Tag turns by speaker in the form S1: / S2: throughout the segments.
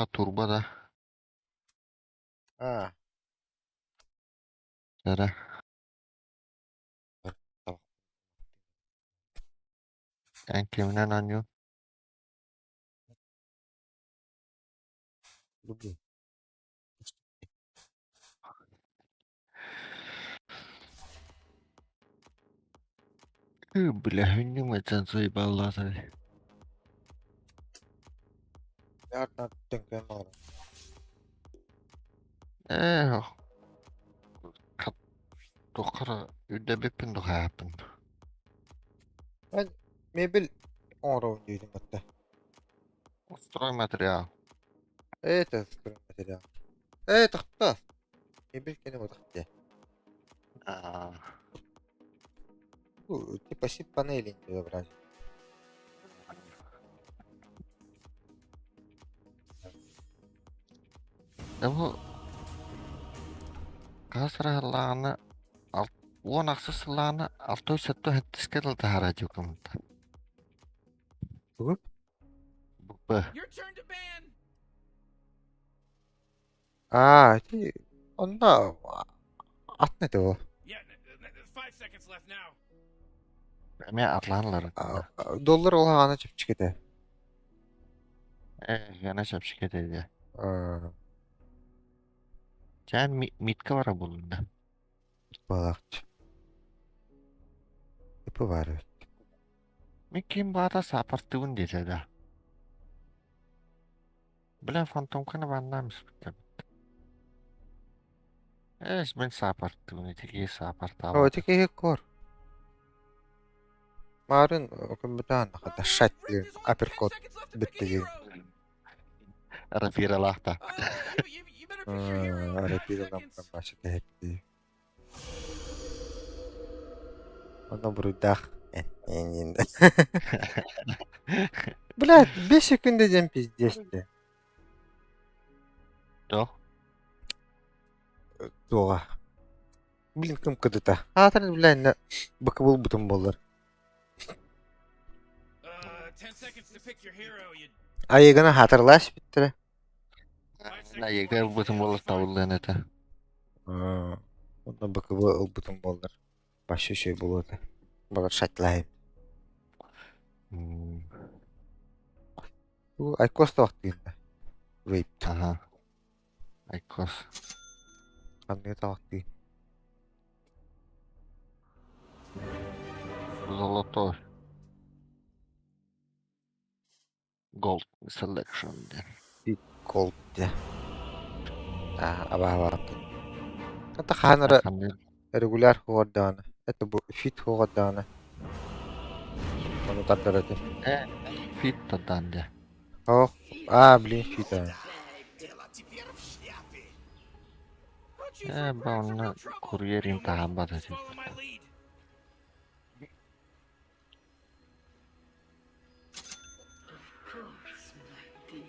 S1: Турба да.
S2: Аа.
S1: Эрэ. Эн киминэн оонньуу?
S2: Люблю.
S1: Бля, хүннүм этэн заебаллаатар.
S2: Түҥкэн оҕолор.
S1: Ээ, туоххара үрдэбиппин духааппын.
S2: Мен мебель оҥоробун диэтим батта.
S1: Стройматериал.
S2: Это стройматериал. Э, тохто. Мебель кene бодох дии.
S1: Аа.
S2: Ну, типа сип панели не забрать.
S1: Бу хас сыллааҕына 16 сыллааҕына 677 дыл таһаараа дьукумта.
S2: Тугу?
S1: Б.
S3: Your turn to ban.
S2: Аа, ити онно атын этэ ол.
S3: Yeah, 5 seconds left now.
S1: Эмиэ атлаанлар.
S2: Доллар ол хаана чэпчэки этэ.
S1: Ээ, яна чэпчэки этэ дии.
S2: Аа,
S1: Чээн митка бара булунна.
S2: балаахчы. Ипи баар эбит.
S1: Мин ким баата саапартыыбын диэтэ да. Бля, фантомканы баннаам испиттэр. Эс, мин саапартыыбын, ити киһи
S2: О,
S1: саапартаабат.
S2: ити киһи кор. Марын көмбүтаан хата шат
S3: Rick,
S2: диэн
S3: there's only 10
S2: апперкот
S3: seconds left to pick a
S2: бүттэ диэн.
S3: hero.
S1: Рапиралаахта.
S3: You better pick your hero in 5
S2: Рапиралам
S3: seconds.
S2: баша тэһэттии. Онно буруйдаах. Эҥин. Блядь, 5 секунда диэн пиздец дии.
S1: Туох?
S2: Туоҕа. Блин, кым кыдыта. Аатырын бля, иннэ быкы булбутум буоллар.
S3: 10 seconds to pick your hero. You
S2: Айыгына хаатырлааш бүттэрэ.
S3: 5 seconds
S1: Айыга
S3: left.
S1: ылбытым буоллар табыллыан этэ.
S2: Онно быкыбы ылбытым буоллар. Башы үчүгэй буолуо этэ. Балар шатлаайым. Айкос таҕыстыын да. Вейп.
S1: Аха. Айкос.
S2: Ханныгы таҕыстыын?
S1: Золотой. Gold Selection диэн.
S2: Big Gold диэн. Аа, абаалаатын. Это хаһан эрэ
S1: Ханнык
S2: регуляр хуордаҕына, это бу фит хуордаҕына ону тардар этим.
S1: Э, фит тадан дьэ.
S2: Ох, аа, блин, фит аа.
S1: Э, ба онно курьерин таһаабат
S3: Just
S1: этим.
S3: follow my lead.
S4: Of course, my dear.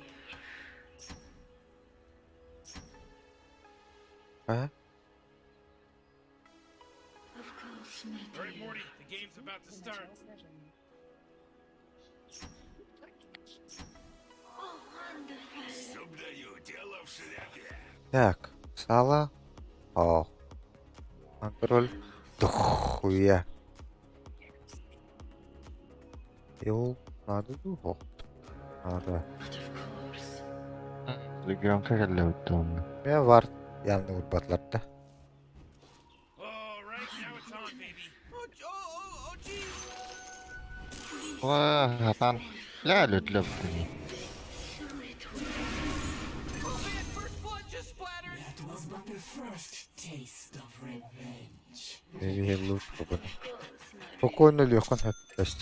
S2: Аа,
S4: Of course, my
S3: All right,
S4: dear.
S3: Morty, the game's about to start.
S4: Oh, wonderful.
S2: Так, сало. О, контроль. Дохуя. Ил надо дух. Надо.
S4: But of course.
S1: Регионка кэллэбит онно.
S2: Мен var yanında урбатларда.
S3: All right, now it's on, baby. Oh, oh, oh, oh, geez.
S1: Ва, хатан. Ля, лүтлөптүни.
S4: So it will.
S3: Oh man, first blood just splattered.
S5: That was but the first taste of revenge.
S2: Maybe loot бүгүн.
S4: Of course, my dear.
S2: Спокойно легкон хэппэст.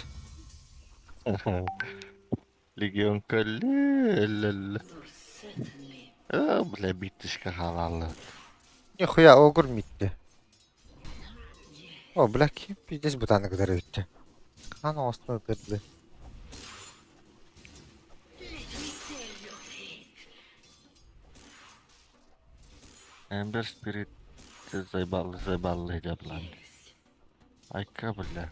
S1: Легионка ле-ле-ле.
S4: Most certainly.
S1: А, бля, биттишка халалла.
S2: Нихуя огур митти.
S4: Yes.
S2: О, бля, ким пиздец бутаны кытары бүтті. Хан оңостон ытырды.
S4: Let me tell your fate.
S1: Ember Spirit заебал, заебал дяблан.
S4: Yes.
S1: Айка, бля.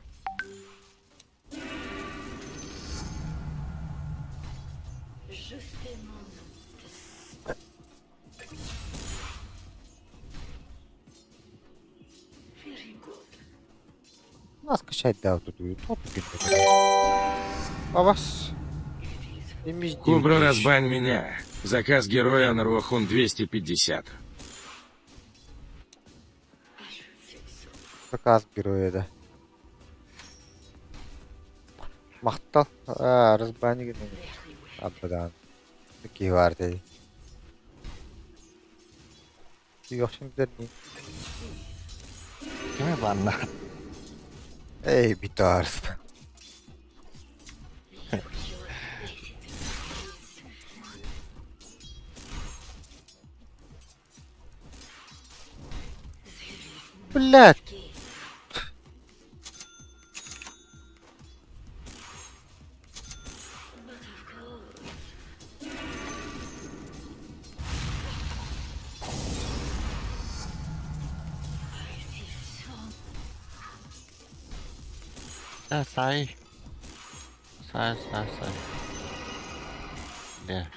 S4: Justement, to
S2: Качайдаабыт утуйу тоҕо түргэнник Абас.
S6: Кубра, разбань меня. Заказ героя на Руахон 250.
S2: Заказ героя да. Махтал. Аа, разбани гынна. Абадан. Киһи баар дии.
S1: Кими банна?
S2: Эй, битарс. Блядь.
S1: Да, сай. Сай, сай, сай. Бля.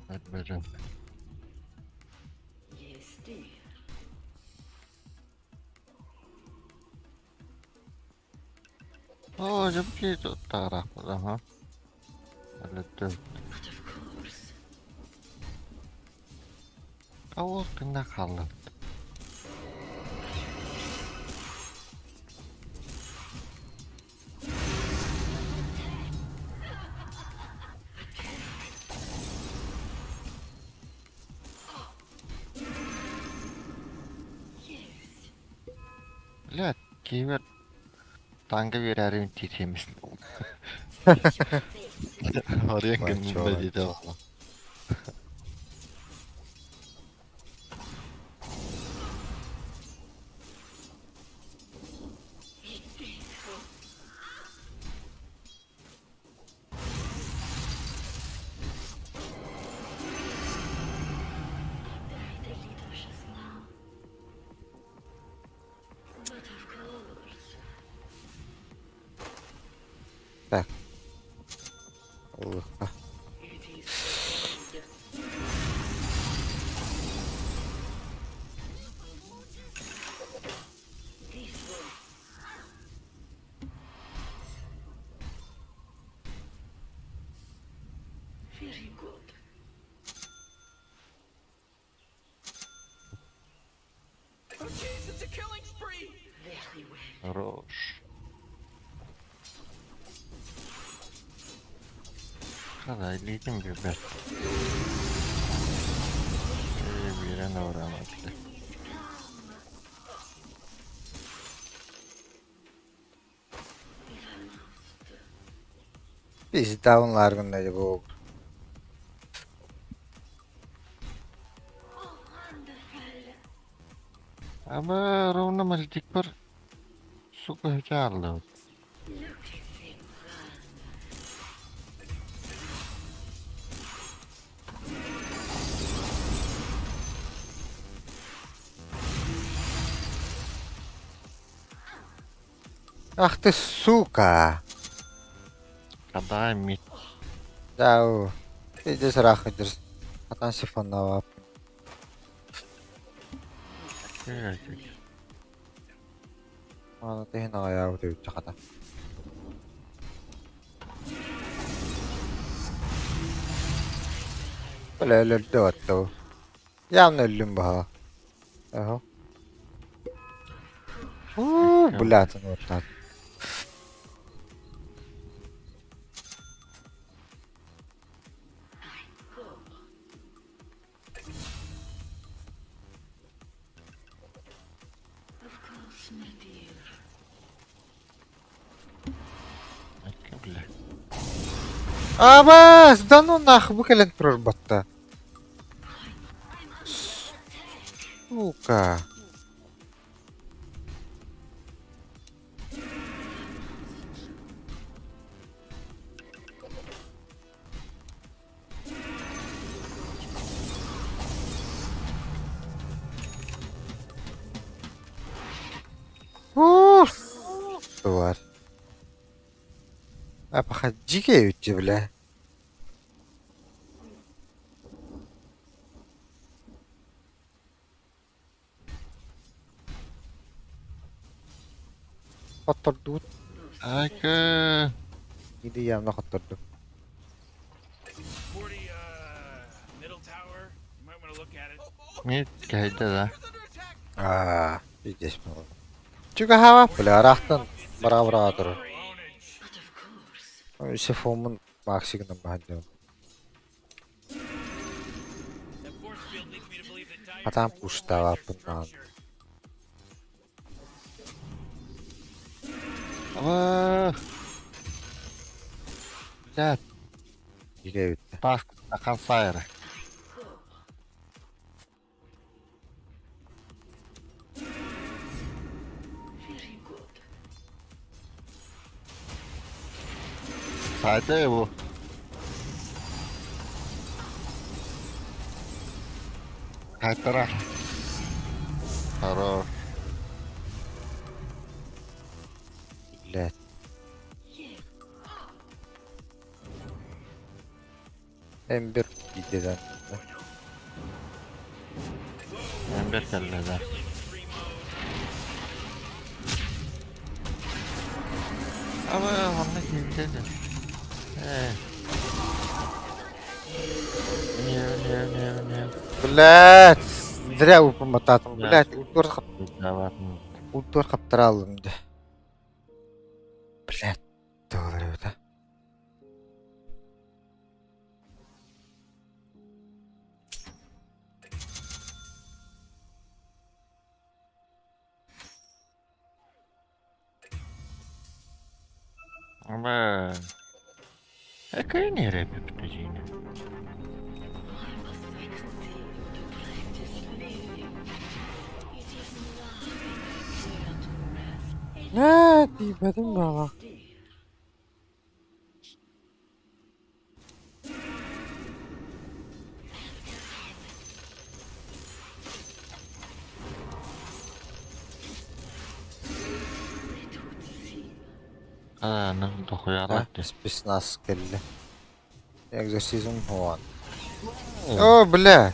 S1: Отберем. Оо, дьэ туттараахпыт, аха. Өлөттүм. Ол гына хаалла. Бля, киһибэр танга биэрээрибин тиэтиэммин. Арыйан гынным да диэтэ буолла.
S2: Так. Ыллыхха.
S3: Oh jeez, it's a killing spree!
S1: Хорош. Хада, илиитин биэрбэт. Ээ, биэрэн абырааммыт.
S2: Пизда онларгын да бу.
S1: Аба, ровно мальдикпар, сука, хаалла.
S2: Ах ты сука!
S1: Хада, мид.
S2: Да, иди срах идешь. Атан сифоннава. Аны тиһин аҕайаабыт эбит хата. Бля, өлөрдө оттоо. Явно өллүм баһа. Аха. Уу, блядь, ну вот так.
S1: Бля.
S2: Абас, да ну нахуй, бу кэлэн турар батта. Сука. Ух, тварь. А походи-ка бля. Хоттордубут.
S4: Most
S1: Айка.
S2: Иди явно хотторду.
S3: 40, middle tower. You might want to look at it.
S1: Мид кэһэйдэ да.
S3: Tower's under attack.
S2: Аа, пиздец буолла. Чугаһаба, бля, ыраахтан бара-бара турар.
S3: Ownage.
S4: But of course.
S2: Сифомун максигынан баһан
S3: That force field leads me to believe that Dire
S2: Атаан
S3: fortified
S2: пуштаабаппын
S3: their
S2: даҕаны.
S3: structure.
S1: Аба. Блядь,
S2: Илэ бүттэ.
S1: таск хансайра.
S4: Very good.
S1: Сайда бу. Хайтара. Хорош.
S2: Блядь.
S4: Yes.
S2: Эмбер идеден.
S1: Эмбер кэллэ да. Аба, онно киирдэ да. Э. Не, не, не, не.
S2: Блядь, зря упомататым. Блядь, ультур хап,
S1: Давай.
S2: ультур хаптаралым да. Блядь, доллар это.
S1: Аба. Экэ не рэпе птажина.
S4: Why must I continue to practice living? It is nothing I care to rest.
S2: Не, тиийбэтим баҕа.
S4: Dear. It would seem.
S1: Аа, ну дохуяра.
S2: Спецназ кэллэ. Экзорцизм хуан. О, бля.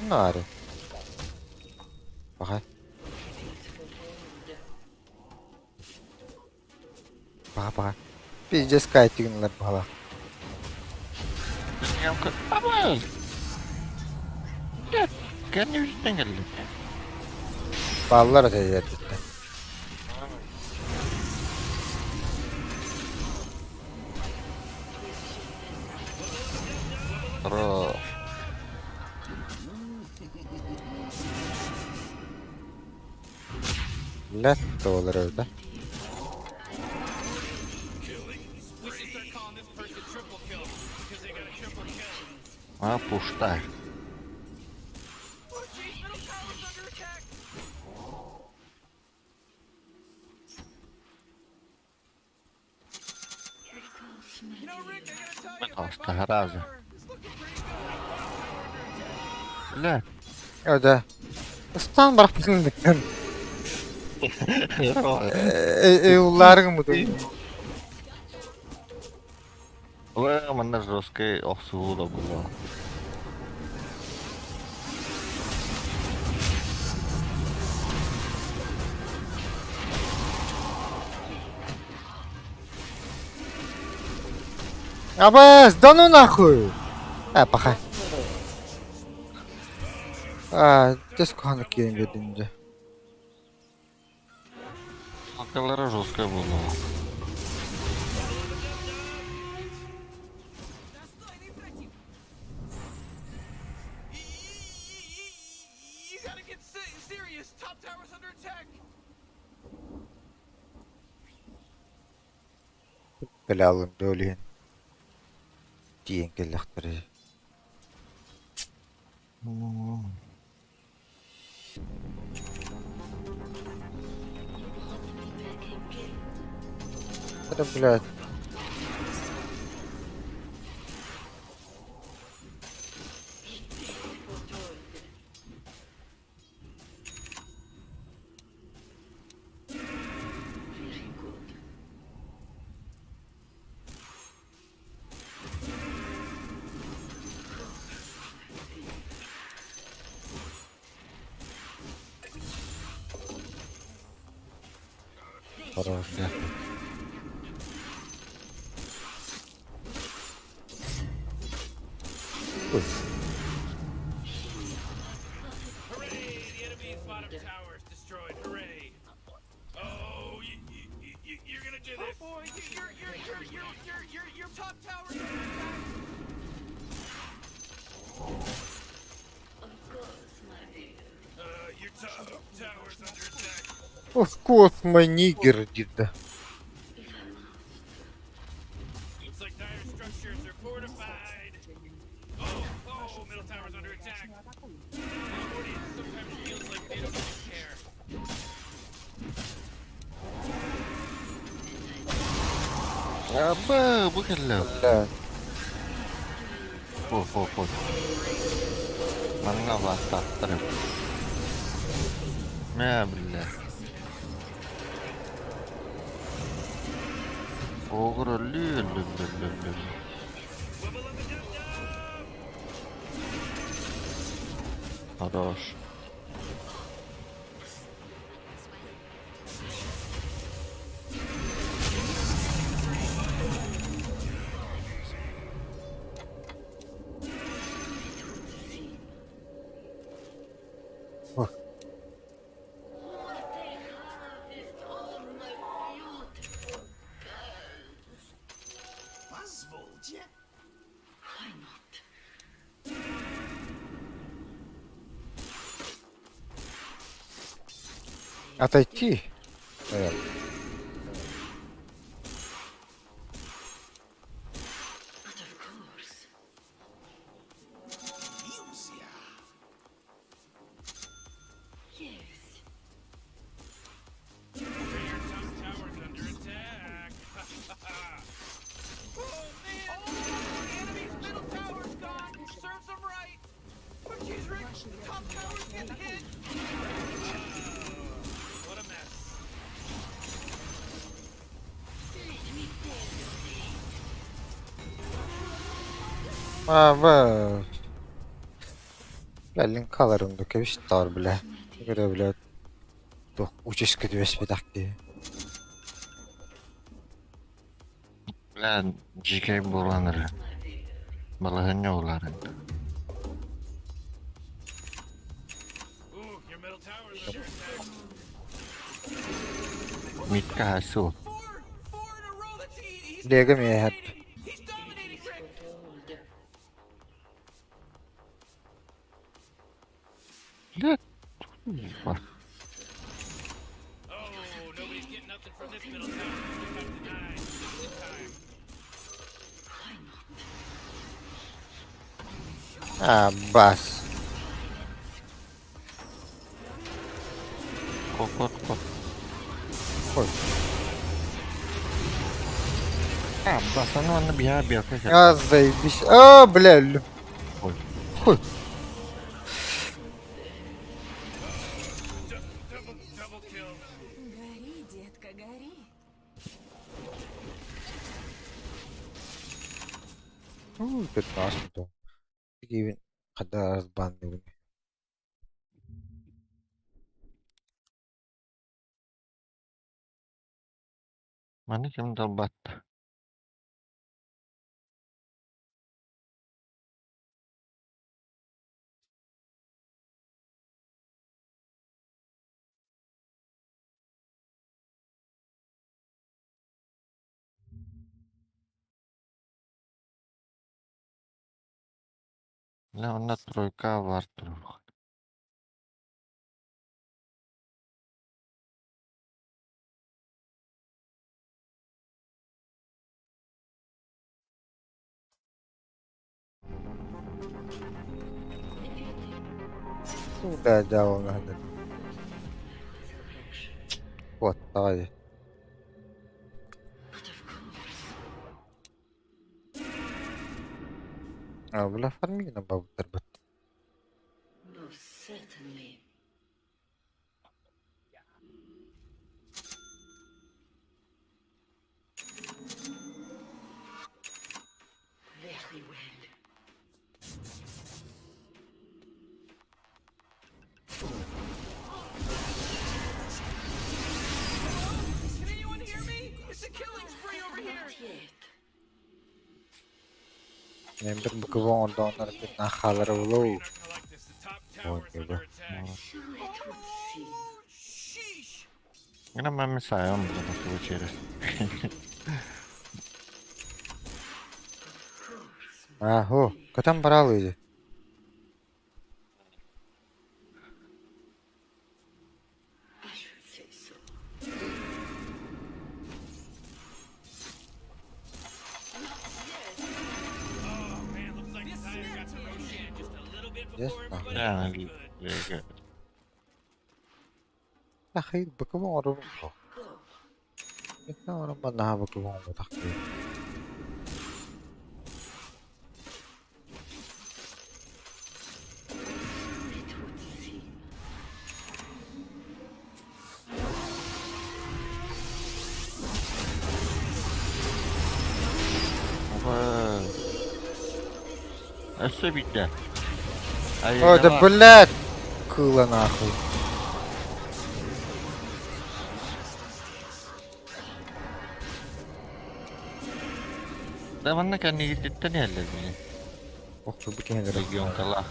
S2: Наре. Баха,
S4: It is for gold.
S2: баха, баха. Пиздец кайтыгынлар баха.
S1: Аба. Блядь, кэнни үстэн кэллэ.
S2: Баллар өтөйдөрдүттэн.
S1: Хорош.
S2: Блядь, доллар это.
S3: We should start calling this person triple kill because they got a triple kill.
S1: А, пушта.
S3: Oh, jeez, middle tower's under attack.
S4: Of course, my
S3: You know,
S4: dear.
S3: Rick, I gotta tell you, my
S1: Пожалуйста,
S3: bottom
S1: раза.
S3: tower is looking pretty good. My bottom tower under attack.
S1: Бля.
S2: Öde. Стан барахпын. Эуларың муду.
S1: Ой, манна жесткий охсуу да было.
S2: Абас, да ну нахуй. А, паха. А, тэс кохана киирэн биэрдим дьэ.
S1: Акалара жесткая было.
S3: Достойный противник. You gotta get serious. Top tower's under attack.
S2: Бля, өлүөн. Тиийэн кэллэхтэрэ.
S4: You brought me back again.
S2: Это, блядь.
S4: It is for gold. Very good.
S2: Хорош.
S1: Да.
S2: Ой,
S3: Hooray! The enemy's bottom tower is destroyed. Hooray! Oh, you're gonna do this. Oh boy, your top tower's under attack.
S4: Of course, my dear.
S3: Your top tower's under attack.
S2: Of course, my nigger did.
S4: If I must.
S3: Looks like dire structures are fortified. Oh, oh, middle tower's under attack. The audience sometimes feels like they don't even care.
S1: Аба, бу кэллэ.
S2: Бля,
S1: Фу, фу, фу. Манна бааттаттар. Мэ, бля. Оҕур өллүү өллүү өллүү өллүү.
S3: Wubba lubba dub dub!
S1: Хорош.
S4: It would seem.
S2: Ох.
S4: What a harvest all my beautiful girls.
S3: Позвольте.
S4: Why not?
S2: Отойти. Э,
S4: But of course. Yes.
S3: Your top tower's under attack. Oh man! Oh, the enemy's middle tower's gone. Serves them right. But geez, Rick, the top tower's getting hit. What a mess.
S4: Let me tell you this.
S2: А, б. Бля, линкаларым да кэбис таар, бля. Көрө, бля. Туох учаска түбэспэтэх киһи.
S1: Бля, дьиикэй буолан эрэ.
S4: My dear.
S1: Балаһыанньа улааран.
S3: Ooh, your middle tower's under attack.
S1: Митка хасу.
S3: Four, four in a row. That's he's
S2: Лего миэхэр.
S3: dominating. He's dominating,
S4: It is
S3: Rick.
S4: foretold.
S1: Бля, типа.
S3: Oh, nobody's getting nothing from this middle tower. They got denied just in time.
S4: Why not?
S2: А, бас.
S1: Кот, кот.
S2: Ой.
S1: А, бас, аны манна биһа биалка кэллэ.
S2: А, заебись. А, бля, өллүм.
S1: Ой.
S2: Хуй.
S3: Double, double kill.
S7: Гори, детка, гори.
S2: Ну, 15 то. Такий він хада розбанив.
S1: Маны ким далбатта? Бля, онно тройка бар туруох.
S4: The beauty
S2: Ну, да, да, он надо.
S4: resurrection.
S2: Вот, давай.
S4: But of course.
S2: А, бля, фарми на бабу тарбат.
S4: Most certainly. Very well.
S3: Can anyone
S2: Эмбер быкыбы оҥордоҕунар тыыннаах хаалара буолуо
S3: Raynor Collectus, the top tower is
S2: Ой,
S3: under attack.
S4: So it would seem.
S3: Oh, sheesh!
S1: Грамма Мисайон буду через.
S2: Аһо, көтөн бараалыы дии.
S4: I should say so.
S3: Oh man, looks like Dire got to Roshan just a little bit
S2: Yes,
S3: before
S2: no.
S3: everybody
S1: Да,
S3: else could.
S2: Ахый быкыбы оҥоробун дуо?
S4: Go.
S2: Икки оҥорон наһаа быкыбы оҥорботох киһи.
S4: So it would seem.
S1: Өссө биирдэ.
S2: Ой, да блядь! Кыыла нахуй.
S1: Да манна кэннигиттэн иһэллэр били.
S2: Ох, бу киһи
S1: Регионкалаах.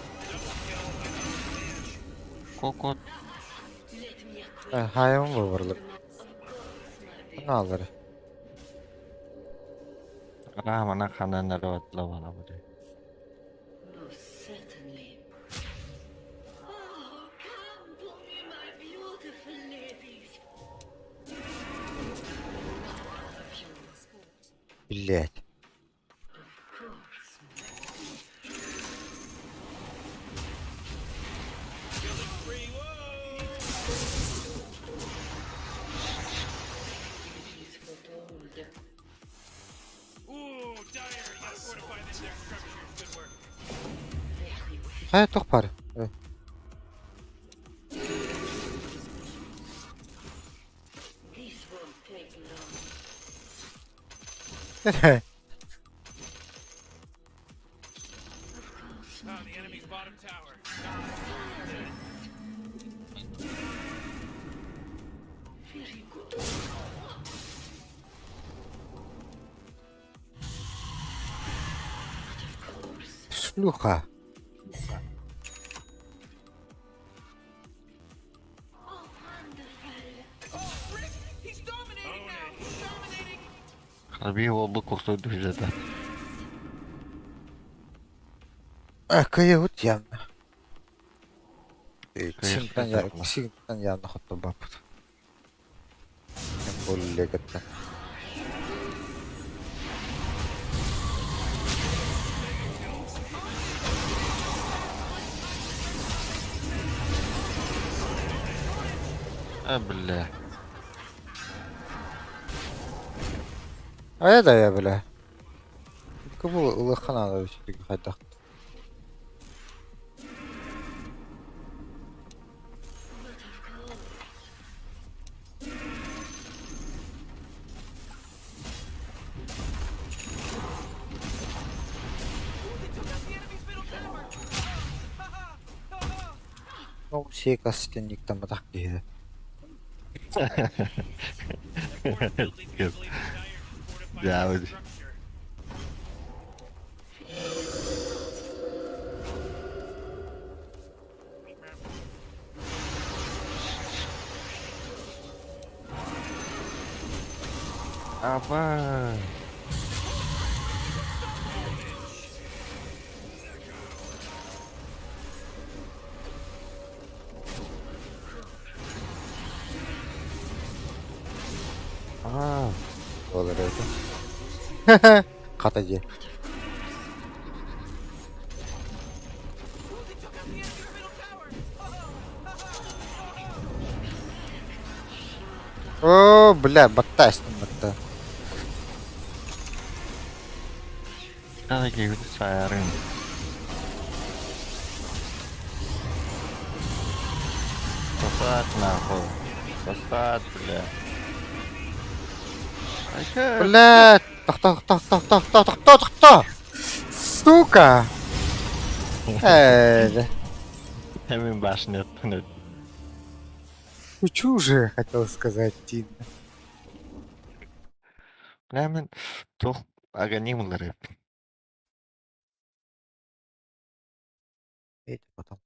S1: Кокот.
S4: Let me acquaint
S2: Хайым бу барлык.
S4: Of course, my dear.
S2: Наалары.
S1: Араамана ханан эрэ баттла бу дии.
S4: Most certainly. Oh, come to me, my beautiful ladies. Not all of you,
S2: Блядь.
S4: of course, my dear.
S3: Killing spree, whoa!
S4: It is foretold.
S3: Ooh, Dire, you gotta fortify this their structures. Good work.
S4: Very well.
S2: Хайа туох баар? Э,
S4: This won't take long. Of course,
S3: Oh,
S4: my
S3: the
S4: dear.
S3: enemy's bottom tower.
S4: Very good. But of course,
S2: Шлюха.
S4: oh wonderful.
S3: Oh, Rick! He's dominating now! He's dominating!
S1: Харбий уолбут курсуйду хүзэтэ.
S2: Э, кыйыбыт явно.
S1: Кыйыт
S2: Синтан я,
S1: явно.
S2: синтан явно хотто баппыт. Болле кытта.
S1: А, бля.
S2: Ая да я бля. Кыбыл улахан ада үчүгэй хайдах.
S4: But of course.
S3: Ooh, they took out the enemy's middle tower! Ha ha! Ha ha!
S2: Ну, все кастенник там так киһи.
S3: That fourth building
S1: Good.
S3: believe Dire just fortified
S1: Yeah,
S3: their
S1: I would-
S3: structure.
S1: Аба. Аа.
S2: Болар это. Хата дии.
S3: Ooh, they took out the enemy's middle tower! Ha ha! Ha ha!
S2: О, бля, батта эстим батта.
S1: Тана киһи саарын. Посад нахуй. Посад, бля. Айка.
S2: Бля, тохто тохто тохто тохто тохто тохто. Сука. Э,
S1: Мин башня оттон.
S2: Шучу же, хотел сказать, Тина.
S1: Бля, мин туох аганим уларып.
S2: Эти потом.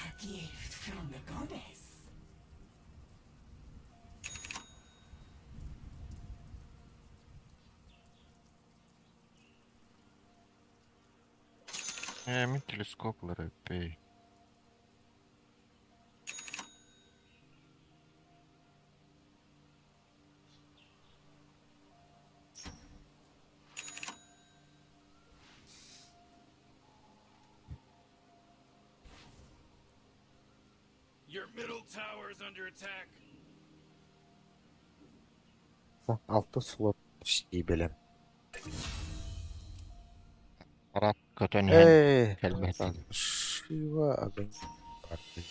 S5: A gift from the goddess.
S1: Мин телескоп лэрэппий.
S3: Your middle tower's under attack.
S2: Алта слот почти бэлэм.
S1: Арат көтөн иһэн
S2: Эй,
S1: кэлбэтин.
S2: Шива огонь парты.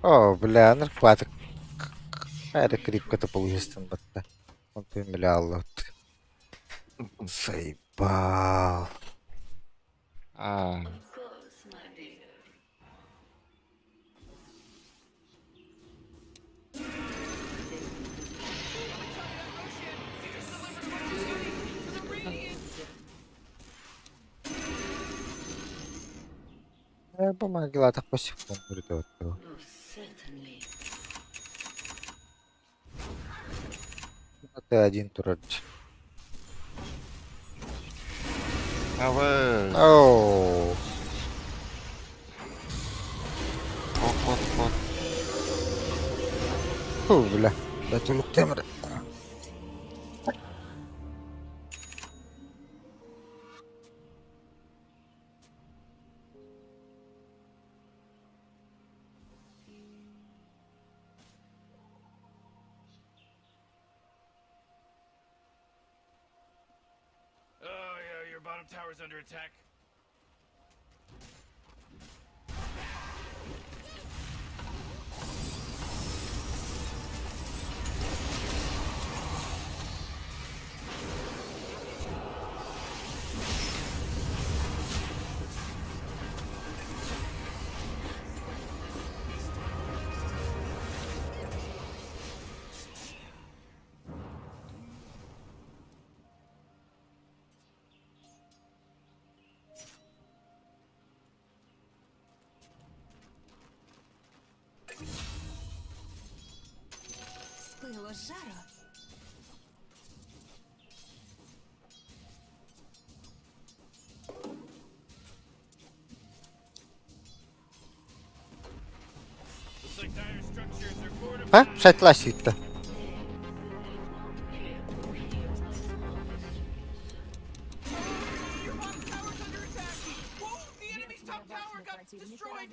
S2: О, бля, ну хватит. Это крипка-то получится батта. Он ты милял. Заебал.
S1: Аа,
S4: Of course, my dear.
S2: Помогла так по секунду говорит.
S4: Most certainly.
S2: Ты один турель.
S1: Авы,
S2: Оу.
S1: хот хот.
S2: Фу, бля. Да темір.
S3: Oh yeah, your bottom tower's under attack.
S7: З пилу з жару.
S3: Looks like dire structures are fortified.
S2: Ha? Шайтлась үтті.
S3: Your bottom tower's under attack. Whoa, the enemy's top tower got destroyed.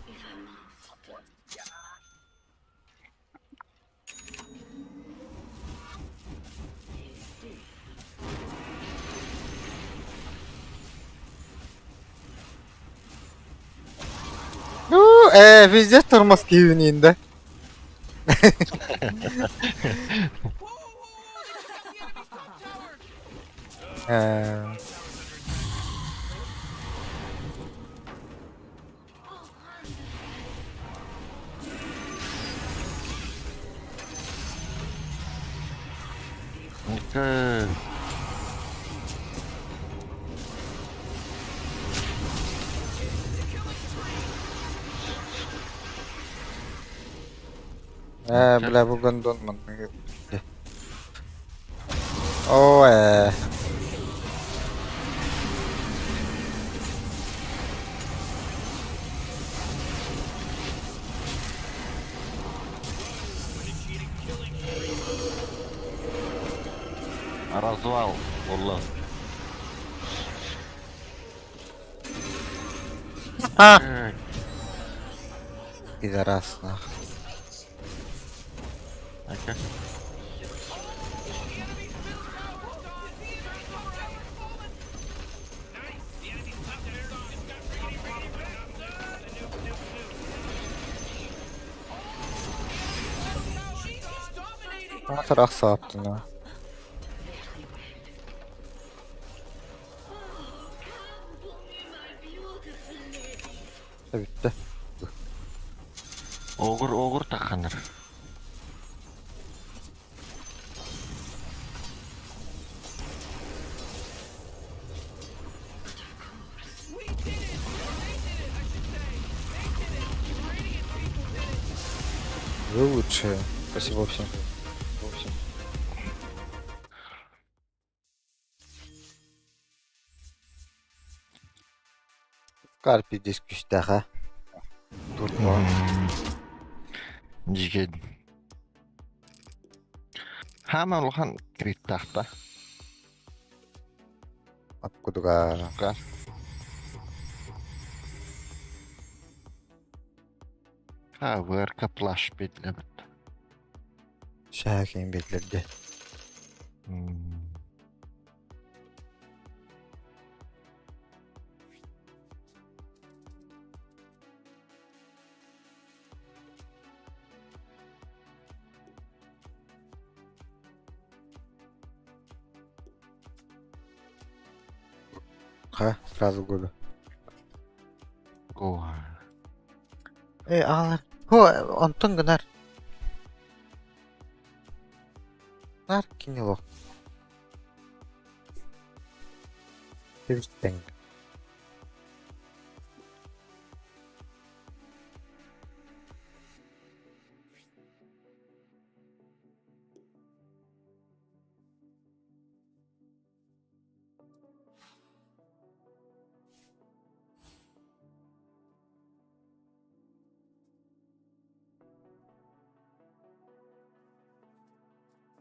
S4: If I must.
S2: Ну, везде тормоз киюнинде.
S3: Whoa, whoa, they took out the enemy's top tower.
S2: Э,
S1: Никэ.
S2: Бля, бу гондон ман. О, э.
S1: Развал. Wallah.
S2: А!
S1: Э,
S2: Пидорас, нах.
S1: Ака.
S3: Nice. The enemy's top tower just got riggedy riggedy wrecked. Nope, nope, nope. She's dominating.
S2: Тарах саптына. Бүттэ.
S1: Огур огур тахханар.
S3: We did it! Or they did it, I should say. They did it! The Radiant people did it!
S2: Вы лучшие. Спасибо всем. Всем. Карпи здесь күүстээх а. Турбо.
S1: Дьигэ. Хаама улахан криттаахта.
S2: Откудуга.
S1: Ха, вэрка плаш бидлэбит.
S2: Шахин биллэрди. Ха, сразу году.
S1: Го.
S2: Э, аҕалар. Хо, онтон гынар. Нар кинило. Тэбистэн.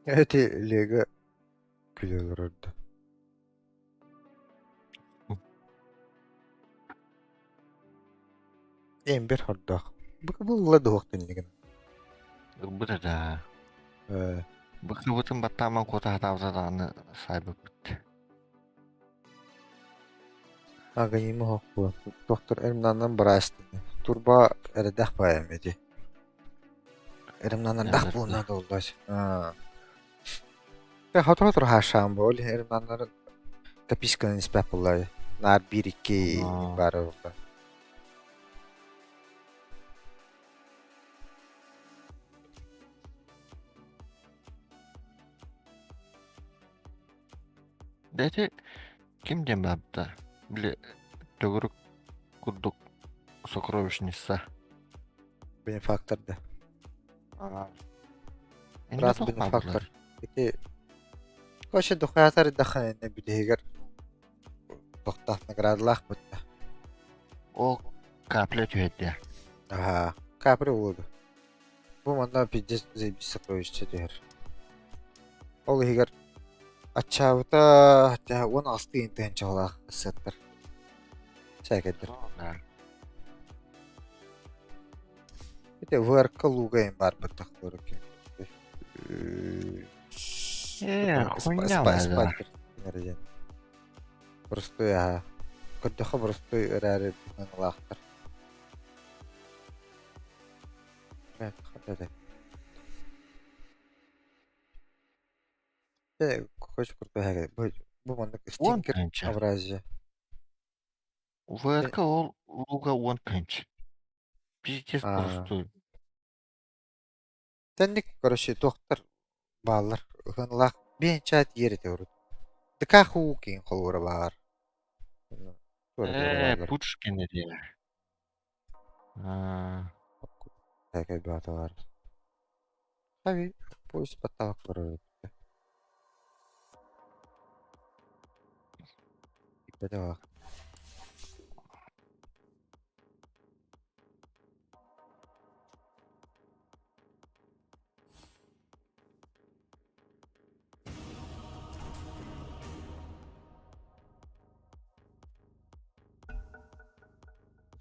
S2: Эти Лего күлэ олорорду. Эмбер хордоох. Бу дуох тэннигин.
S1: Ылбыта да.
S2: Э,
S1: Быкыбытын баттааман куота хатаабыта даҕаны саайбыппыт.
S2: Аганимы хохпу. Доктор Эрмнаннан бараастын. Турба эрэдэх баайам эти. Эрмнаннардах буолна доллас. Аа. Тэ хотор хаашаан бу. Ол Эрмнаннарын каписканы испэп буллар. Наар биир икки баар буолла.
S1: Дэти ким диэн баабыта? Били төгүрүк курдук сокровищница.
S2: Бенефактор да.
S1: Инне
S2: Раз
S1: туох
S2: бенефактор.
S1: баабылар?
S2: Ити Коше духаатар дахан инне бүтэһигэр тохтоох наградалаах бутта.
S1: Ол капля түһэрдэ.
S2: Аха. Капри уолу. Бу манна пиздец заебись сокровище түһэр. Ол иһигэр аччаабыта 16 тыһыынчалаах сыаттар. Сээкэйдэр. Ити ВРК луга им баар баттах куоракка.
S1: Э, хуйня баар.
S2: Спайдер диэн. Простой аха. Көрдөхө простой эрээри аналаахтар. Хочешь крутой хагай. Бу маннык
S1: Уон
S2: стикер
S1: тыһыынча.
S2: Авразия.
S1: ВРК ол луга 10 тыһыынча. Пиздец
S2: Аа.
S1: простой.
S2: Тэнник, короче, туохтар бааллар. Ыһыналаах биэн чаат иэр этэ урут. Дыка хуукин холура баар.
S1: Э, Пушкин диэ. Аа,
S2: Тәкәй бааталар. Хави, пусть батталак барар. Бэдэ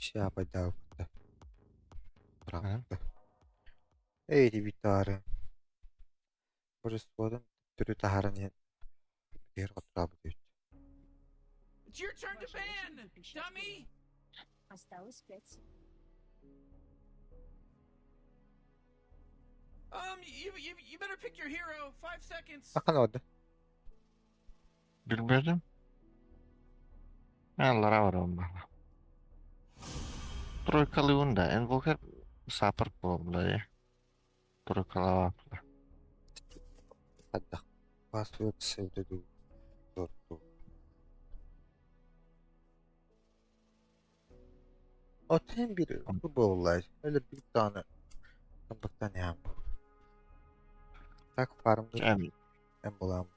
S2: Ща пайдаабыта.
S1: А?
S2: Эй, дебитары. Божестводан түрү таһаран иһэн биир хотураабыт эбит.
S3: It's your turn to ban, dummy!
S7: Осталось пять.
S3: You better pick your hero. 5 seconds.
S2: Ахан ода.
S1: Билбэтим. Аллара барам баала. Тройкалыыбын да, Invoker саапар буолла дии. Тройкалаабаппын.
S2: Хайдах password сэбитэ дуу, дуу. Отын bir bu буоллай. Өлөрбүт даҕаны тамбактан иһэн бу. Так фармды
S1: Эм,
S2: эн булам.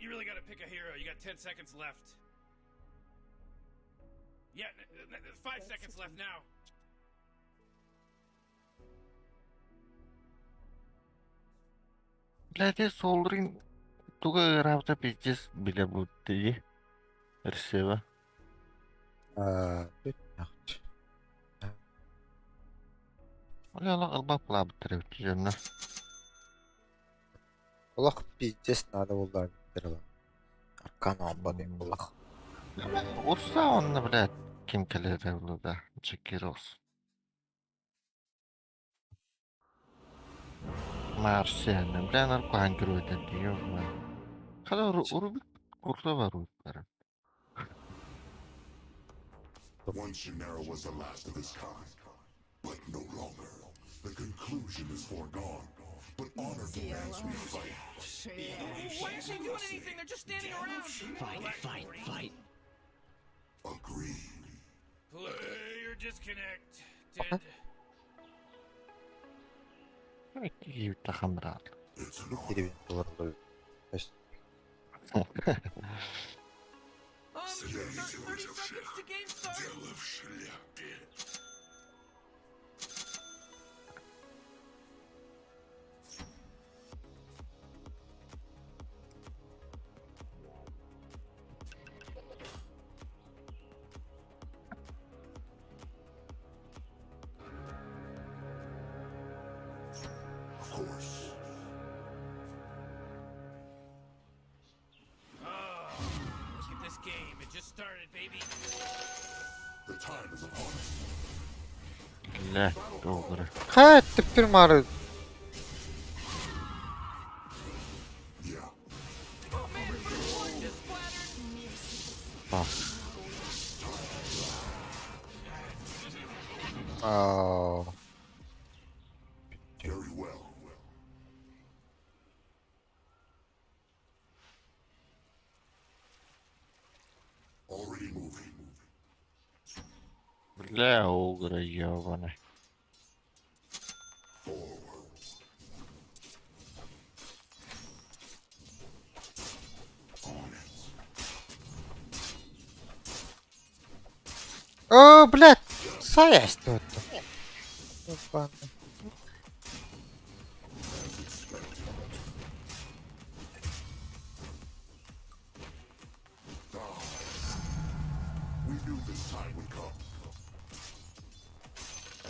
S3: You really gotta pick a hero. You got 10 seconds left. Yeah, 5 seconds left now.
S1: Блядь, Soul Ring туга ыараабыта пиздец билэ бу дии. Ресива.
S2: Аа, бүт.
S1: Оля ылбап кылаабыттар эбит дьонно.
S2: Олох пиздец надо буллар биттер. Аркан алба диэн булах.
S1: Урса онно, блядь, ким кэлэрэ буолла да. Чекирос. Марсиан, бля, наркохан кирүүтэн дии. Хала урубик урла бар урбара.
S8: Once Shannara was the last of his kind, but no longer. The conclusion is foregone, but honor demands we fight.
S3: Why aren't they doing anything? They're just standing around.
S5: Fight, fight, fight.
S8: Agreed.
S3: Player disconnect. Dead.
S1: Киевит хамраат.
S8: It's an honor.
S2: Бир доллар болор.
S3: 30 seconds to game start.
S8: Дело в шляпе. Of course.
S3: Oh, look at this game. It just started, baby.
S8: The time is upon us.
S1: Ле, добре.
S2: Хайа түптүр мары
S8: Yeah.
S3: Oh man, first blood just splattered.
S1: А,
S2: Аа.
S8: Very well. Already moving.
S1: бля, угра ёбаный.
S8: Forward. On it.
S2: Оо, блядь, саясь тут. Ебаный.
S8: As expected. Die. We knew this time would come.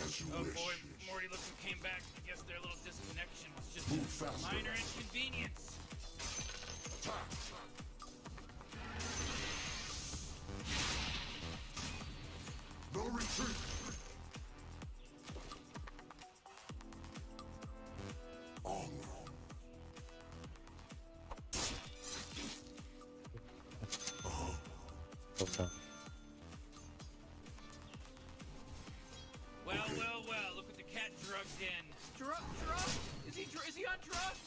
S8: As you
S3: Oh
S8: wish.
S3: boy, Morty, look who came back. I guess their little disconnection was just
S8: Move
S3: a
S8: faster.
S3: minor inconvenience.
S8: Attack. No retreat. Onward.
S2: Добре.
S3: Well, well, well, look what the cat drugged in. Drug, drug? Is he on drugs?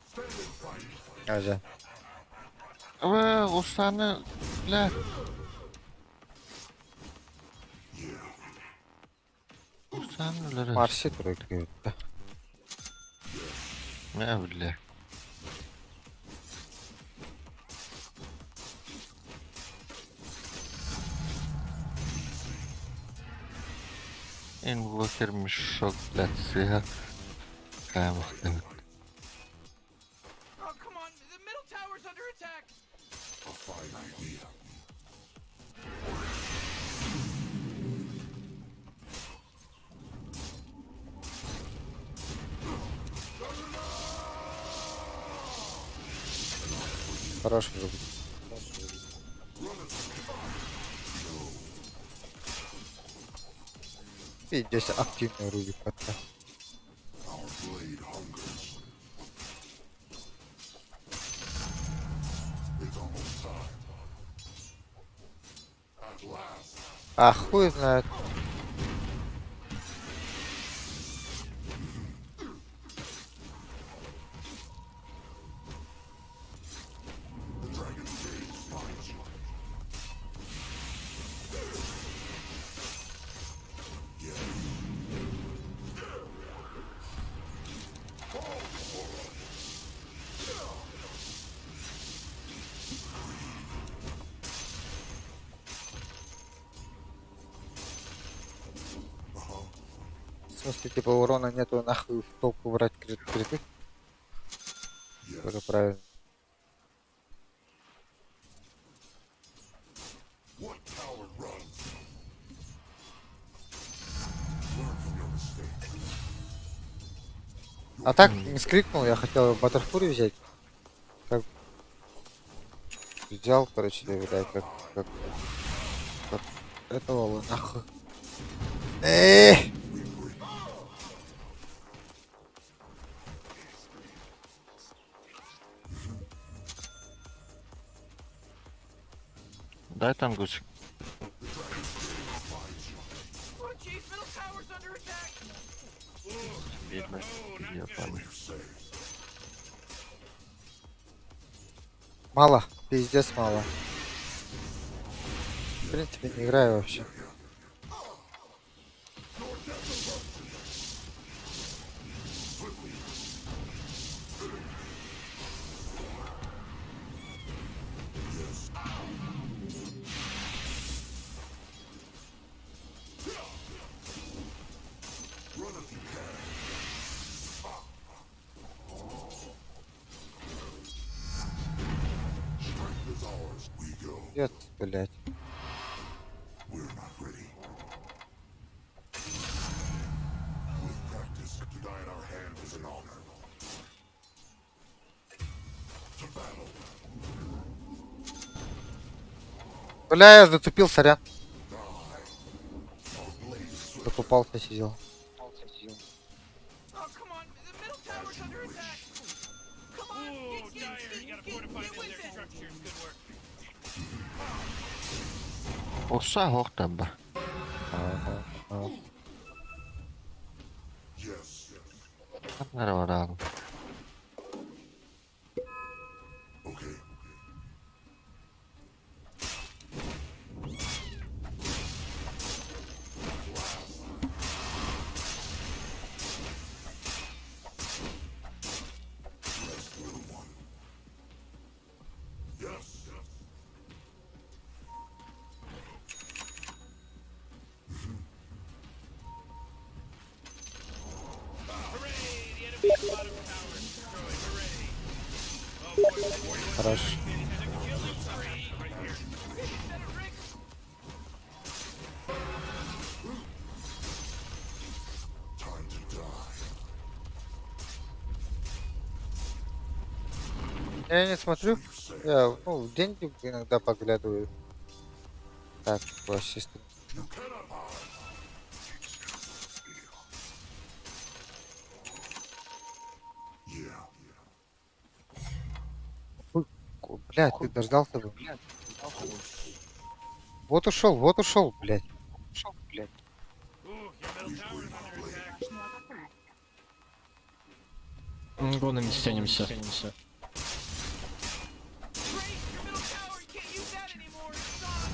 S8: Stand and fight.
S2: Ажа.
S1: Э, Урсаны, бля,
S8: Yeah.
S1: Урсаны өлөрөр.
S2: Марси турар күйүттэ.
S1: Мэ, бля. Invoker мешок, блядь, сыга. Каймахтын.
S3: Oh, come on. The middle tower's under attack.
S8: A fine idea.
S2: Хороший рубик. Пиздец, активный рубик это.
S8: Our blade hungers. It's almost time. At last.
S2: А хуй знает. В смысле, типа урона нету, нахуй в толку брать криты? Тоже правильно. А так, не скрикнул, я хотел Баттерфури взять. Как... Взял, короче, блядь, как этого нахуй. Эх!
S1: Дай там гусик.
S3: Oh, jeez, middle tower's under attack.
S1: Бедный. Ебаный.
S2: Мало, пиздец мало. В принципе, не играю вообще. Нет, блядь. Бля, я затупил, сорян. Закупался, сидел.
S3: Oh, come on, the middle tower's under attack. Come on, get, get, get with it. Structures, good work.
S1: Урсаа хуухтай юм ба. Нар бараа.
S3: Hooray, the enemy's bottom tower is destroyed. Hooray. Oh boy, 41
S2: Хорош.
S3: It's a killing spree right here. You said it, Rick.
S2: Я не смотрю. Я, ну, в деньги иногда поглядываю. Так, ассист. Блядь, ты дождался бы. Вот ушел, блядь. Ушел, блядь.
S3: Ooh, your middle tower's under attack.
S9: Гонами стянемся.
S3: Great, your middle tower, you can't use that anymore. It's gone.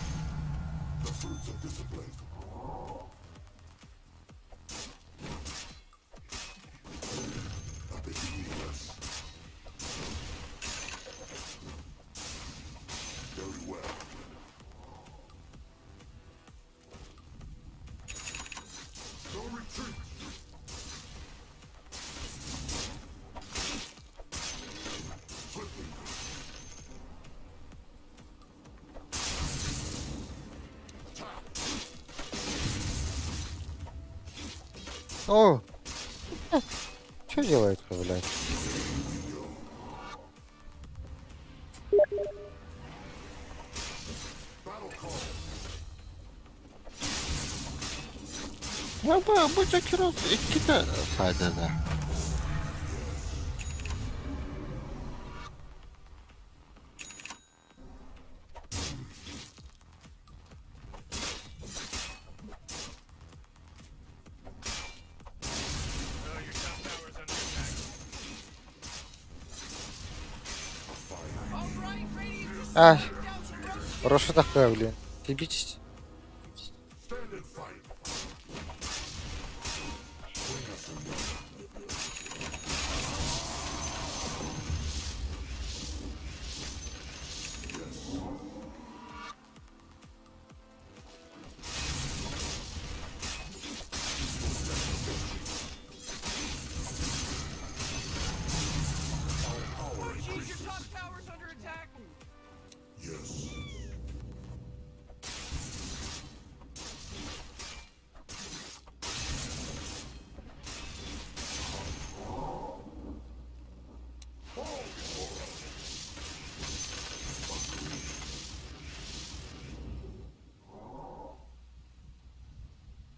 S2: О! Что делает-то, блядь?
S1: Я бу бу Жакирос иккитэ сайдада.
S2: Ай, хорошо такое, блин. Ебитесь.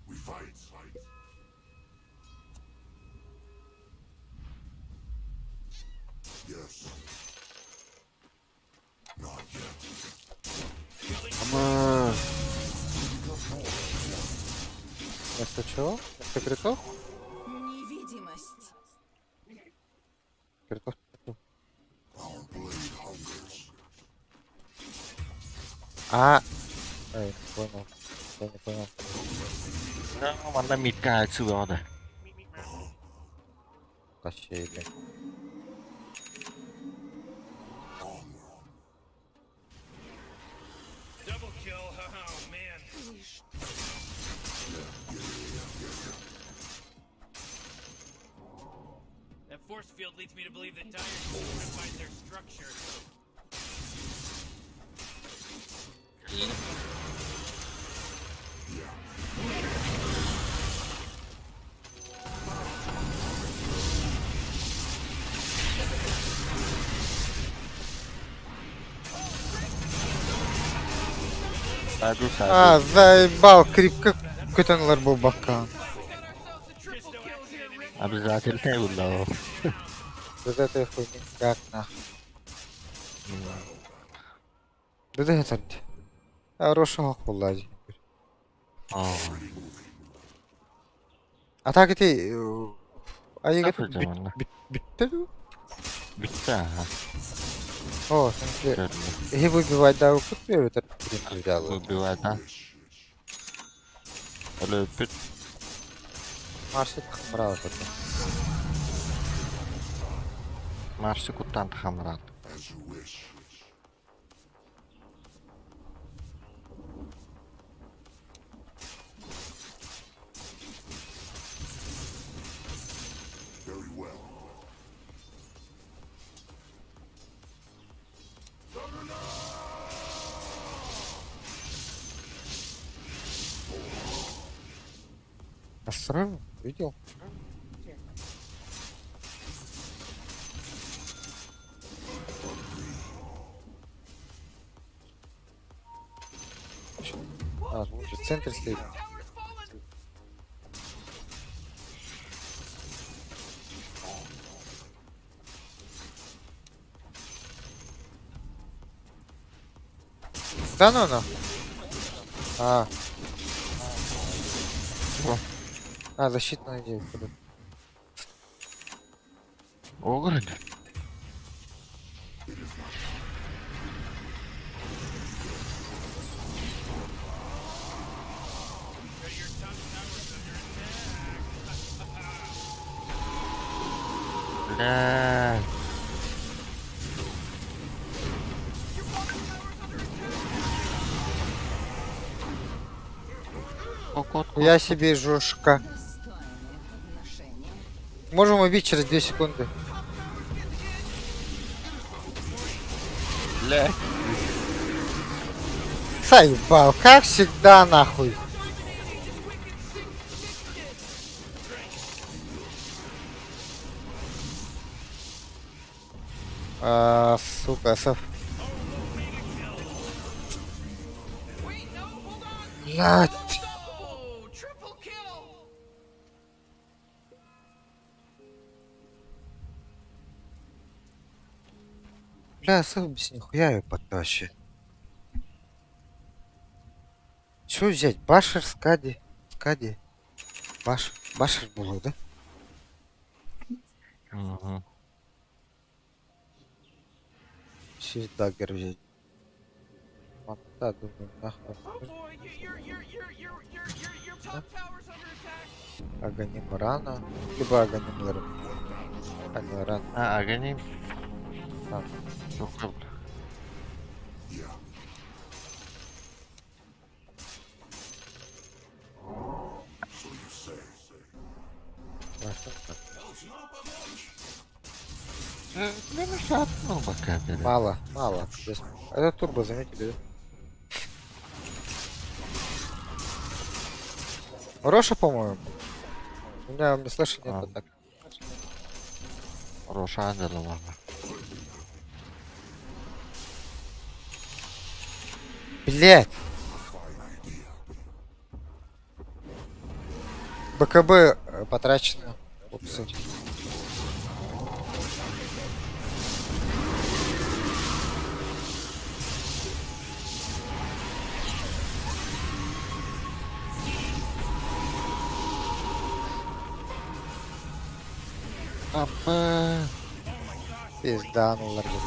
S8: We fight. Yes. Not yet.
S1: Ама
S2: Вместо чего? Вместо критов?
S5: Невидимость.
S2: Критов нету.
S8: Our blade hungers.
S2: А, эй, понял. Я не понял.
S1: Манна митка отсюда.
S2: Вообще, блин.
S3: Double kill. Oh man. That force field leads me to believe that Dire's fortified their structure.
S1: Саду, саду.
S2: А, заебал, крип, как көтөнлөр бу бакка.
S1: Обязательно было.
S2: Без этой хуйни как нахуй. Без этого. Хорошего хула. А так эти... А я бүттэ дуу?
S1: Бүттэ, ага.
S2: О, в смысле, и выбивать да укут это взял.
S1: Выбивать, да? Өлөппүт.
S2: Марсы хамрал это.
S1: Марсы куттан хамрат.
S8: As you wish. Very well.
S2: Настроил? Видел? А, тут же центр стоит. Да ну ну. А.
S1: Чего?
S2: А, защитная идея.
S1: Огород? Бля. Кот,
S2: Я себе жушка.
S5: Достойное подношение.
S2: Можем убить через 2 секунды.
S1: Бля.
S2: Заебал, как всегда нахуй. А, сука, сов. Блядь.
S3: Oh, triple kill!
S2: Бля, сов без нихуя ебать вообще. Чё взять? Башер, Скади? Скади. Баш... Башер было, да?
S1: Угу.
S2: Сейчас дагер взять. Да, думаю, нахуй.
S3: Oh boy, your your your your your your your top tower's under attack.
S2: Аганим рано, либо Аганим Ларин. А не рано.
S1: Ha Aghanim.
S2: Tamam.
S1: Çok kabul.
S8: Yeah. So you say.
S1: Ne ну пока бери.
S2: Мало, мало. Пиздец. Это турбо, заметили, да? Роша, по-моему. У меня слэша нет,
S1: А.
S2: а так.
S1: Роша ладно.
S2: Блять! БКБ потрачено. Упсы.
S1: Апа.
S2: Пизда, ну ларгин.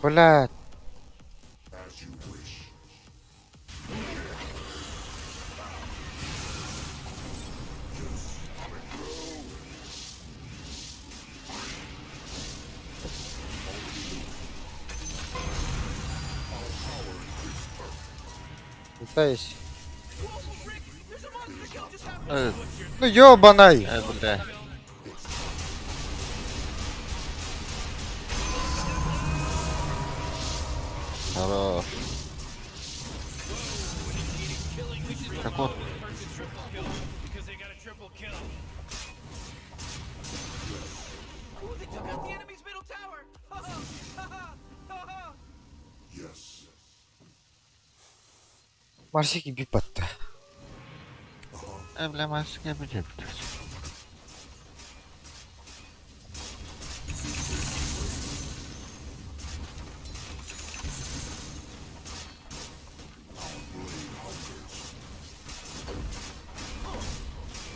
S2: Блять.
S8: As you wish.
S2: Летаюсь.
S1: Evet,
S2: Ну ёбаный!
S1: бля. Хорош. Так вот,
S3: Because they got a triple kill. Ooh, they took out the enemy's middle tower. Ha ha ha ha ha.
S8: Yes.
S2: Марсики бипатта.
S1: Бля, маска бля.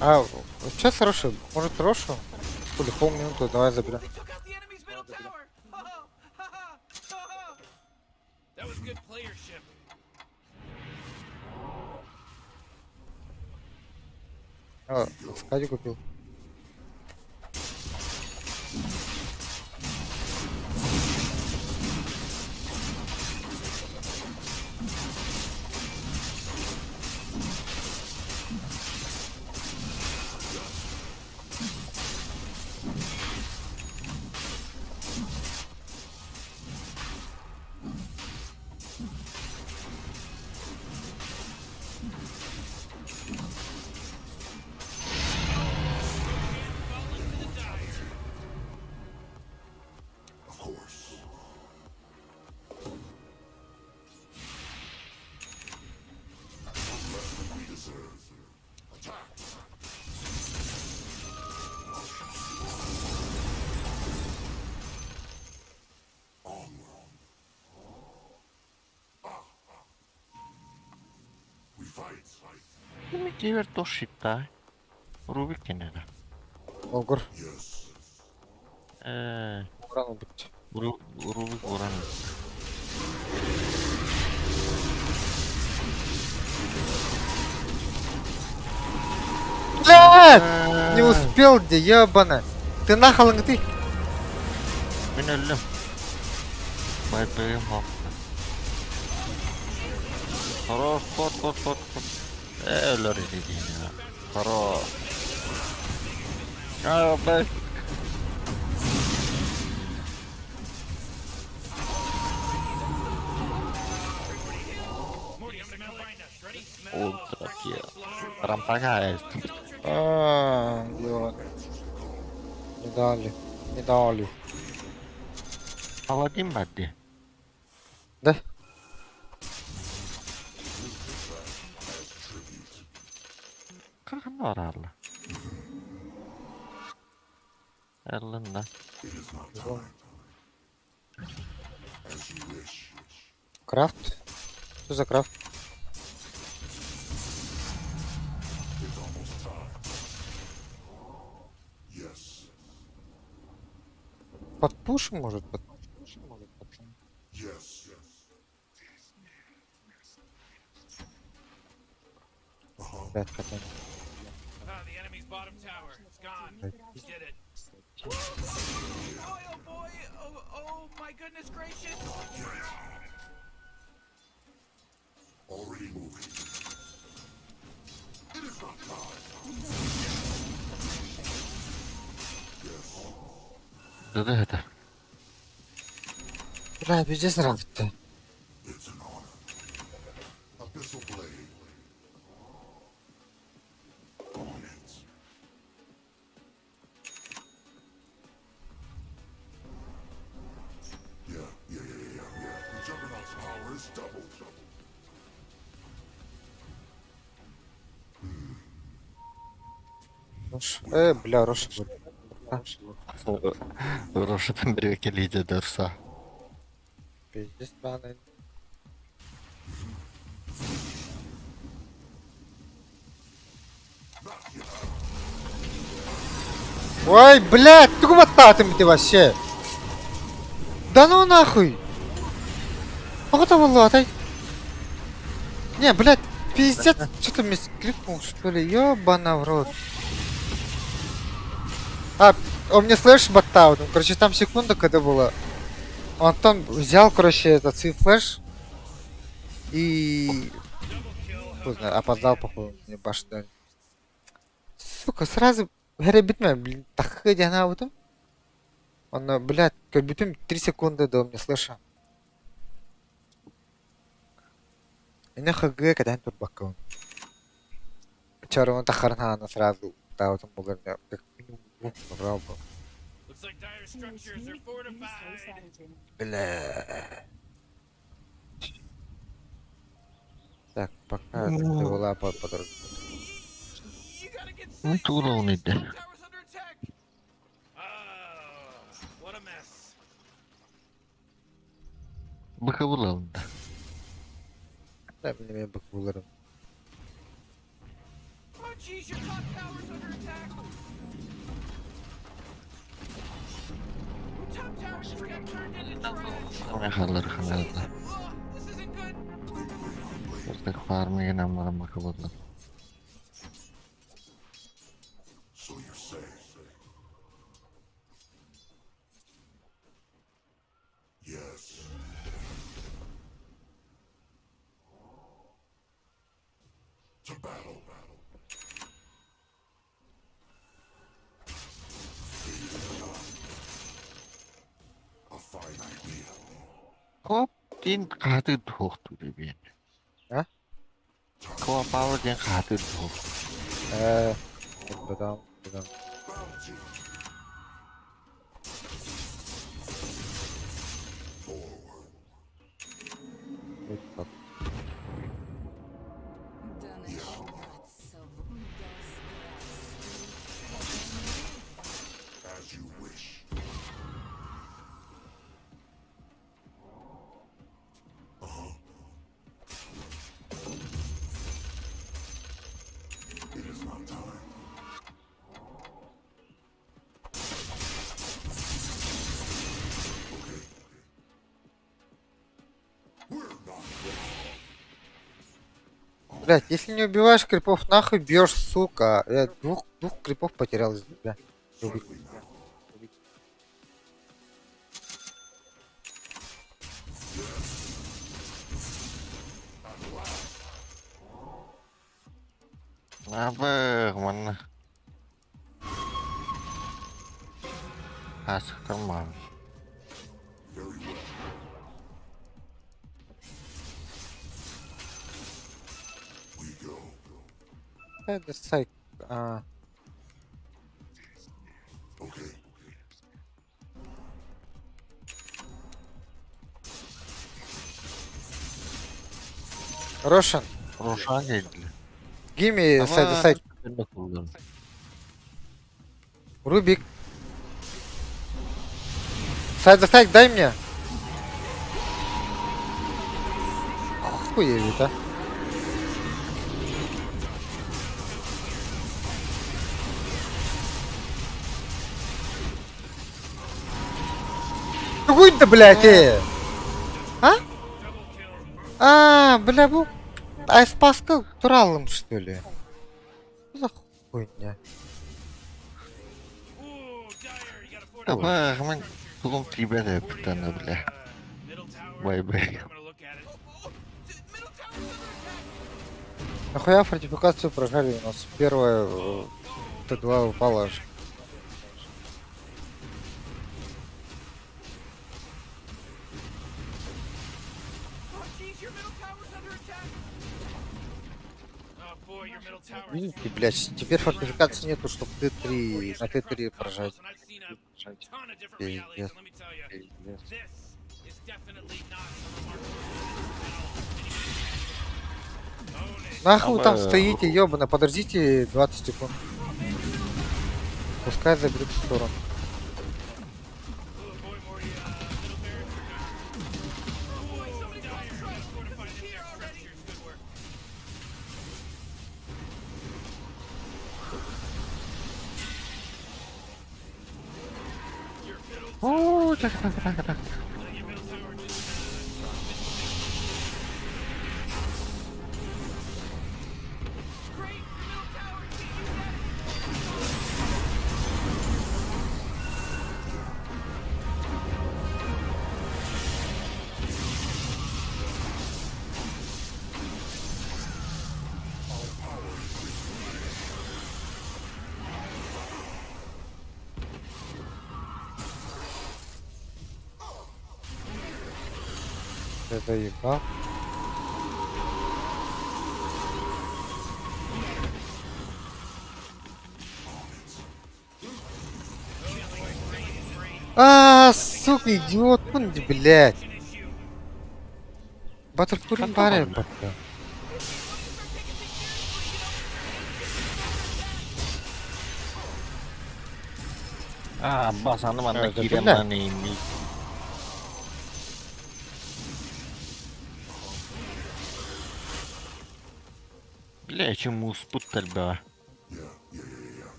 S2: А, сейчас хороший. Может, Рошу? Хули, полминуты, давай заберем.
S3: They took out the enemy's middle tower. Ha ha ha ha ha. That was good playership.
S2: А, Скади купил.
S8: Of course. Less than we deserve. Attack! Onward. Ah. We fight.
S1: Кивер то шита. Рубик не
S2: Огр.
S8: Yes.
S2: Уран убить.
S1: Рубик уран.
S2: Блядь! Не успел, где ебана. Ты нахалың ты.
S1: Мен öldüm. Байбайым hop. Хорош, кот, кот, кот, кот. Өлөр dediğin ya. Хорош. А, блядь.
S3: Morty, I'm gonna come find us. Ready?
S1: Ультра kill. Ramпагает.
S2: А, ё. Не дали. Не дали.
S1: Паладин бадди.
S2: Да?
S1: Какан var alla? Elinde.
S8: It is not time. As you wish.
S2: Крафт? Что за крафт?
S8: It's almost time. Yes.
S2: Подпушим, может? Подпушим, может, пацаны?
S8: Yes.
S2: Блядь, хотя...
S3: Ah, the enemy's bottom tower. It's gone. You did it. Boy, oh boy, oh, oh my goodness gracious.
S8: Already moving. It is not time. Yes.
S1: Да это.
S2: Бля, пиздец нравится.
S8: It's an honor. Abyssal blade. On it. Yeah, yeah, yeah, yeah, yeah, yeah. The Juggernaut's power is doubled.
S2: Бля, Роша будет.
S1: Рошатан берекелиде дұрса.
S2: Пиздец, рано. Ой, блядь, ты куда ты вообще? Да ну нахуй! Ого было, Не, блядь, пиздец, что-то мне скрипнул, что ли, ёбана в рот. А, он мне флеш ботал, ну, короче, там секунда когда была. Антон взял, короче, этот свой флеш и... Хуй знает, опоздал, походу, мне башню. Сука, сразу Гребитме, блин, так она вот Он, блядь, как будто 3 секунды до мне слыша. Ина хг когда турбакон. Чарон тахарна сразу. Да, вот он был, как минимум двух набрал бы.
S3: Looks like dire structures are fortified.
S2: Бля. Так, пока это была под
S3: You gotta get
S1: Ну,
S3: safe.
S1: тура он иде.
S3: Top tower's under attack. Oh, what a mess.
S1: Быка булалында.
S2: Да, блин, я бы булырым.
S3: Oh jeez, your top tower's under attack. Your top tower just got turned into trash.
S1: Халар халарда.
S3: Oh, this isn't good.
S1: Ортак фармеген аммаран быка булалар.
S8: So you say. Yes. To battle. A fine idea.
S1: Коп дин каты тухту би.
S2: А?
S1: Коа пауэр дин каты тух.
S2: Бадам, бадам.
S8: Bounty. Forward.
S2: Вот так.
S5: Да начнется. Да здравствует.
S8: As you wish. Uh-huh. It is not time. Okay. We're not ready.
S2: Блять, если не убиваешь крипов, нахуй бьешь, сука. Я двух крипов потерял из тебя.
S8: Certainly not.
S1: Абы манна. Асықтырман.
S8: Very well. We go.
S2: Это сайт. А,
S8: Okay.
S2: Рошан,
S1: Рошан geldi.
S2: give me side side.
S1: Kullan.
S2: Рубик. Сайд сайд, дай мне. Хуевит, а. Какой-то, блядь, э! А? А, бля, бу... Айспаска туралым, что ли? Хуйня.
S1: Аба, хаман тулум тиибэт эбиттэн бля. Бай-бай.
S2: Нахуя фортификацию прожали? У нас первая Т2 упала аж. Видите, блядь, теперь фортификации нету, чтобы Т3 на Т3 прожать. Пиздец. Пиздец. Нахуй вы там стоите, ёбано, подождите 20 секунд. Пускай заберут в сторону.
S1: Оо, так, так, так, так.
S2: Я заебал. А, сука, идиот, ну, блядь. Баттерфурин баре, пока.
S1: Аа, бас аны манна
S2: Э,
S1: киирэн
S2: бля.
S1: маны инни. Бля, чем муспут тальба.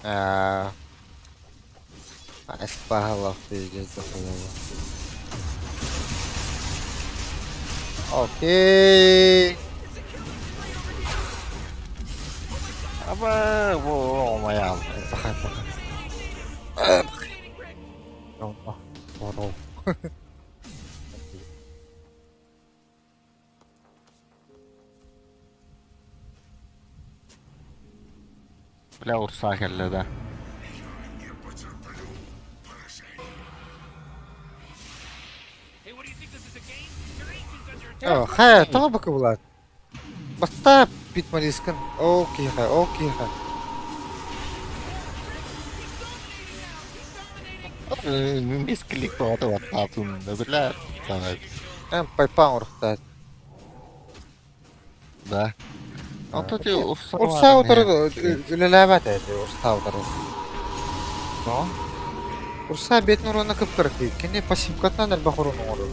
S2: А, спагала, пиздец, дохуя. Окей.
S1: Аба, о, моя.
S2: Пахай, пахай. Говно. Здорово.
S1: Бля, урса кэллэ да.
S2: О, хайа, тоҕо бакыбылаат? Бастаа питмалискын. Окей, хай, окей, хай.
S1: Мисклик тоҕото баттаатын, бля.
S2: Эн пайпаан урахтаат.
S1: Да. Онто ти урса.
S2: Урсаа утары үлэлээбэт эти, урсаа утары.
S1: Но?
S2: Урсаа бэтин уруона кыпкырты. Кини пассивкатынан элбэх уруун оҥорор.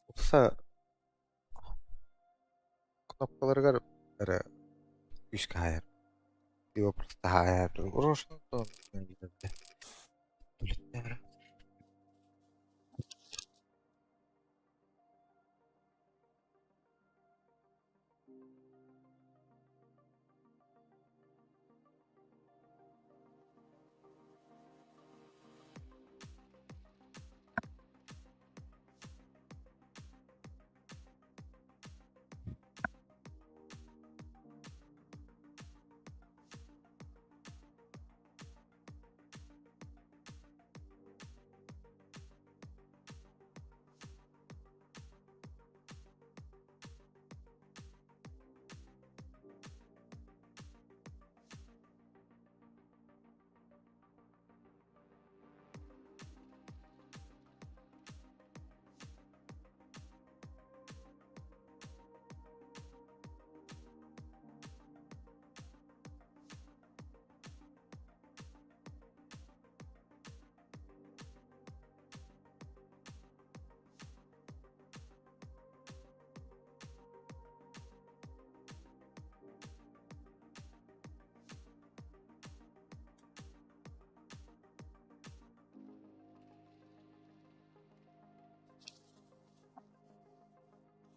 S2: Урса кнопкаларыгар эрэ күүскэ хаайар. Его просто хаайар. Уруушун Түлэттээр.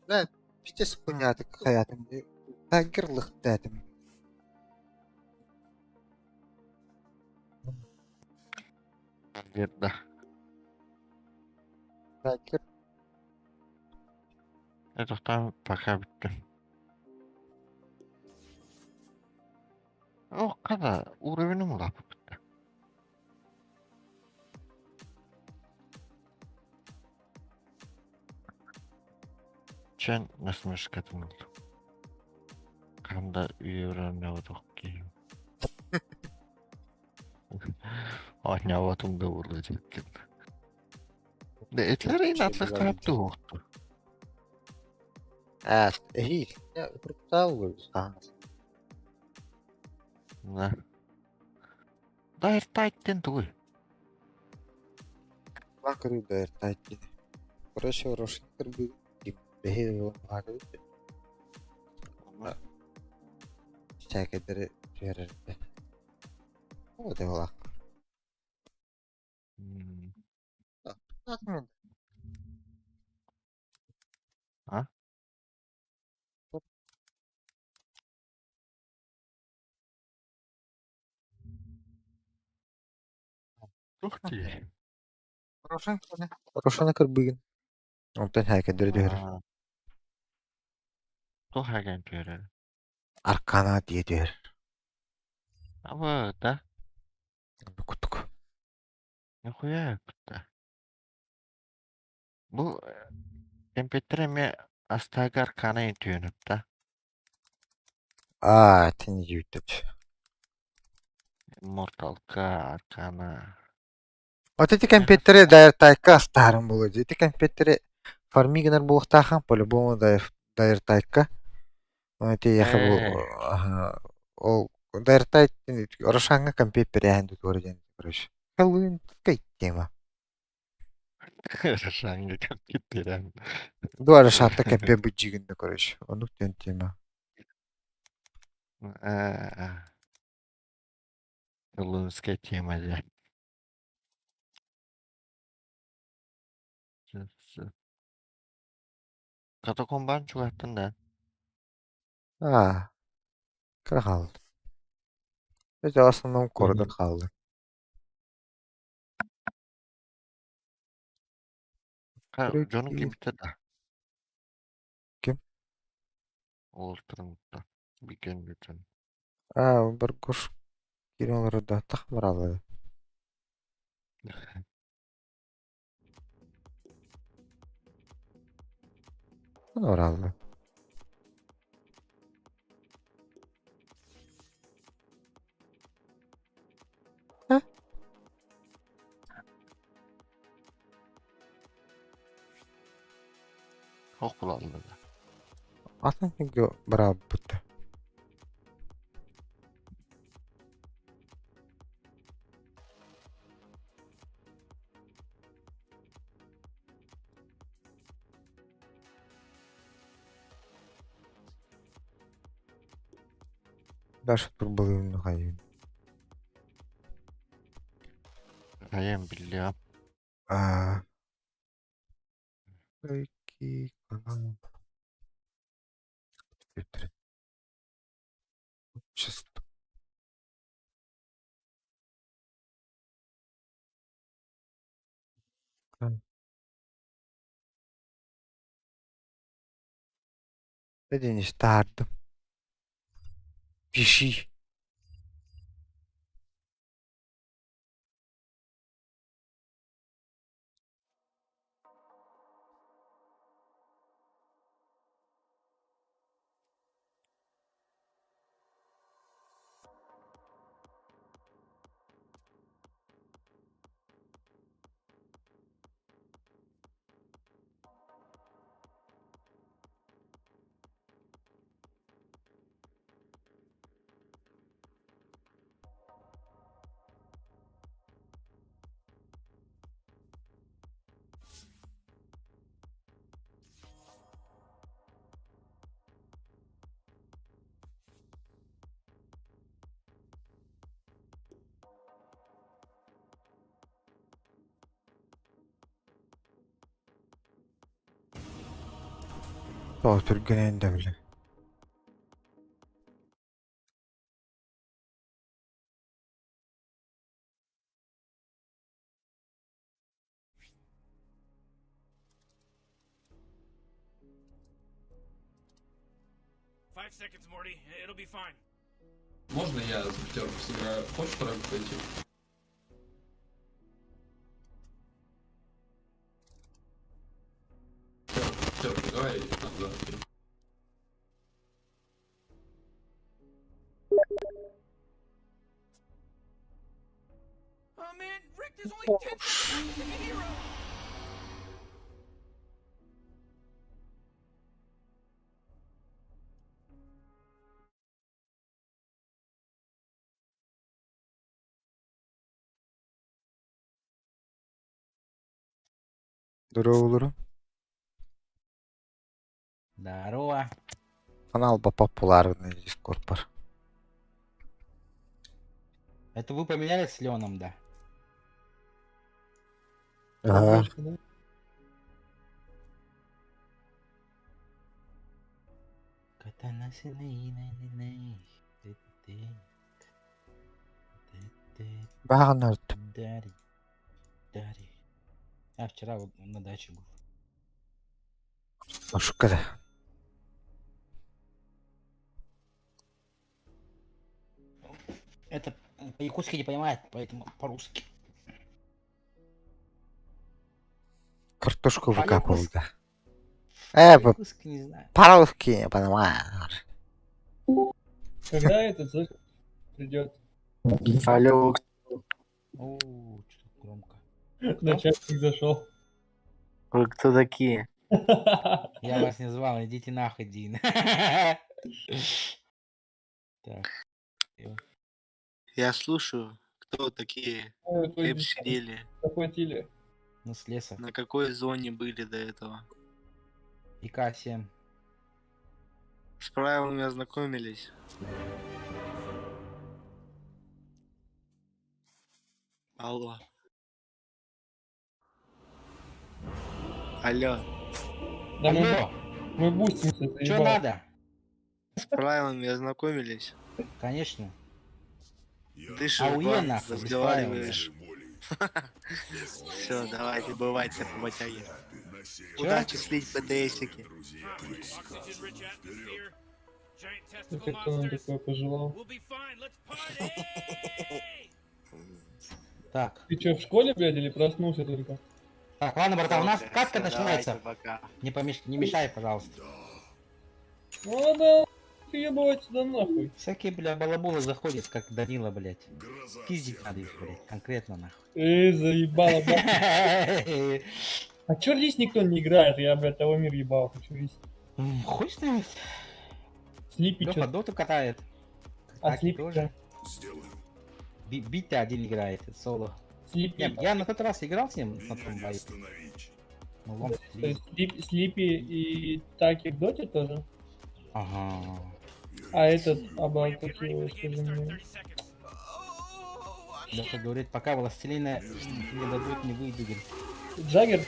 S2: Бля, пиздец хуйня какая-то. Тагер лыхтаатым.
S1: Да.
S2: Тагер.
S1: Это там пока бүттүм. О, когда уровенім улааппыт. Чен насмешкатын ыллым. Ханда үйренебатох киһи. Оонньооботум да буолуо диэбиккин. Этлэр атлыктаап туһуохту.
S2: А, эһиил. Куртаал хаамас.
S1: Да. Дайр тайттен тугуй.
S2: Ма көрүү дайр тайт. Короче, Рошин кырбы бэһи хаакы. Чәкедери түһэрэрдэ. О, де ола.
S1: А? Тух дии.
S2: Рошин Рошана кырбыгын. Онтон хәкедери түһэрэр.
S1: Тух хаген түһэрэр.
S2: Аркана дие түһэр.
S1: Аба, да.
S2: Кутук.
S1: Нихуя кутта. Бу компьютер эме астага аркана түһөнөп да.
S2: А, тини жүйтэп.
S1: Immortalка, Аркана.
S2: Вот эти компьютеры дайр тайка астаарым болу. Эти компьютеры фармигенер булуктаахан по-любому дайр дайр тайка. Эти яха бу ол дайр тай Рошанга компьютер яхан тут ден короче. Хэллоуин тема.
S1: Рошанга компьютер.
S2: Дуара шатта компьютер бу короче. Онук тен тема.
S1: Хэллоуинская тема да. Катакомбан чугаттын да.
S2: А, кыра қалды. Это в основном коридор қалды.
S1: Дьонун кимте да.
S2: Ким?
S1: Олтырымта. Бикен бүтүн.
S2: А, бір күш киноларда тахмаралы. Оралды.
S1: Хох булалды да.
S2: Атын күнгө барабыт. Дальше турбалыын хайын.
S1: Хайын билиам.
S2: А. Рейки канал. Компьютер. Чисто. Денис тардым. Пиши. Тоҕо түргэнин да били.
S3: 5 seconds, Morty. It'll be fine.
S9: Можно я за пятерку сыграю? Хочешь тройку пойти? Пятерку, давай на два, три.
S3: Oh man, Rick, there's only 10 seconds left to pick a hero.
S2: Дорооболору.
S10: Здорово.
S2: Канал по популярный Дискорд бар.
S10: Это вы поменялись с Леоном, да?
S2: Ага. Багнард.
S10: Дари. Дари. Я вчера вот на даче был.
S2: Ошукада.
S10: Это по-якутски не понимает, поэтому по-русски.
S2: Картошку выкапывал,
S10: По-якутски
S2: да.
S10: по-якутски не знаю.
S2: По-русски не понимаю.
S11: Когда этот слышь, придет?
S12: Алло,
S10: О, что громко.
S11: Начальник зашел.
S12: вы кто такие?
S10: Я вас не звал, идите нахуй, Дин. Так. всё.
S12: Я слушаю, кто такие?
S11: Твой
S12: Кем сидели?
S11: Захватили.
S10: Ну, с леса.
S12: На какой зоне были до этого?
S10: ИК-7.
S12: С правилами ознакомились? Алло. Алло,
S11: Да мы,
S10: Алло,
S11: мы бустимся,
S10: что
S11: заебал.
S10: надо?
S12: с правилами ознакомились?
S10: Конечно.
S12: Дышишь,
S10: АУЕ
S12: бан,
S10: нахуй, без правил,
S12: разговариваешь. Все, давайте, бывайте, работяги.
S10: Чё?
S12: Удачи слить ПТСики.
S3: Oxygen-rich atmosphere. Giant
S11: Это
S3: testicle
S11: кто нам
S3: monsters.
S11: такое пожелал?
S3: We'll be fine. Let's party!
S10: Так.
S11: Ты что, в школе, блядь, или проснулся только?
S10: Так, ладно, братан, у нас
S12: Всё,
S10: катка
S12: давайте,
S10: начинается.
S12: пока.
S10: Не мешай, пожалуйста.
S11: Ну да, ебать, да нахуй.
S10: Всякие, бля, балаболы заходят, как Данила, блядь. Пиздить надо их, блядь, конкретно нахуй.
S11: Эй, заебало, блядь. А чё лис никто не играет? Я, блядь, того мир ебал, хочу лис.
S10: Хуй знает.
S11: Слипи
S10: Лёха
S11: чё?
S10: доту катает.
S11: А
S10: Таки
S11: Слипи
S10: тоже.
S11: чё?
S10: Битя один играет, соло.
S11: Слипи.
S10: Не, я на тот раз играл с ним на том бою. Ну, лом
S11: То есть Слипи и Таки в доте тоже?
S10: Ага.
S11: А этот,
S3: Hurry up,
S11: как
S3: get ready
S11: его,
S3: for the game
S11: скажи
S3: to start in
S11: мне.
S3: 30 seconds.
S10: Леха говорит, пока властелина не дадут, не выйду, говорит.
S11: Джаггер?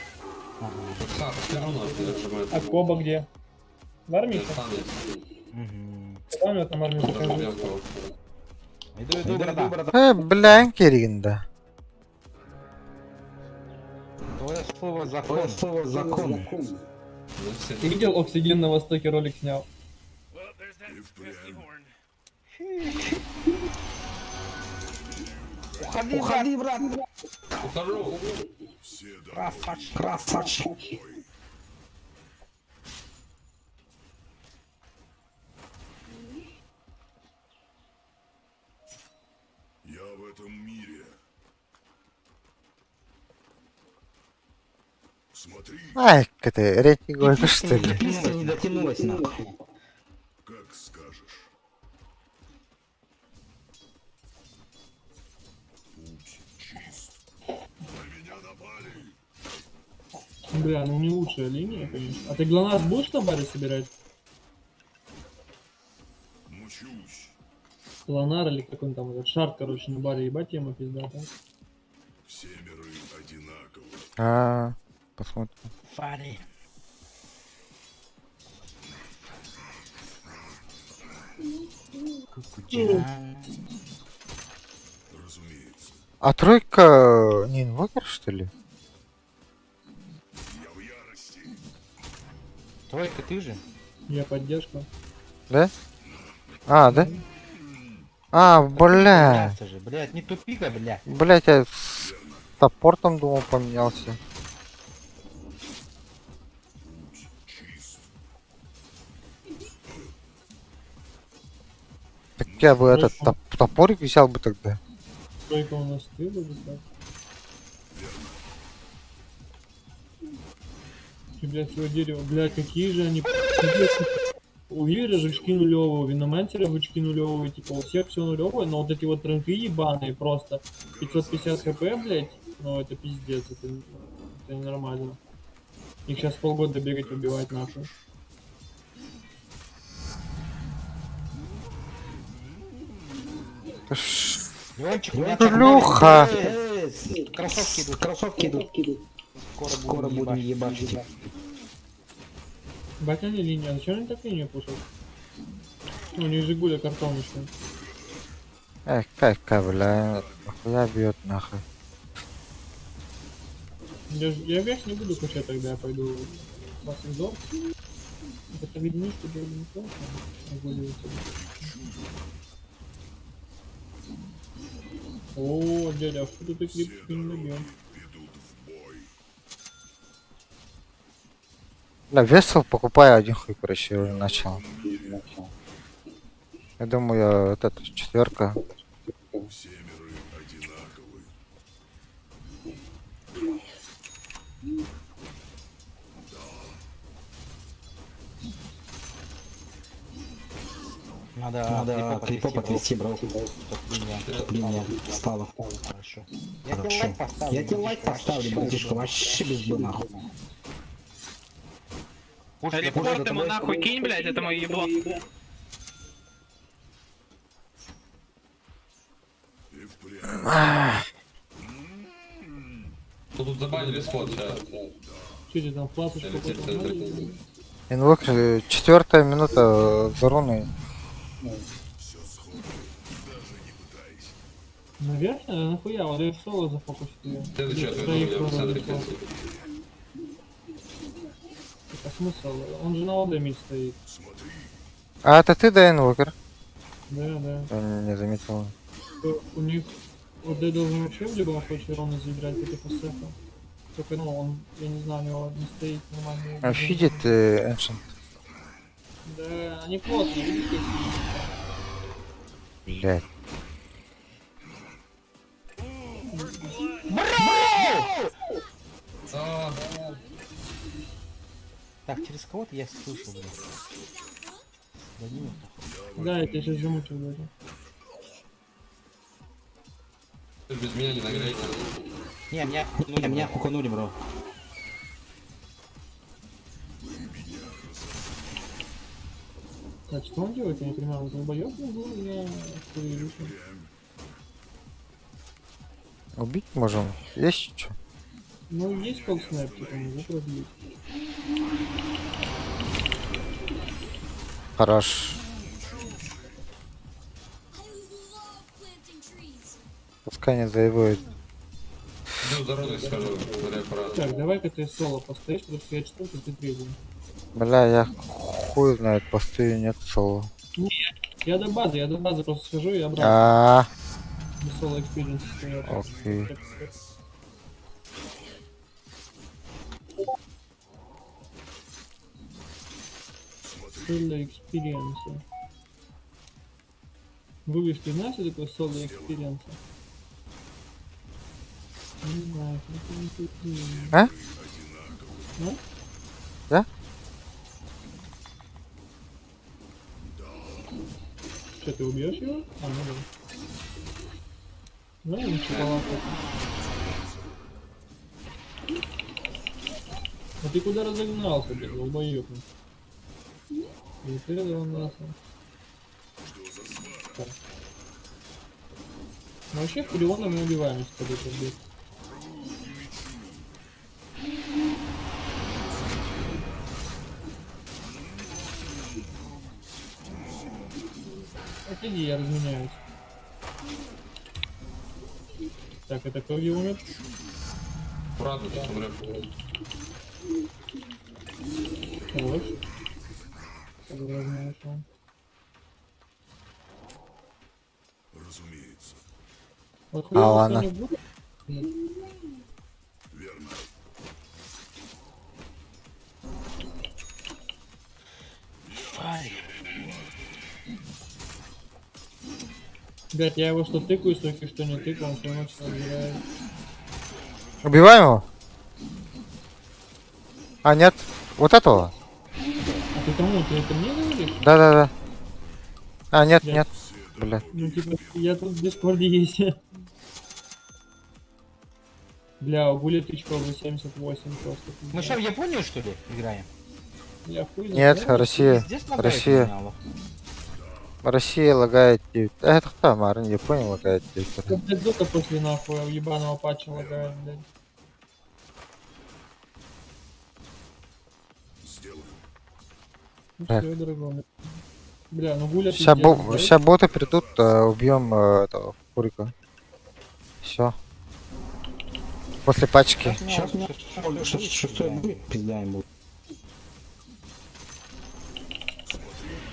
S10: Ага.
S9: Сам все равно отжимает.
S11: А Коба где? В армии?
S9: Я сам есть.
S10: Мгм.
S11: Когда у него там армия
S9: Даже
S11: заканчивается?
S9: прям был.
S10: Иду, иду, братан.
S2: Бля, киригин да.
S10: Твое слово закон. Твое слово закон.
S9: Ну, все.
S11: Ты видел, Оксиген на Востоке ролик снял?
S3: Well, there's that pesky horn.
S10: Уходи, уходи, брат.
S9: Ухожу.
S10: Красавчик. Красавчик.
S8: Я в этом мире. Смотри,
S2: Ай, это рейтинговый что ли?
S10: Писка не дотянулась, нахуй.
S8: как скажешь. Путь чист. На меня напали.
S11: Бля, ну не лучшая линия, конечно. А ты ГЛОНАСС будешь на баре собирать?
S8: Мучусь.
S11: Планар или как он там, этот шар, короче, на баре, ебать, тема пиздата.
S8: Все миры одинаковы.
S2: А, посмотрим.
S10: Фари. Кукучан.
S2: А тройка не инвокер, что ли?
S10: Тройка ты же?
S11: Я поддержка.
S2: Да? А, да? А, бля.
S10: Поменялся же, блядь, не тупи-ка, блядь.
S2: Блять, я с саппортом думал поменялся. Так я бы этот топорик взял бы тогда.
S11: Тройка у нас ты вроде как. Ты, блядь, всего дерева. Бля, какие же они... пиздец. У Юрия жучки нулевые, у Виномантера жучки нулевые, типа у всех все нулевое, но вот эти вот ранки ебаные просто. 550 хп, блядь, ну это пиздец, это ненормально. Их сейчас полгода бегать убивать нахуй.
S10: Леончик, у меня
S2: Шлюха!
S10: Кроссовки идут, кроссовки идут. Скоро, Скоро будем ебашить.
S11: Бать они линию, а зачем они так линию пушат? Ну, у них же гуля картон еще.
S2: Эх, как, бля, нахуя бьет нахуй.
S11: Я вверх не буду качать тогда, я пойду в Бассендор. Это виднишку было бы неплохо. а гули у тебя. О, дядя, а что тут и крипчики не добьем?
S2: Бля, весел покупаю один хуй, короче, я уже начал. Я думаю, я вот эта четверка.
S10: Надо, Надо крипа подвести, бро. Чтоб линия стала. Хорошо. Я тебе лайк поставлю. Я тебе лайк поставлю, братишка, вообще без бы нахуй.
S3: Репорт ему нахуй кинь, блядь, это мой ебло.
S9: Ну тут забанили сход сейчас.
S11: Че тебе там фласочку
S9: Летит
S11: какую-то
S9: центр.
S11: надо?
S2: Инвокер, четвертая минута за руной.
S11: Наверх? А нахуя? Вот я в соло зафокусил её.
S9: Следующий ответ у
S11: Троих
S9: меня в
S11: вроде
S9: центре
S11: соло.
S9: хилси.
S11: Так, а смысл? Он же на ОД мид стоит.
S2: А это ты, да, инвокер?
S11: Да, да.
S2: Я не заметил.
S11: У них ОД должен вообще в любом случае ровно забирать против СФ. Только, ну, он, я не знаю, у него не стоит нормально.
S2: А фидит Ancient.
S11: Да, они плотные, видишь, какие?
S2: Блять.
S9: А,
S10: Так, через кого-то я слышал, блядь. Данила, похуй.
S11: Да, я тебя сейчас замучил даже.
S9: Ты ж без меня не нагреешь.
S10: Не, меня, не, меня хуканули, бро.
S11: Так, что он делает, я не понимаю, он долбоёб был на хуй
S2: Убить можем? Есть что?
S11: Ну, есть колснэп, типа, могу продлить.
S2: Хорош. Пускай не заебывает.
S9: Иду за руной схожу, смотри аккуратно.
S11: Так, давай-ка ты соло постоишь, потому что я четвертый, ты третий.
S2: Бля, я хуй знает, постою нет соло.
S11: Не, я до базы просто схожу и обратно.
S2: А,
S11: На соло experience стоят.
S2: окей.
S11: Solo experience. Выбишь, ты знаешь, что такое соло experience? Не знаю, это не такие.
S2: А?
S11: А?
S2: Да?
S11: Что, ты убьешь его? А, ну да. Ну, ничего, ладно. А ты куда разогнался, блядь, долбоёб? Не ты разогнался. Так. Ну вообще Фуриона мы убиваем, если тобой пробьет. Иди, я разменяюсь. Так, это кто где умер?
S9: Аккуратно, тут умрешь.
S11: Хорош. Разменяюсь он.
S8: Разумеется.
S11: Вот
S2: А,
S11: хуёво, что
S2: ладно.
S11: не будет.
S8: Верно.
S11: Блять, я его что тыкаю, суки, что не тыкаю, он все равно все отбирает.
S2: Убиваем его? А, нет. Вот этого?
S11: А ты кому? Ты это мне говоришь?
S2: Да-да-да. А, нет,
S11: Блядь.
S2: нет. Бля.
S11: Ну типа, я тут в Дискорде есть. Бля, у Гуля тычка уже 78 просто.
S10: Мы что, в Японию, что ли, играем?
S11: Я хуй
S2: Нет,
S11: знает.
S2: Россия.
S10: Пиздец лагает
S2: Россия.
S10: у меня, лох.
S2: Россия лагает 9. А это кто, Марин, Япония лагает 9.
S11: Да, блядь, Дота после нахуй ебаного патча лагает, блядь.
S8: Сделаю.
S11: Ну
S2: Так.
S11: все, дорогой. Бля, ну Гуля
S2: Ща,
S11: пиздец, блядь.
S2: ща боты придут, убьем этого Фурика. Все. После пачки.
S10: Сейчас у меня шестой будет, пизда ему.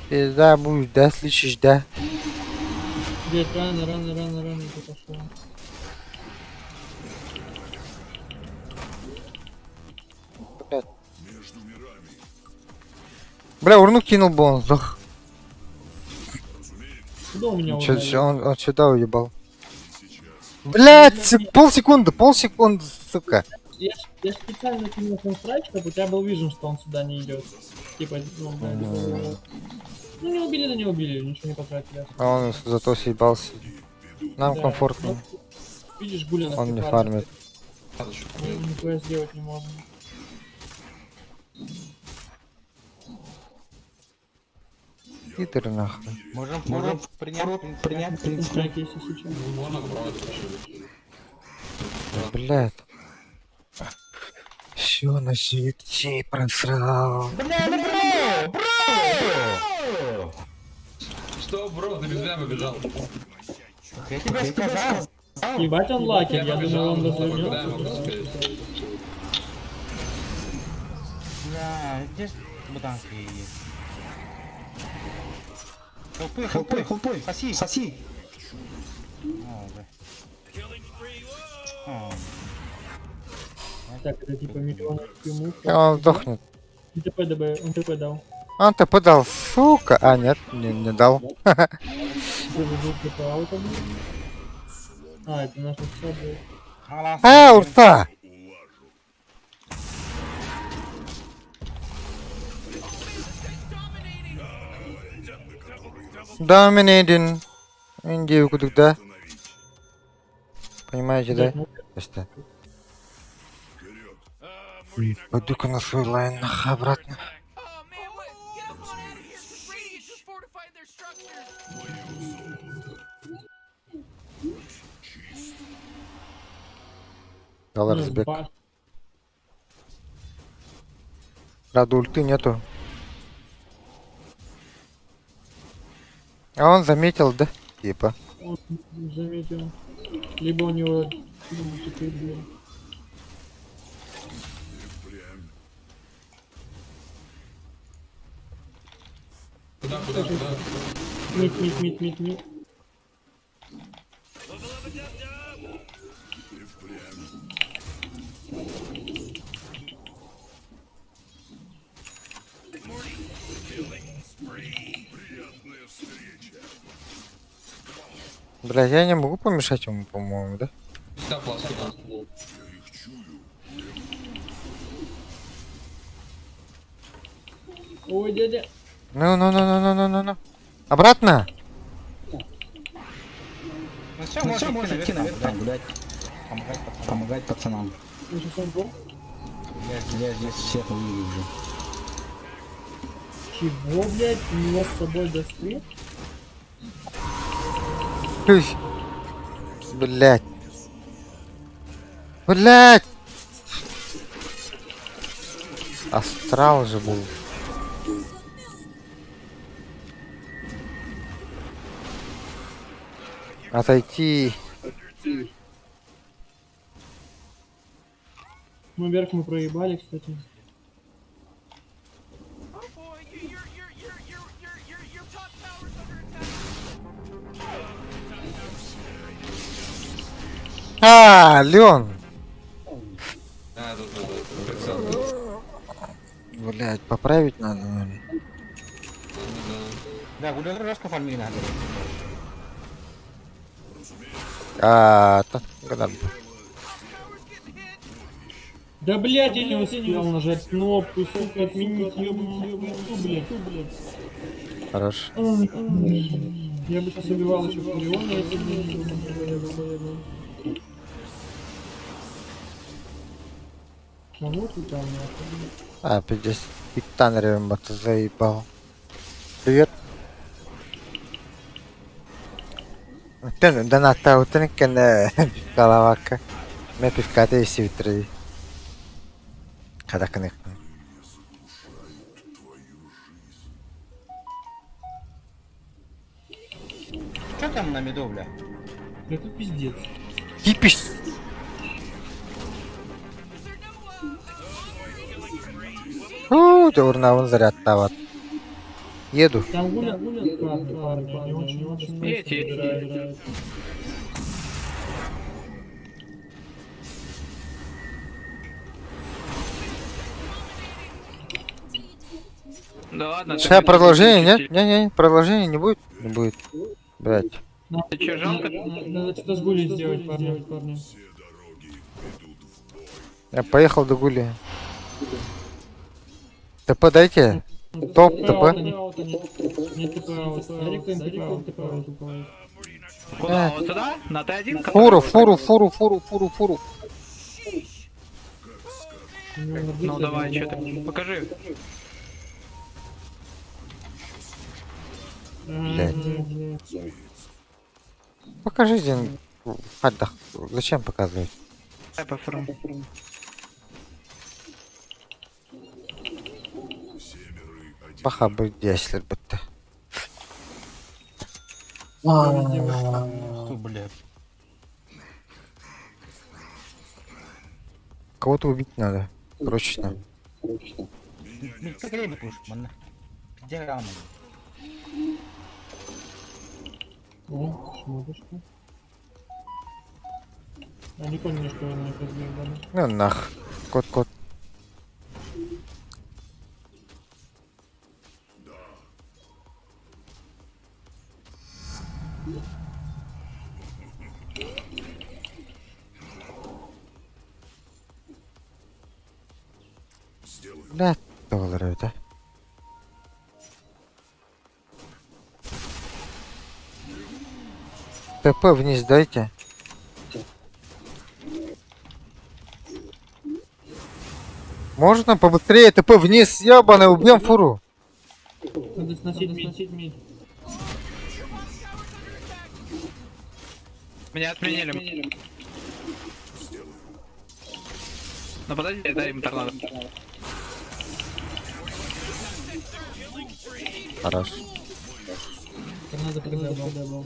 S2: Пизда будет, да, слышишь, да?
S11: Блядь, рано, рано, рано, рано ты пошел.
S2: Блядь. Бля, урну кинул бы он, сдох.
S11: Куда у меня
S2: Чё,
S11: ударили?
S2: чё, он сюда уебал. Блять, полсекунды, полсекунды, сука.
S11: Я специально кинул фунстрайк, чтобы у тебя был вижен, что он сюда не идет. Типа, ну, блядь, ну не убили, да не убили, ничего не потратили.
S2: А он зато съебался. Нам
S11: Да.
S2: комфортно.
S11: Ну, видишь, Гуля
S2: Он не фармит.
S11: Мы нихуя сделать не можем.
S2: Питер нахуй.
S10: Можем, можем принять, принять, в принципе.
S11: Если сейчас.
S9: Ну, можно попробовать вообще.
S2: Блять. Все на свете просрал.
S10: Бля, ну бро, бро!
S9: Что, бро, ты без меня побежал?
S10: Я тебе сказал.
S11: Ебать он лакер, я думал он
S9: побежал, куда я могу
S11: развернется.
S9: успеть?
S10: Бля, где ж бутанки есть? Хелпы, хелпы, хелпы, соси, соси. О, бля. О.
S11: Так, это типа миллион ему.
S2: А он сдохнет.
S11: Он ТП ДБ, он ТП дал.
S2: Он ТП дал, сука. А, нет, не дал.
S11: ТП аута был. А, это наша вся, блядь.
S2: А, урта! Dominating. Индию куда? Понимаете, да? Просто. Пойду-ка на свой лайн нахуй обратно. Дал
S11: Ну,
S2: разбег. Правда, ульты нету. А он заметил, да? Типа.
S11: Он заметил. Либо у него ну, теперь был.
S9: Куда, куда, куда?
S11: Мид, мид, мид, мид, мид.
S2: Бля, я не могу помешать ему, по-моему, да?
S9: Сюда, плас, сюда.
S11: Ой, дядя.
S2: Ну, ну, ну, ну, ну, ну, ну, ну. Обратно?
S10: Ну все, ну, все, можно идти наверх там гулять. Помогать пацанам. Помогать пацанам.
S11: Ну, сейчас он был.
S10: Я здесь всех увидел уже.
S11: Чего, блядь? У него с собой досты?
S2: Плюс. Блять. Блять. Астрал же был. Отойти.
S11: Ну, вверх мы проебали, кстати.
S2: А, Леон.
S9: А, тут надо прицел.
S2: Блять, поправить надо, наверное.
S10: Да, гулял жестко фармили надо.
S2: А, та, гадал.
S11: Да блять, я не успел нажать кнопку, сука, отменить, ёбаную хуйню, блядь.
S2: Хорош.
S11: Ой, я бы сейчас убивал еще Фуриона, если бы не было. Кого ты там нахуй?
S2: А, пиздец. Питан ты заебал. Привет. Тен, доната утын кene пивкалавака. Ме пивката и си утре. Кадакаnek.
S10: Что там на меду, бля?
S11: Да тут пиздец.
S2: Кипиш. У, урнавын зарядтават. Еду.
S11: Там гуля, гуля, карты, парни, они очень, очень
S9: Едь, едь.
S11: собирают.
S9: Да ладно. ты
S2: Сейчас
S9: будешь
S2: продолжение, нет?
S9: чистить.
S2: Не-не, продолжение не будет? Не будет. Блять.
S9: Ты че, жалко?
S11: Надо что-то с гулей сделать, парни. парни.
S2: Я поехал до Гули. ТП дайте. Топ, ТП.
S11: Нет ТП, аут, ТП, ТП, ТП.
S9: Куда? Вот сюда? На Т1?
S2: Фуру, фуру, фуру, фуру, фуру, фуру.
S9: Ну давай, что ты? Покажи.
S2: Блядь. Покажи, Дин. Хаддах. Зачем показывать?
S9: Давай по фурам.
S2: Баха бы если бы ты.
S10: Фу, бля.
S2: Кого-то убить надо. Срочно.
S10: Ну, как время кушать, манна. Где рано?
S11: О, шмоточка. Они поняли, что вы на заебали.
S2: Ну нах. Кот, кот. Бля, доллары, да? ТП вниз дайте. Можно побыстрее ТП вниз, ебаный, убьем фуру.
S11: Надо сносить мид. Сносить мид.
S9: Меня отменили. Ну подожди, дай им торнадо.
S2: Хорош.
S11: Торнадо КД был.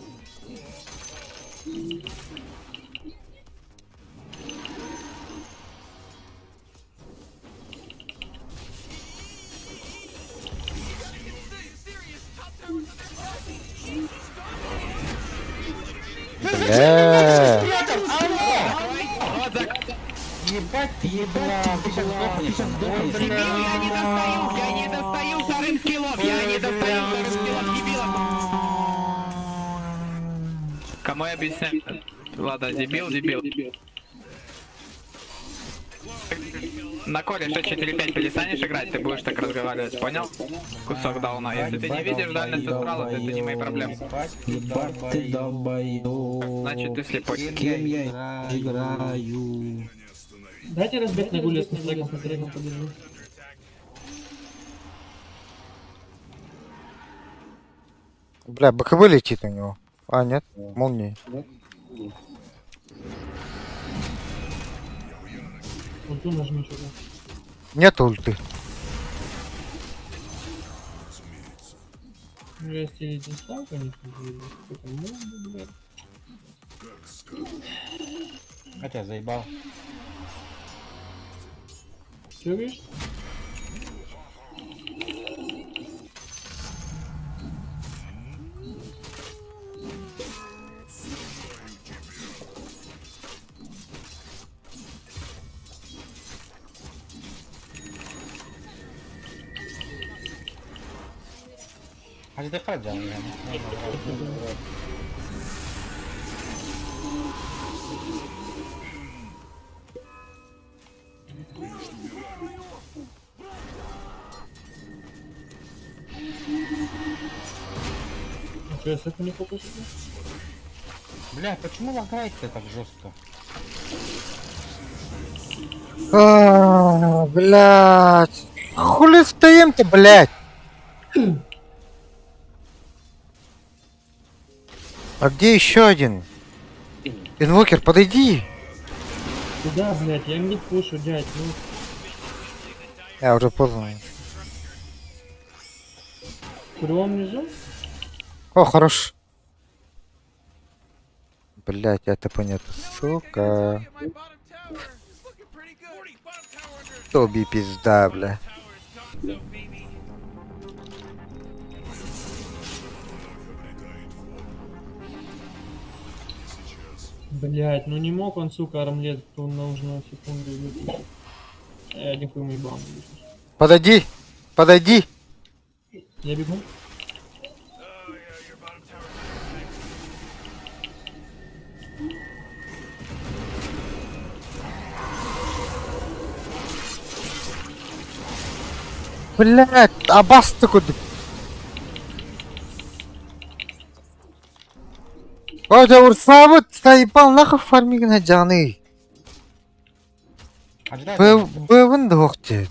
S2: Бля.
S10: Ебать ты, ебать ты, сейчас сдохнешь. Ой,
S9: Дебил, я не достаю, я не достаю вторым скиллом, я не достаю вторым скиллом, дебилом. Кому я объясняю? Ладно, дебил, дебил. На коле 6-4-5 перестанешь играть, ты будешь так разговаривать, понял? Кусок дауна. Если ты не видишь дальность астрала, то это не мои проблемы.
S10: Ебать ты долбоёб.
S9: Значит, ты слепой.
S10: С кем я играю?
S11: Дайте разбег на гуле с треком, с треком подержу.
S2: Бля, БКБ летит у него. А, нет, молнии.
S11: Ульту нажми что-то.
S2: Нет ульты.
S11: Ну, я стелить не стал, конечно, какой-то моб, блядь.
S10: Хотя заебал.
S11: Че говоришь?
S10: Хажды хаджан я.
S11: А что, я с не фокусил?
S10: Бля, почему лагает-то так жестко?
S2: А, блядь. Хули стоим-то, блядь? А где еще один? Инвокер, подойди.
S11: Куда, блядь? Я мид пушу, дядь. Ну,
S2: Я уже поздно.
S11: курьем внизу?
S2: О, хорош. Блять, это понятно. Сука. Тоби пизда, бля.
S11: Блять, ну не мог он, сука, armlet в ту нужную секунду выключить. Я один хуй ебал.
S2: Подойди! Подойди!
S11: Я бегу.
S2: Блять, абас ты куда? О, да урсабыт, заебал нахуй фармигна жаны. Бывын дохте.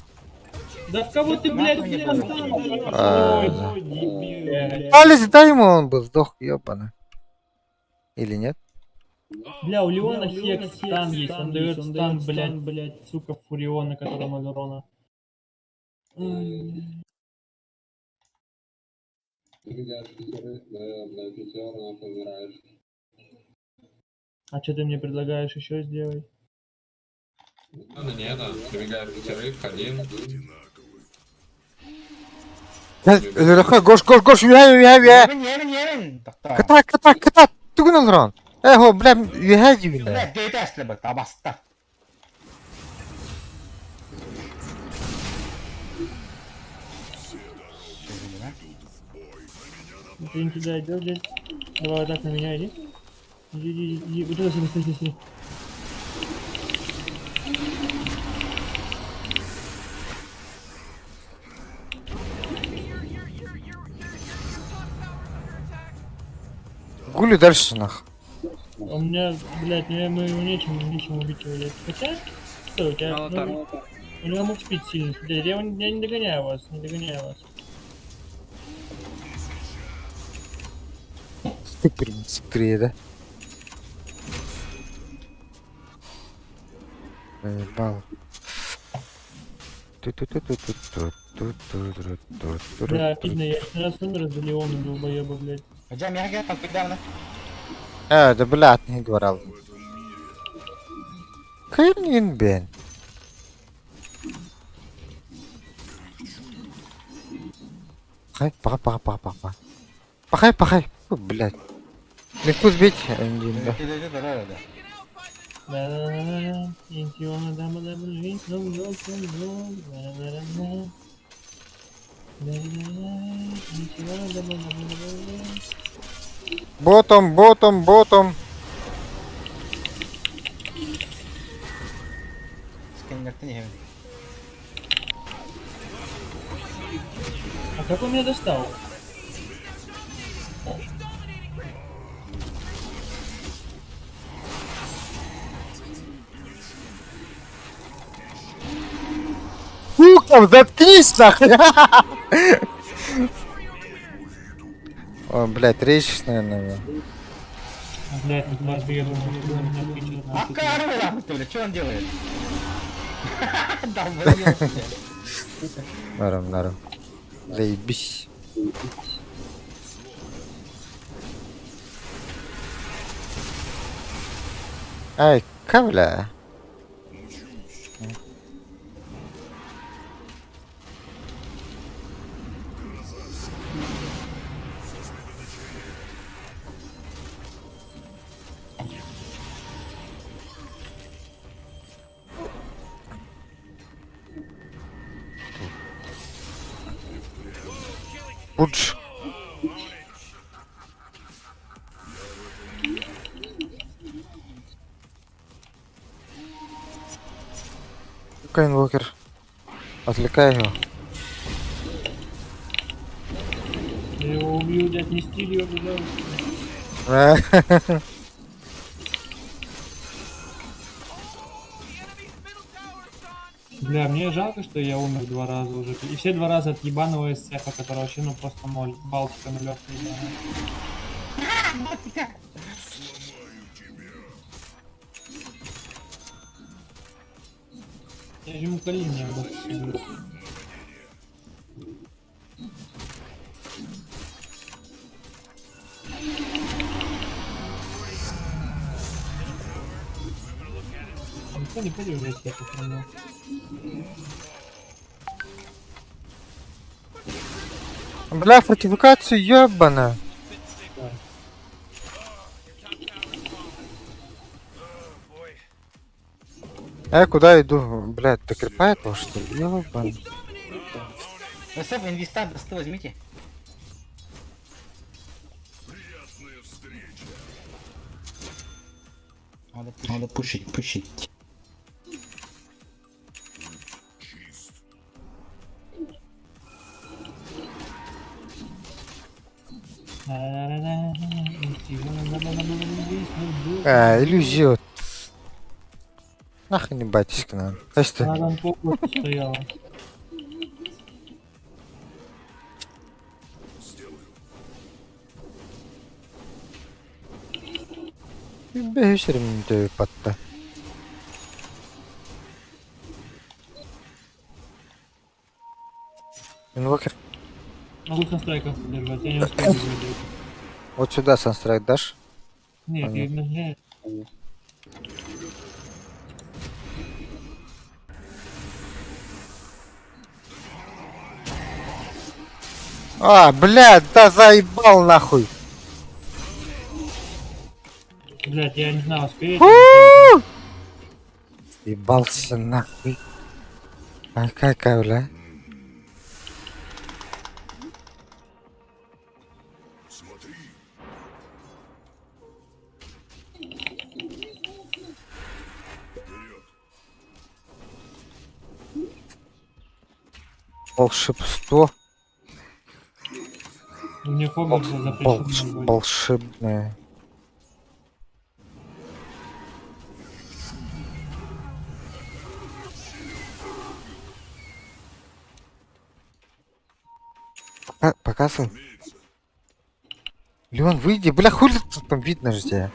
S11: Да в кого ты, блядь, блядь, стан даешь?
S2: А,
S11: Ой,
S2: да.
S11: ой, дебил, блядь.
S2: Палец дай ему, он был сдох, ёбана. Или нет?
S11: Бля, у Леона хекс стан есть, он дает стан, блядь, блядь, сука, Фуриона, которому урона. М. А что ты мне предлагаешь еще сделать?
S2: Гош, гош, гош, юхэ, юхэ, юхэ.
S10: Ерин, ерин,
S2: Ката, ката, ката, тугун олорон. Эхо, бля, юхэ дивинэ.
S10: Бля, дейт бля, табаста.
S11: Ты не туда идешь, блядь. Давай вот так на меня иди. Иди, иди, иди. Вот туда, сюда, сюда, сюда.
S2: Гули дальше, нах.
S11: У меня, блядь, ну я мы его нечем, нечем убить его, блядь. Хотя, что у тебя? Ну, у него мог спить сильно. Блядь, я, я не догоняю вас, не догоняю вас.
S2: Ты быстрее, да? Заебал.
S11: Да, обидно, я раз умер из-за Леона, долбоеба, блядь.
S10: Hocam ya gel kalk
S2: А, да блядь, не говорил. Кырнин бен. Пахай, пахай, пахай, пахай, пахай. Пахай, пахай. Фу, блядь. Легко сбить, да. Ботом, ботом, ботом.
S11: А как он меня достал?
S2: Сука, заткнись нахуй! О, блядь, речь, наверное.
S11: Блядь, тут вас я думал, на меня кричит,
S10: А
S11: нахуй.
S10: король, нахуй ты, блядь, что он делает? Долбоёб, блядь.
S2: Наром, наром. Заебись. Ай, бля. Пудж. Сука, инвокер. Отвлекай его.
S11: Я его убью, блядь, не стиль его, блядь. Бля, мне жалко, что я умер два раза уже. И все два раза от ебаного СФ, который вообще, ну, просто ноль. Балтика нулевка ебаная. Я же ему колени обоссу. Никто не понял, блядь, я похоронил.
S2: Бля, фортификацию ебана. А я куда иду? Блядь, до крипа этого, что ли? Ёбана.
S10: СФ, инвеста, досты возьмите. Надо пушить, пушить.
S2: А, иллюзию. Нахуй не батюшка нам. А что?
S11: Она там полгода стояла.
S2: Бэхүсэрим патта. Инвокер,
S11: Могу санстрайков подержать, я не успею держать.
S2: вот сюда санстрайк дашь?
S11: Нет, я не
S2: А, блядь, да заебал нахуй.
S11: Блядь, я не знаю, успею.
S2: Ебался нахуй. А какая, бля? Волшебство.
S11: Мне Хогвартс запрещен.
S2: Волшебное. Показывай. Леон, выйди, бля, хули тут там видно же тебя.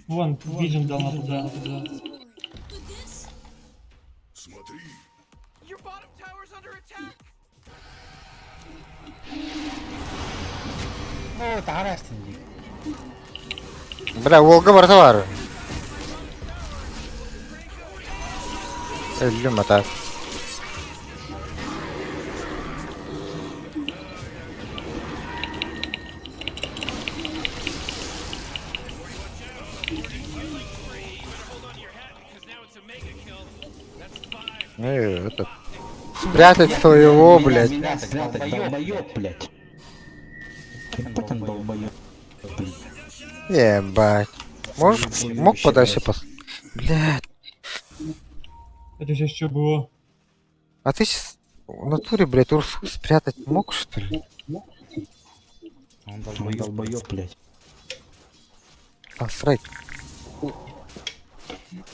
S11: Вон, видим дал туда, туда.
S10: О, таҕара астын дии.
S2: Бля, Волга бар. Өллүм ата. Это... Спрятать своего, блядь.
S10: Меня спрятать, долбоёб, блядь. Ебать он долбоёб.
S2: Ебать. Можешь, мог подальше пос... Блядь.
S11: Это сейчас что было?
S2: А ты сейчас в натуре, блядь, Урсу спрятать мог, что ли?
S10: Он долбоёб, блядь.
S2: А, страйк.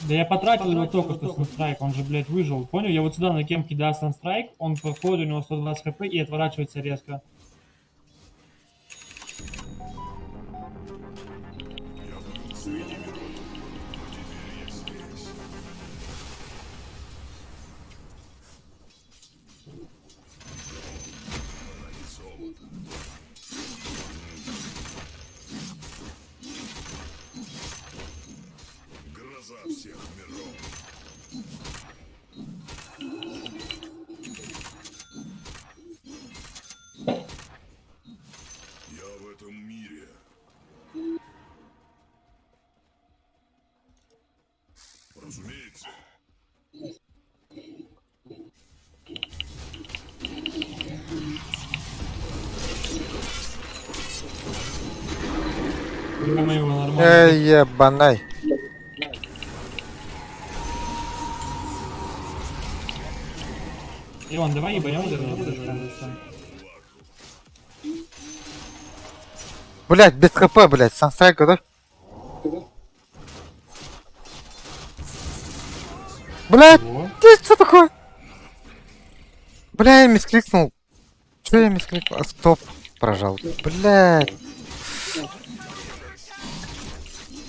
S11: Да я потратил его только что санстрайк, он же, блядь, выжил. Понял? Я вот сюда на кемке дал санстрайк, он проходит, у него 120 хп и отворачивается резко. Ё-моё, нормально.
S2: Эй, ебанай.
S11: Иван, давай ебанем вот этого мужика.
S2: Блять, без хп, блять, санстрайк готов? Блять, ты что такое? Бля, я мискликнул. Что я мискликнул? А, Стоп, прожал. Блять.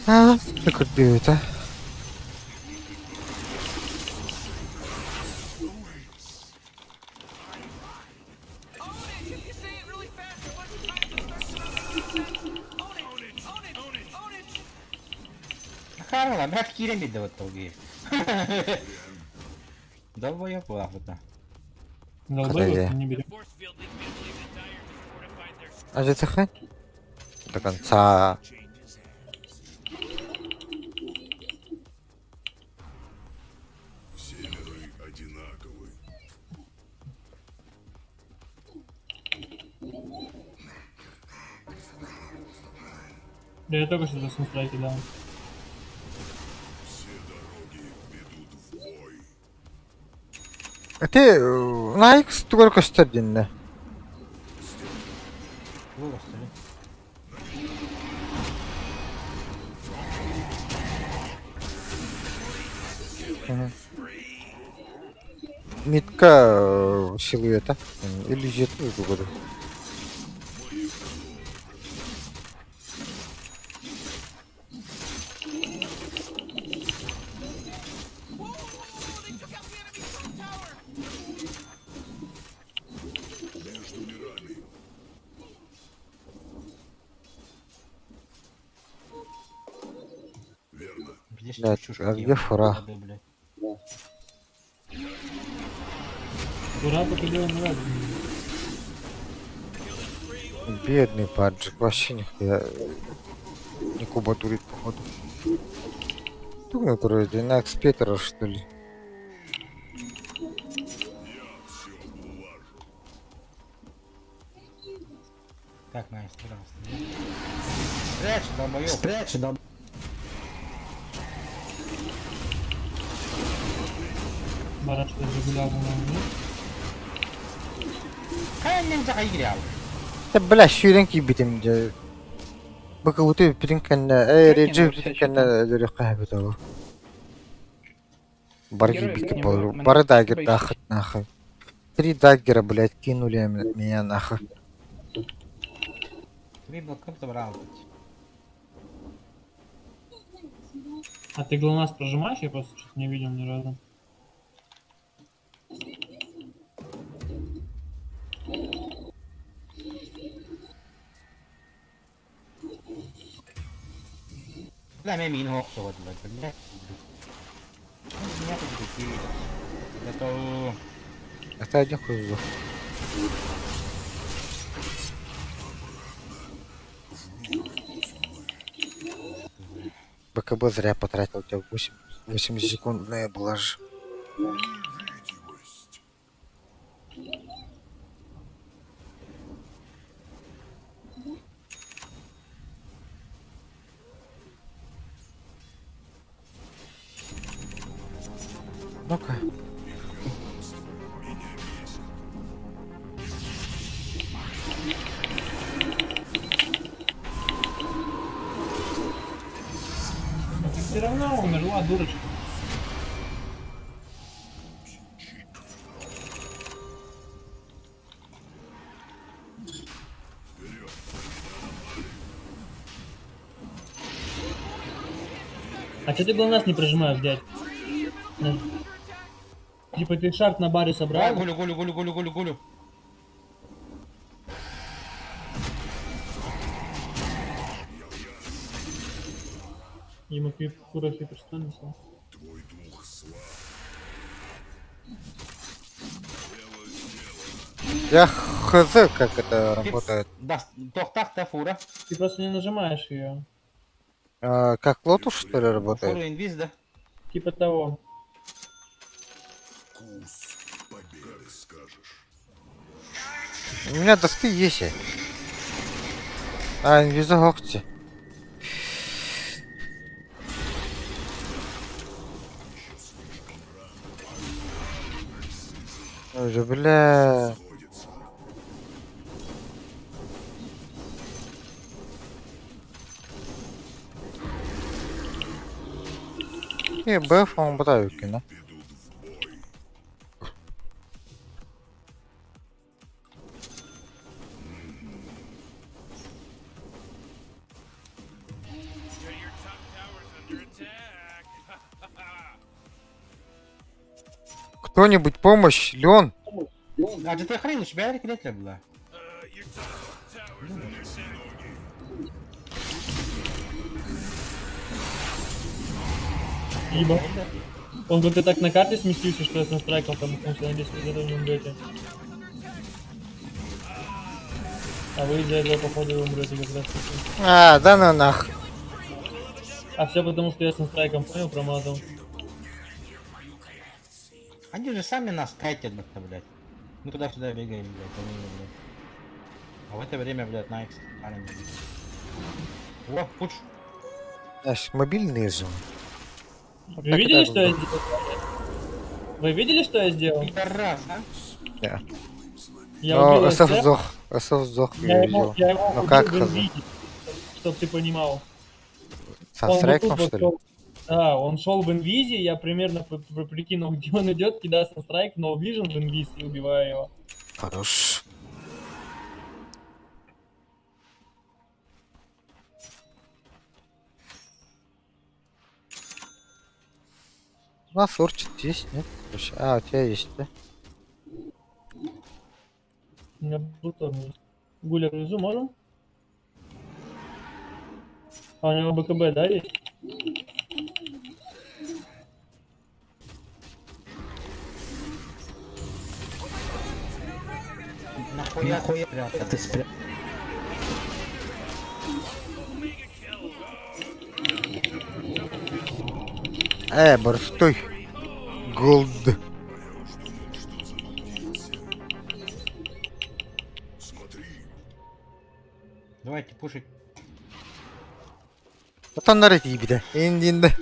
S2: А, ты куда это?
S10: Харла, брат киирэн биэрдэ буолла Долбоёб улааппыта.
S11: Долбоёб, не берем.
S2: А где ты До конца.
S8: Все миры одинаковы.
S11: Да я только что за санстрайки дал.
S8: Все дороги ведут в бой.
S2: А ты на X только что динне. Митка силуэта. Или жеті года.
S8: Между мирами. Верно.
S2: Блядь, а где фура?
S11: Ура, победила на радио.
S2: Бедный паджик, вообще нихуя не кубатурит, походу. Тугнут вроде, на экспетера, что ли?
S10: Так, на, пожалуйста. Спрячь, долбоёб. Спрячь, долбоёб.
S11: Баран что-то загулял, по-моему, нет?
S2: Да бля, сүүрэн киирбитим дьэ. БКУ бүппүтүн кэннэ, э, реджи бүппүтүн кэннэ өлөрүөххэ эбит ол. Бары киирбиккэ буолуо. Бары дагердаахыт нахуй. Три даггера, блядь, кинули меня нахуй.
S10: Три блока забрал.
S11: А ты глонасс прожимаешь? Я просто что-то не видел ни разу.
S10: Бля, мен мин хоқ блядь. Меня тут какие. Готово.
S2: Это один хуй сдох. БКБ зря потратил, у тебя 8, 80 секундная была же. Ну-ка.
S11: Ты все равно умерла, дурочка. А что ты глонасс не прожимаешь, дядь? Типа ты шарт на баре собрал?
S10: Гулю, гулю, гулю, гулю, гулю, гулю.
S11: Ему кура хиперстон несла.
S8: Твой дух слаб.
S2: Я хз, как это работает.
S10: Да, тохтах-та фура.
S11: Ты просто не нажимаешь ее.
S2: А, как лотус, что ли, работает?
S10: Фуру инвиз, да?
S11: Типа того.
S8: Вкус победы. Как скажешь.
S2: У меня доски есть. А, инвиза хокти. Уже, бля. И БФ он бытайыккин, да? Кто-нибудь помощь, Леон?
S10: А ты хрен, у тебя рекретля была?
S11: Ебать. Он как-то так на карте сместился, что я с настрайком там, потому что надеюсь, вы из этого не умрете. А вы из-за этого, походу, и умрете как раз таки.
S2: А, да ну нах.
S11: А все потому, что я с настрайком, понял, промазал.
S10: Они же сами нас кайтят, блядь. Мы туда-сюда бегаем, блядь, они, блядь. А в это время, блядь, на их О, пуч.
S2: Знаешь, мобильные же.
S11: Вы видели, что я сделал? Вы видели, что я сделал?
S10: Пидорас, а?
S2: Да.
S11: Я
S2: Но
S11: убил
S2: СФ
S11: СФ.
S2: сдох. СФ сдох,
S11: Я
S2: я
S11: его,
S2: видел.
S11: я его
S2: Ну
S11: убил
S2: как
S11: в
S2: хз?
S11: инвизе, чтоб ты понимал.
S2: Со
S11: Он вот
S2: страйком,
S11: тут вот
S2: что ли?
S11: шел. Да, он шел в инвизе, я примерно прикинул, где он идет, кидаю страйк, но vision в инвиз и убиваю его.
S2: Хорош. У нас орчит есть, нет? Вообще? А, у тебя есть, да?
S11: У меня бутон есть. Гуля внизу можем? А у него БКБ, да, есть?
S10: Нахуя, Нахуя ты спрятал?
S2: Борстой. Голд.
S10: Давайте пушить.
S2: Потом на ебеде. Индинде.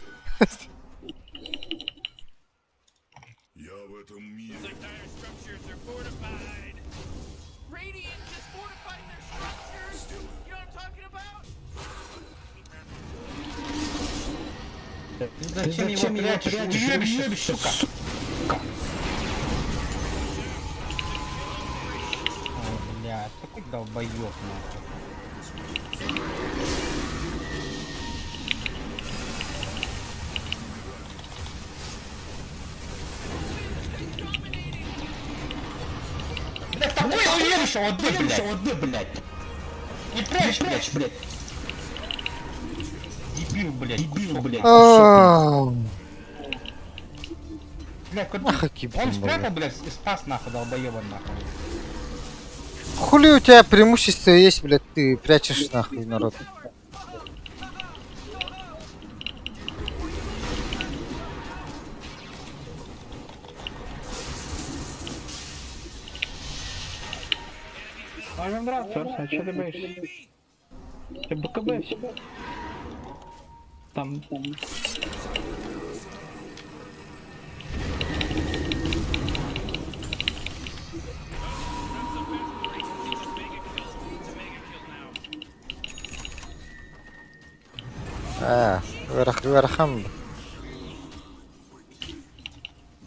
S3: Radiant just fortified their structures. You know what I'm talking about?
S10: Ты зачем, его прячешь? Уебище, сука! Ой, бля, такой долбоёб, нахуй. Бля, такой уебище, вот ты, блядь! Вот ты, блядь! Не прячь, блядь, блядь! Дебил, блядь, дебил, блядь.
S2: Ау.
S10: Бля, куда-
S2: Нахуй киб
S10: Он спрятал, блядь, и спас нахуй, долбоеба нахуй.
S2: Хули у тебя преимущество есть, блядь, ты прячешь нахуй народ.
S9: Можем драться, а что ты боишься? Ты БКБ все. Там.
S2: А, вверх,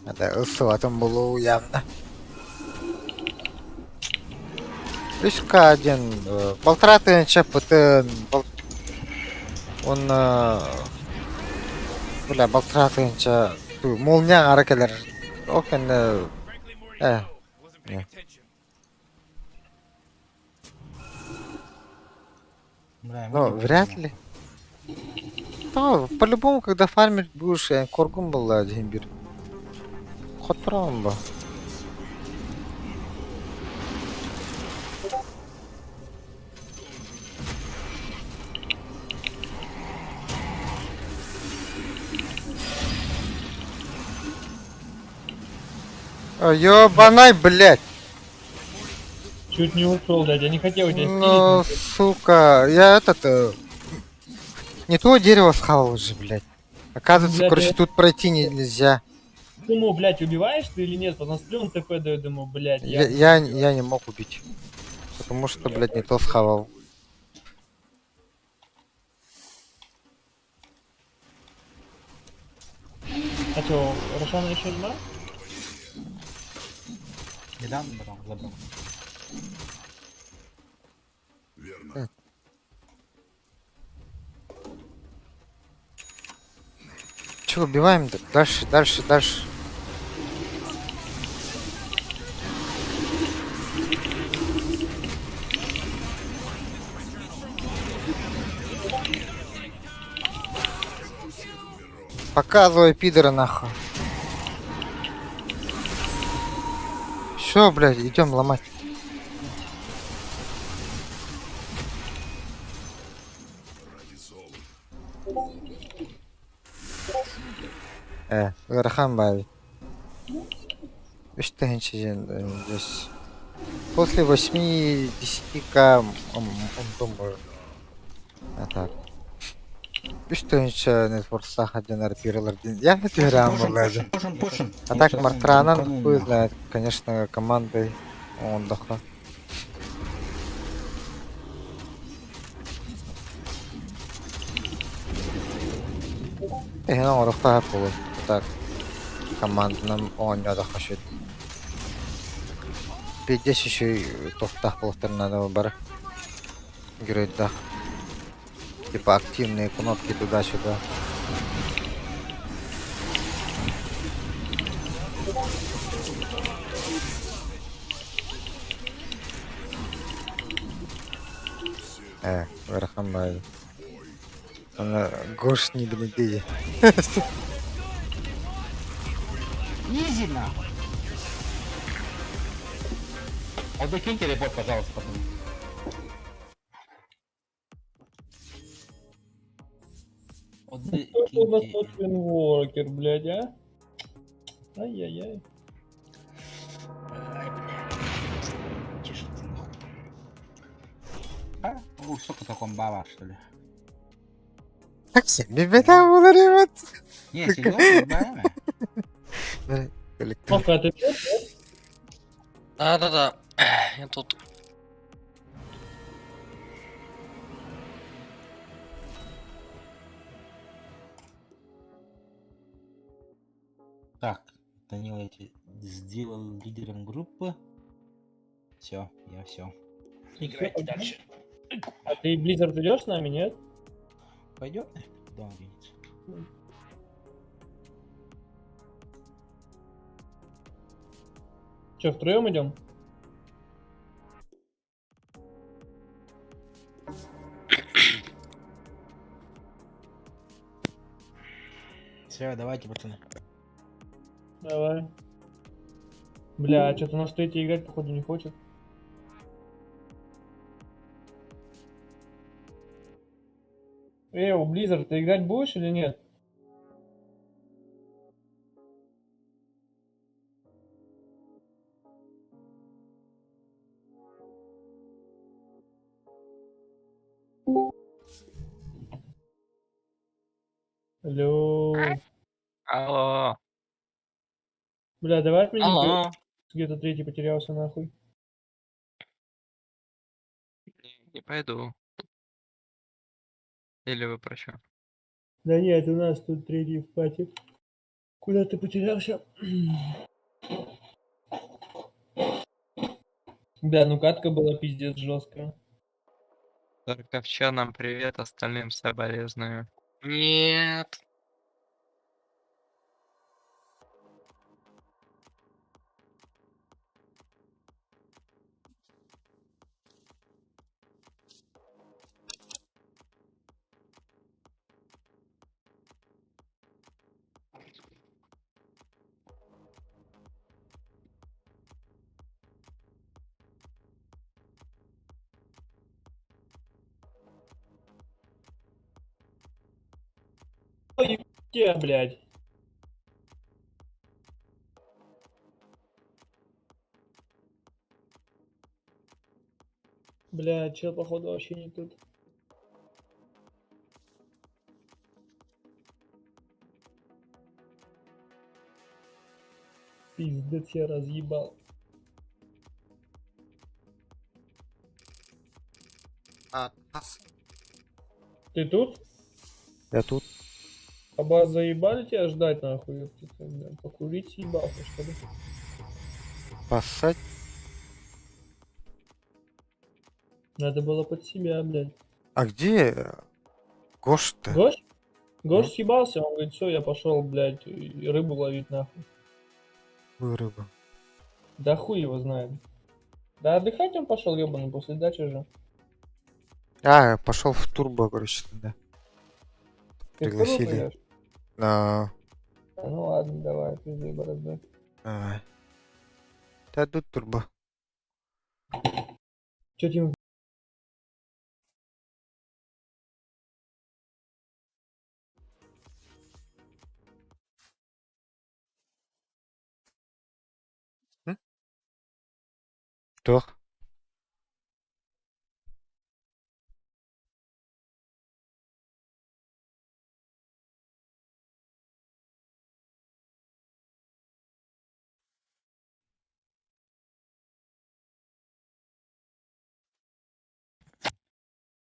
S2: Это ысылатын болу явно. Үска один, полтора тысяча ПТ, он, бля, полтора тысяча, молния аракелер, окен, не.
S10: Бля,
S2: Ну, вряд ли. Да, по-любому, когда фармить будешь, я коргум был один бир. Ход правым был. Ёбанай, блядь!
S11: Чуть не ушел, дядя, я не хотел тебя
S2: Ну,
S11: стилить.
S2: сука, я этот... Не то дерево схавал уже, блядь. Оказывается,
S11: Блядь,
S2: короче,
S11: я-
S2: тут пройти нельзя.
S11: Ему, блядь, убиваешь ты или нет? Потому что он ТП дает ему, блядь.
S2: Я не мог убить. Потому что, блядь, не то схавал.
S11: А чё, Рошана еще нема?
S10: Недавно брал, забрал.
S8: Верно.
S2: Че, убиваем? Дальше, дальше, дальше. Показывай пидора нахуй. Все, блядь, идем ломать. Ыарахан баҕайы. Үс тыһыынча здесь. После 8-10к онтон можно. А так. Үс тыһыынча нетворстаах диэн арпиралар диэн. Я не түһэрээм
S10: Пушим,
S2: буолла.
S10: пушим, пушим.
S2: А так
S10: Сейчас
S2: Мартранан
S10: танкану
S2: хуй
S10: нахуй.
S2: знает, конечно, командой он даха. Эһэн оҥоруохтаах буолуо. Так, команданан оонньоотоххо сөп. Пиздец еще туохтаах буолуохтарын наада бары. Геройдаах. Типа активные кнопки туда-сюда. Ыарахан баҕайы. Аны Гош не блядь.
S10: Изи нахуй. А докинь телепорт, пожалуйста, потом. Вот
S11: Кто у нас
S10: киньте.
S11: тут инворкер, блядь, а? Ай-яй-яй.
S10: Ай, блядь. Чешется нахуй. А? Ух, сколько таком баба, что ли?
S2: Так себе беда буолар эбит.
S10: Не, серьезно, да?
S11: Мавка, а ты пьешь?
S13: Да-да-да, я тут.
S10: Так, Данила я тебя сделал лидером группы. Все, я все. Играйте дальше.
S11: А ты Blizzard идешь с нами, нет?
S10: Пойдет? Куда он денется?
S11: Че, втроем идем?
S10: Все, давайте, пацаны.
S11: Давай. Бля, что-то наш третий играть, походу, не хочет. Эй, у Blizzard, ты играть будешь или нет? Алло.
S9: Алло.
S11: Бля, давай отменим.
S9: Алло.
S11: Где-то третий потерялся нахуй.
S9: Не пойду. Или вы про чё?
S11: Да нет, у нас тут третий в пати. Куда ты потерялся? Бля, ну катка была пиздец жесткая.
S9: Харьковчанам привет, остальным соболезную.
S13: Нет.
S11: Ой, тебя, блядь. Бля, чел, походу, вообще не тут. Пиздец, я разъебал.
S2: А, нас.
S11: Ты тут?
S2: Я тут.
S11: Аба заебали тебя ждать нахуй, ёпта, ты, бля, покурить съебался, что ли?
S2: Поссать.
S11: Надо было под себя, блядь.
S2: А где Гош-то?
S11: Гош? Гош съебался, он говорит, все, я пошел, блядь, и рыбу ловить нахуй.
S2: Какую рыбу?
S11: Да хуй его знает. Да отдыхать он пошел, ебаный, после дачи же.
S2: А, пошел в турбо, короче, тогда.
S11: Ты в турбо
S2: Пригласили.
S11: пойдешь?
S2: На.
S11: А, ну ладно, давай, пизды, борозды.
S2: Давай. Да тут турбо.
S11: Че тебе
S2: Toch?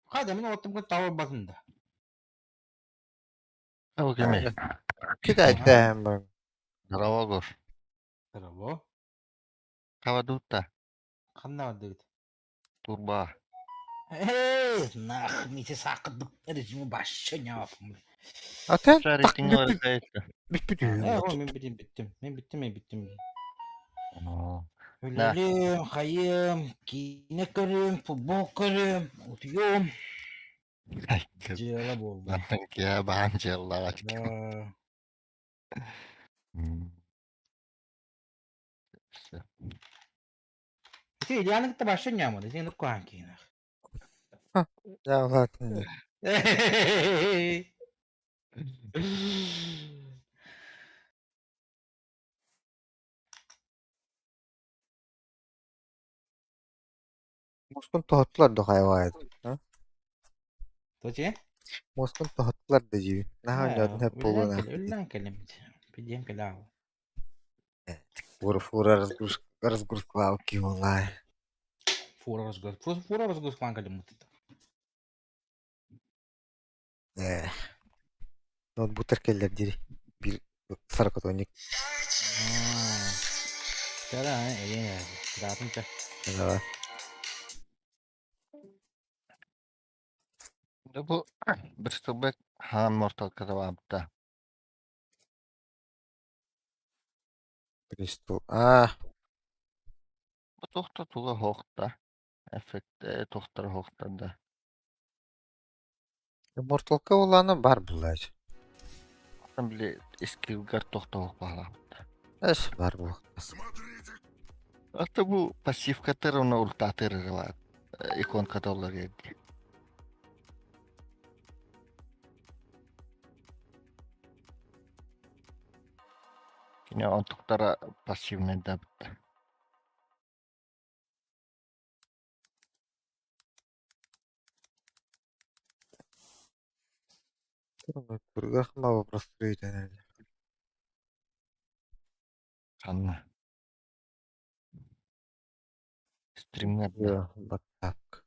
S10: Hadi min ottum tava basında.
S1: Окей.
S2: Кидай бро.
S1: Здорово, Гош.
S10: Здорово.
S1: Хавадута.
S10: Ханна дыгыт.
S1: Турба.
S10: Эй, нах, мити сакыт режими башча не
S2: А ты так
S1: Шарик не
S10: Э, о, мен битим биттим. Мен биттим, мен биттим. Өлелем, хайым, кине көрөм, футбол көрөм, утуйом. Дела болду.
S1: Я банжелла.
S10: Да. Ти Ильяны кытта башча нямады, сен куан кинах.
S2: Да ладно. Москун тоһоттулар да хайвайт.
S10: Точи?
S2: Москун тоһоттулар да жиби. Наха нөднө полуна.
S10: Үллән кэлем. Пидем кэлау.
S2: Фура фура разгрузка разгрузка лавки онлайн.
S10: Фура разгруз. Фура разгруз клан кэлем.
S2: Э. Ноутбуктар келлер дири. Бир сорокатоник.
S10: Да, э, да,
S2: Да.
S1: Да бу Бристолбек хан Mortal Kombat'та.
S2: Кристал. А,
S1: Бу тохта тула хохта. Эффект тохтар хохта да.
S2: Mortal Kombat'ланы бар булар.
S1: Там били эскилгар тохта хох
S2: Эш бар бу.
S1: Ата бу пассивка терона ультатыр бар. Иконка доллар еді. Кине онтуктара пассивный да битте.
S2: Кургахма вопрос өйдөнөлү.
S1: Ханна. Стримнер
S2: Да, баттак.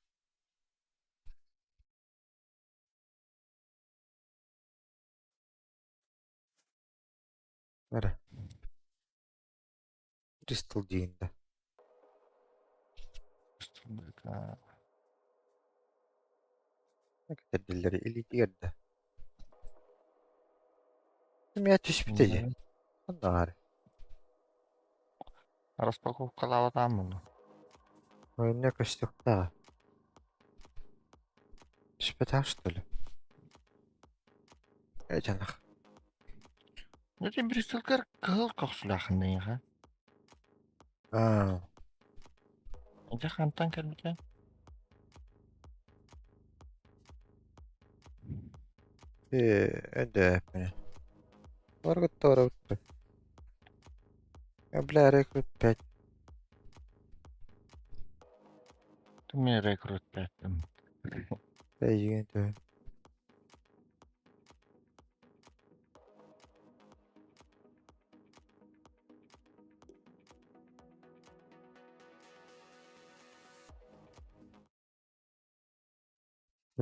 S2: Бара. Кристал дейін да. Кетердилер или тигерде. Ким я түспүтэ Аннары.
S1: Распаковкалабатам муну.
S2: Ойна көстүктаа. Түспэтэх что ли? Э жанах.
S1: Нэтин Бристолгар кыл кохсулахын ха.
S2: Аа.
S1: Эжэ хантан кэлбитэ.
S2: Э, эдэ. Баргыттара утты. Я бля рекрут 5.
S1: Түмэ рекрут 5.
S2: Эйген тө.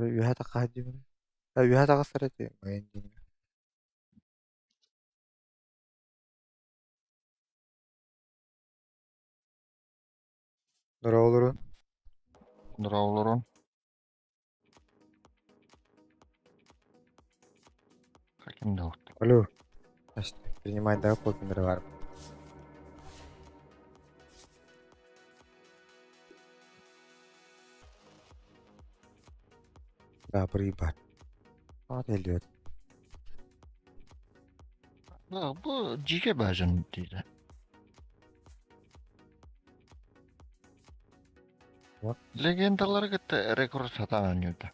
S2: Үөһэ тахха диибин. Үөһэ таҕыстар этэ Здорово,
S1: Здорово, Каким дохт?
S2: Алло. Значит, принимай, да, полкинер Да, проебать. Вот идет.
S1: Да, bu GG version değil.
S2: What?
S1: Legendalara gitti rekor satan oynuyordu.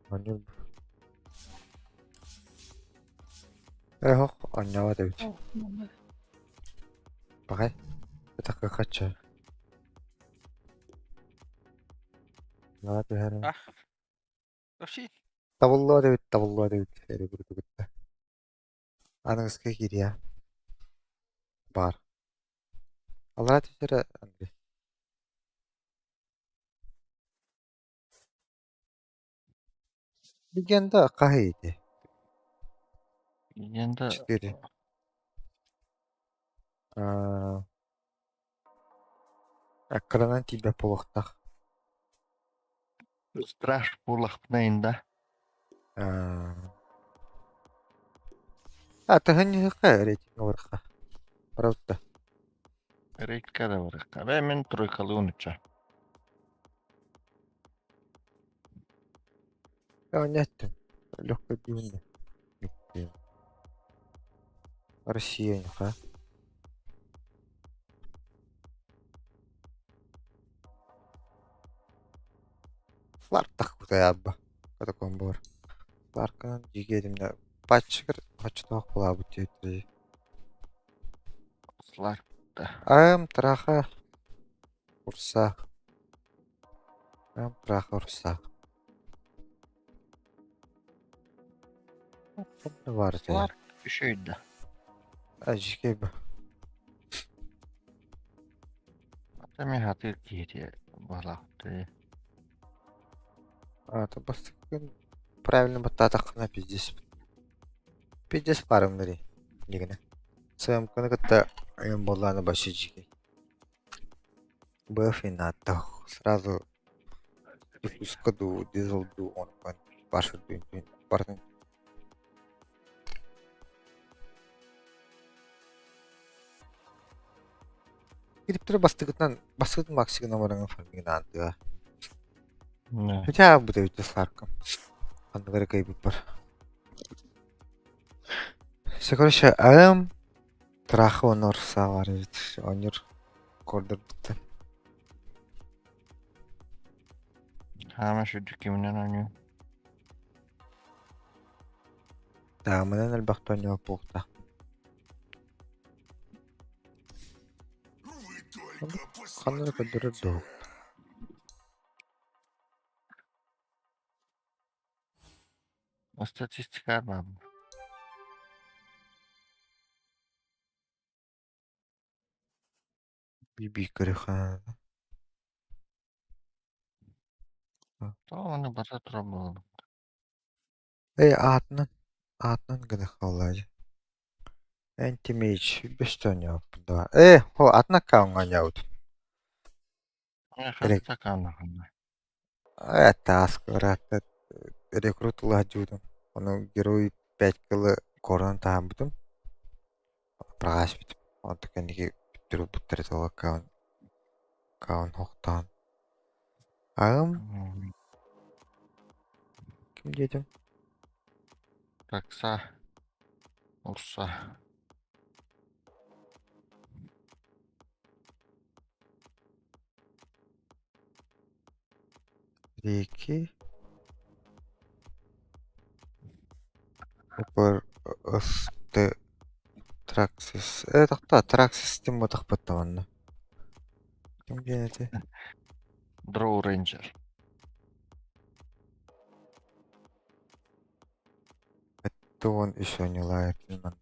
S2: Анньыл. Э, хох, анньаабат эбит. Пахай. Это хача. Наҕа түһэрин.
S3: Вообще.
S2: Табыллыа эбит, табыллыа эбит. Эри курдугутта. Аныгыска киириэ. Баар. Аллараа түһэрэ Андрей. Легенда хаһый ити?
S1: Legenda
S2: Четыре. Аа, Аккаранан тиийбэт буолуохтаах.
S1: Страж буолахпына
S2: Аа. А, тыһын рейтинг барыха. Правда.
S1: Рейтка да барыха. Бе мен тройкалы унуча.
S2: Оонньоттум. Легкой дюны. Россия, ха. Флартах кутаябба. Катаком бар. Фларканан жигедимне патчыгыр хочтоох булаабыт диэттери.
S1: Слар.
S2: Ам траха урса. Ам траха урса. Бар
S1: Слар үшөйдü.
S2: А жигеб.
S1: Атами хатыр киһи буолаахты.
S2: А, то бастыкын правильно баттаатаххына пиздец. Пиздец парымнары. Дигene. СМКны кытта айын боллааны башы жигей. Бэф и сразу диффузка ду, дизел ду, он башы дүйн бартын. Кириптер бастыгытынан бастыгытын максигын номерыңын фармигин аантыга. Хотя бы өтө саркам. Андыгары кайбыт бар. Все, короче, АМ Трахы онор бар эбит. Онюр кордор бутта.
S1: Хаама шүдү киминен ойнуу.
S2: Таамынан элбэхтэ оньоо буохта. Ханна көрдөрөр дуу.
S1: Статистика бар.
S2: Биби көрөхө.
S1: Тоҕо бара турар буолбут.
S2: Эй, аатынан аатынан гына хааллаажы. Антимейдж бэстэ оньооппун да. Э, хо атын аккаунҥа онньообут.
S1: Хаста аккаунна.
S2: Э, таас кыраатта рекрут ылаһдьыбытым. Ону герой 5 кылы корон таһааммытым. Праҕаспытым. Онтон кэнники бүтүр буттар ол аккаун аккаун хохтоон. Аҕым ким диэтим?
S1: Такса. Урса.
S2: Реки. Упор ысты Траксис. Э, тохтоо, Траксис тим ботахпыт манна. Ким диэн эти?
S1: Дроу Рейнджер.
S2: Туон үс оньулаа манна.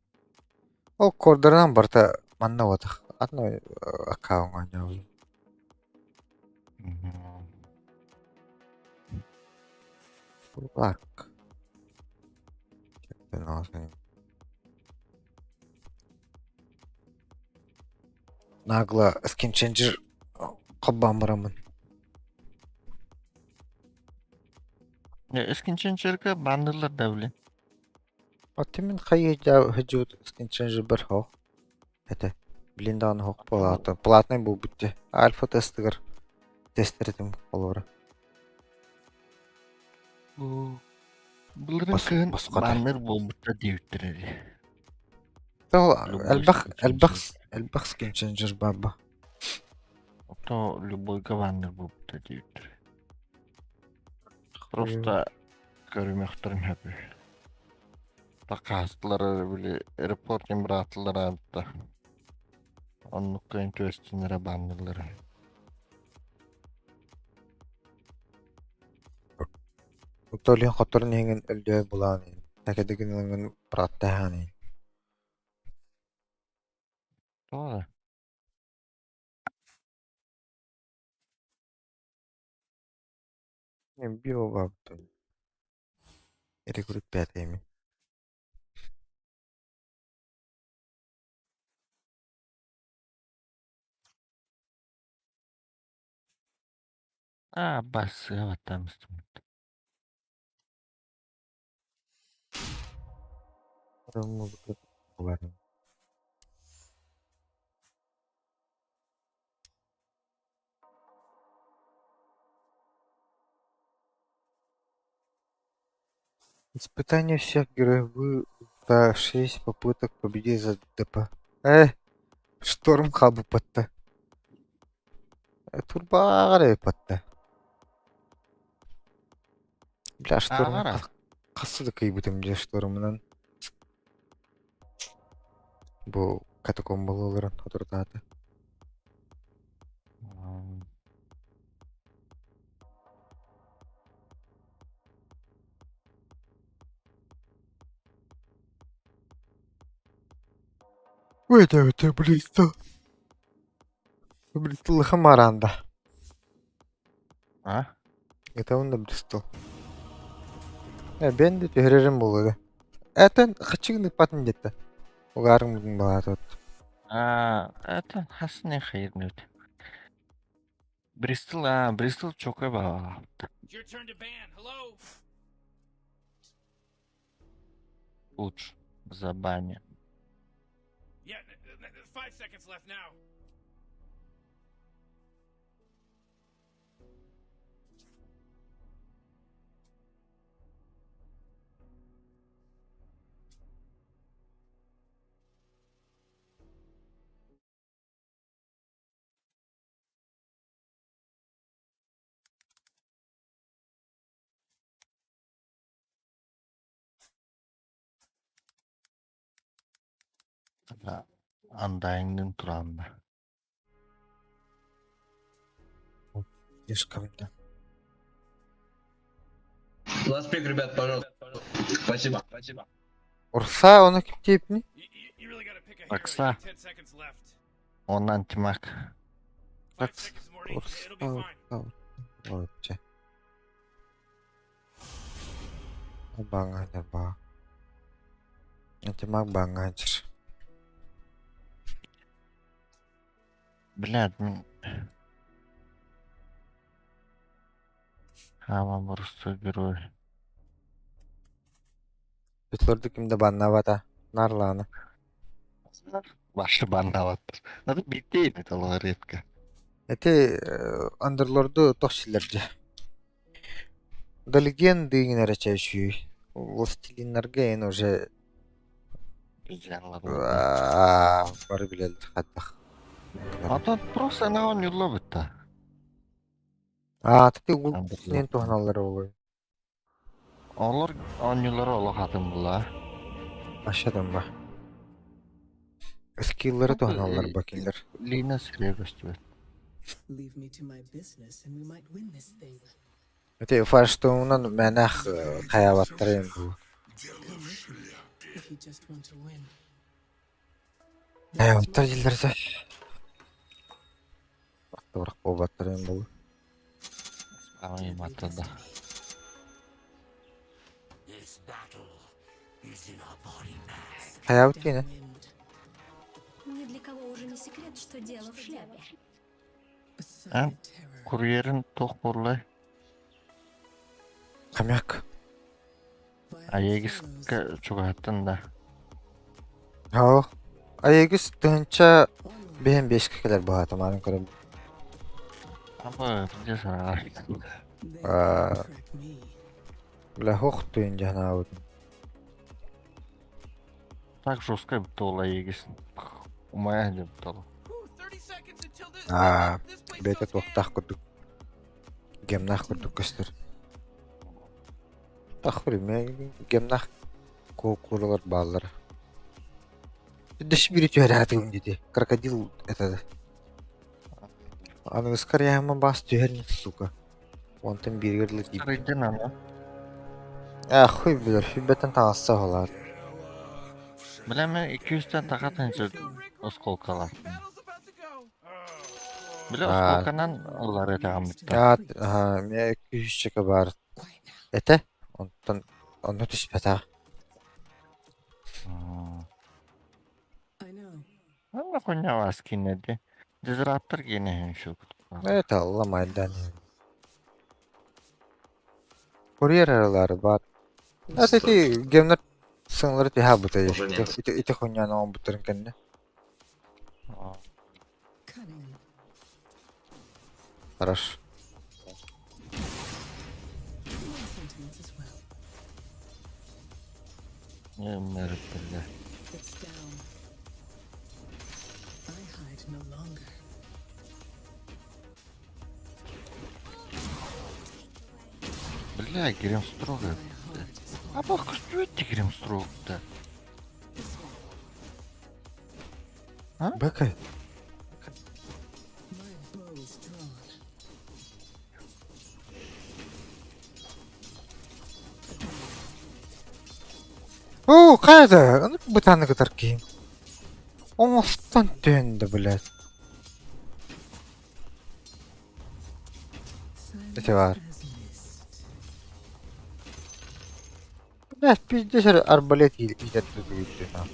S2: Ол кордорынан барта манна ботах. Атын аккаунҥа онньообут. Лак. Нагло скинченджер холбоон бараммын.
S1: Скинченджерга баннерлар да блин.
S2: Оттон мин хайыы сылдьыбыт скинченджербэр суох этэ. Билин даҕаны суох буолаата. Платнай буолбут дии. Альфа тестыгар тестер этим холобура.
S1: Былырыын кыһын баннер буолбута диэбиттэр эрэ.
S2: Ол элбэх элбэх элбэх скинченджер баар бу.
S1: Ото любойга баннер буолбута диэбиттэр. Просто көрүмөхтөрүн сөп. Такаастылар били репортинг быраатылар аабыта. Оннукка интүөстүннэрэ баннерлары.
S2: Толин хотторун иһиҥин өлдөө булаан такедыгын ылыҥын бырааттаһаан
S1: Тоҕо?
S2: Биобабытын. Рекрут пятыми.
S1: Аа, бассыа баттаамыстым.
S2: Испытание всех героев вы за шесть попыток победить за ДП. Э, шторм хабыппатта. Турбааҕар эбиппатта. Бля, шторм
S1: Ааҕара.
S2: хассы да кыйбытым дьэ штормунан. Бу катакомбалаларын отурдаата. Ой, это близко. Бристол Хамаранда.
S1: А?
S2: Это он на Бристол. Э, бен де түһэрэрим буолуо. Это хачыгын ыппатын диэтэ. Угаарым балаатот.
S1: А, это хасны хайырнут. Бристол, а, Бристол чокой баа.
S3: It's your turn to ban. Hello?
S1: Лучше за бани.
S3: Yeah, 5 seconds left now.
S1: Undying'ın туранда.
S2: Слишком, да.
S14: Last pick, ребят, пожалуйста. Спасибо. Спасибо.
S2: Урса оны киптепни?
S1: Ракса. Он антимаг.
S2: Урса, урса, урса. Баңа да ба. Антимаг баңа жыр.
S1: Блядь, мин... Хама просто герой.
S2: Бүтлөрдү кимде баннабата. Нарланы.
S1: Башы бандалаттыр. Надо битейн это было редко.
S2: Эти андерлорду тохсилерже. Да легенды эрэ чэйшүй. Властелиннарга эн уже бары билэллэр хайдах.
S1: А тут просто на он не ловит-то.
S2: Аа, ти эн туһаналлар буолуой.
S1: Олар оонньуулара олох атын була.
S2: Ашадан ба. Скиллары туһаналлар ба кинилэр.
S1: Лина сирэ көстүбэт.
S5: Leave me to my business and we might win this thing.
S2: Эти фарштоунан мэнэх хайабаттар бу.
S5: If you just want to win.
S2: Хайабаттар диллерсе. Бактыбырақ буолбаттар эм бу.
S1: Спамай матада.
S2: Хайаабыт киинэ?
S7: Ни для кого уже не секрет, что дело в шляпе.
S1: Эн курьерин туох буоллай?
S2: Хомяк.
S1: Аегиска чугаһаттын да.
S2: Оо. Аегис тыһыынча биһэн биэскэ кэлэр быһаата маарын көрөм.
S1: Аба, дьэ саҕар.
S2: Бля, хох тыын дьаһанаабытым.
S1: Так жестко буолла Аегис. Умайа деп буолла.
S2: Аа, бэйэтэ туохтаах курдук гемнаах курдук көстөр. Тахыр гемнаах кууралар бааллара. Дөш бири түһэрээтигим диди. Крокодил это. Аныгыскар яма бас түһэр сука. Онтон бииргэр дылы диир.
S1: Арыйдын аны.
S2: Ээ, хуй билэр, сүрбэттэн таҕысса оһолоор.
S1: Бля, мен 200-тен тахатын осколкалар. Бля, осколканан ыллар этаҕаммыттар.
S2: Аа, эмиэ 200 баар этэ, онтон онно түспэтэх.
S1: Анна хуйня скинеди. Дизраптор генеһин шук.
S2: Это алла майдан. Курьер аралары баар. Это ити гемнер сыҥлары түһэ бута ити ити хуйняны оҥорбуттарын кэннэ. Хорош.
S1: Бля. Бля, Гримстрога. А бах, что это Гримстрог-то? А?
S2: Бэкай. Оо, хайда, аны бытааны кытар киһим. Оҥостон түһэн да, блядь. Ити баар. Блядь, пиздец арбалет иитэр түгүттүн.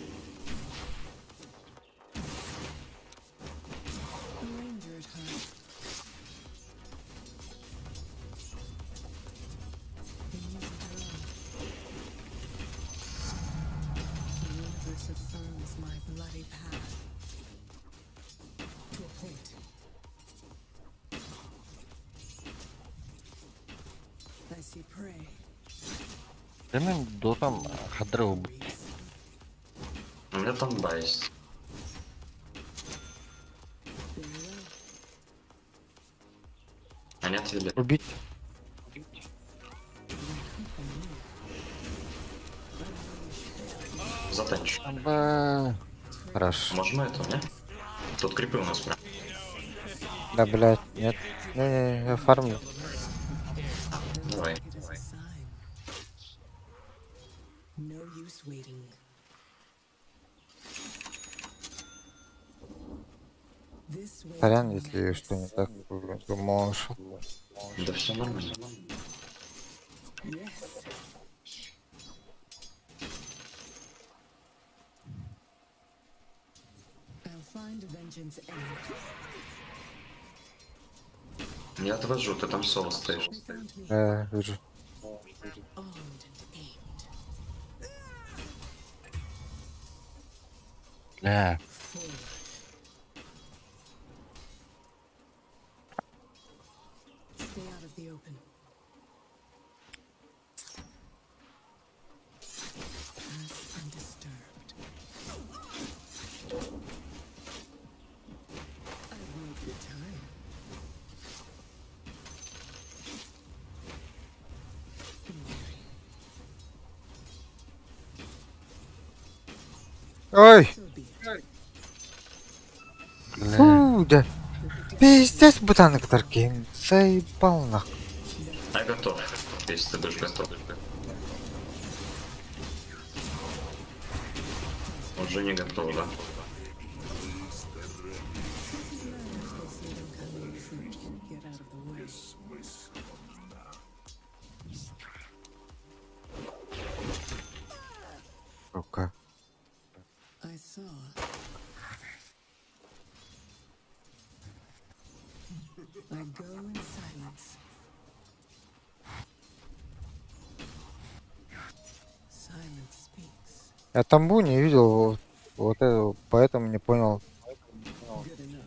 S1: Демен дотам хадра убут.
S14: У меня там есть. Они отвели.
S2: Убить.
S14: Затанчу.
S1: Аба.
S2: Хорош.
S14: Можно это, не? Тут крипы у нас прям.
S2: Да, блядь, нет. Не-не-не, я фармлю.
S14: Давай.
S2: Сорян, если что не так, то можешь.
S14: Да все нормально. Я отвожу, ты там соло стоишь.
S2: Да, вижу.
S1: Бля.
S2: Ой!
S1: Бля.
S2: Фу, да. Пиздец бытааны кытар киһим. Заебал нах.
S14: Я готов. Если ты будешь готов. Уже не готов, да?
S5: in silence. Silence speaks.
S2: Я тамбу не видел, вот, вот это, поэтому не понял.
S5: Good enough.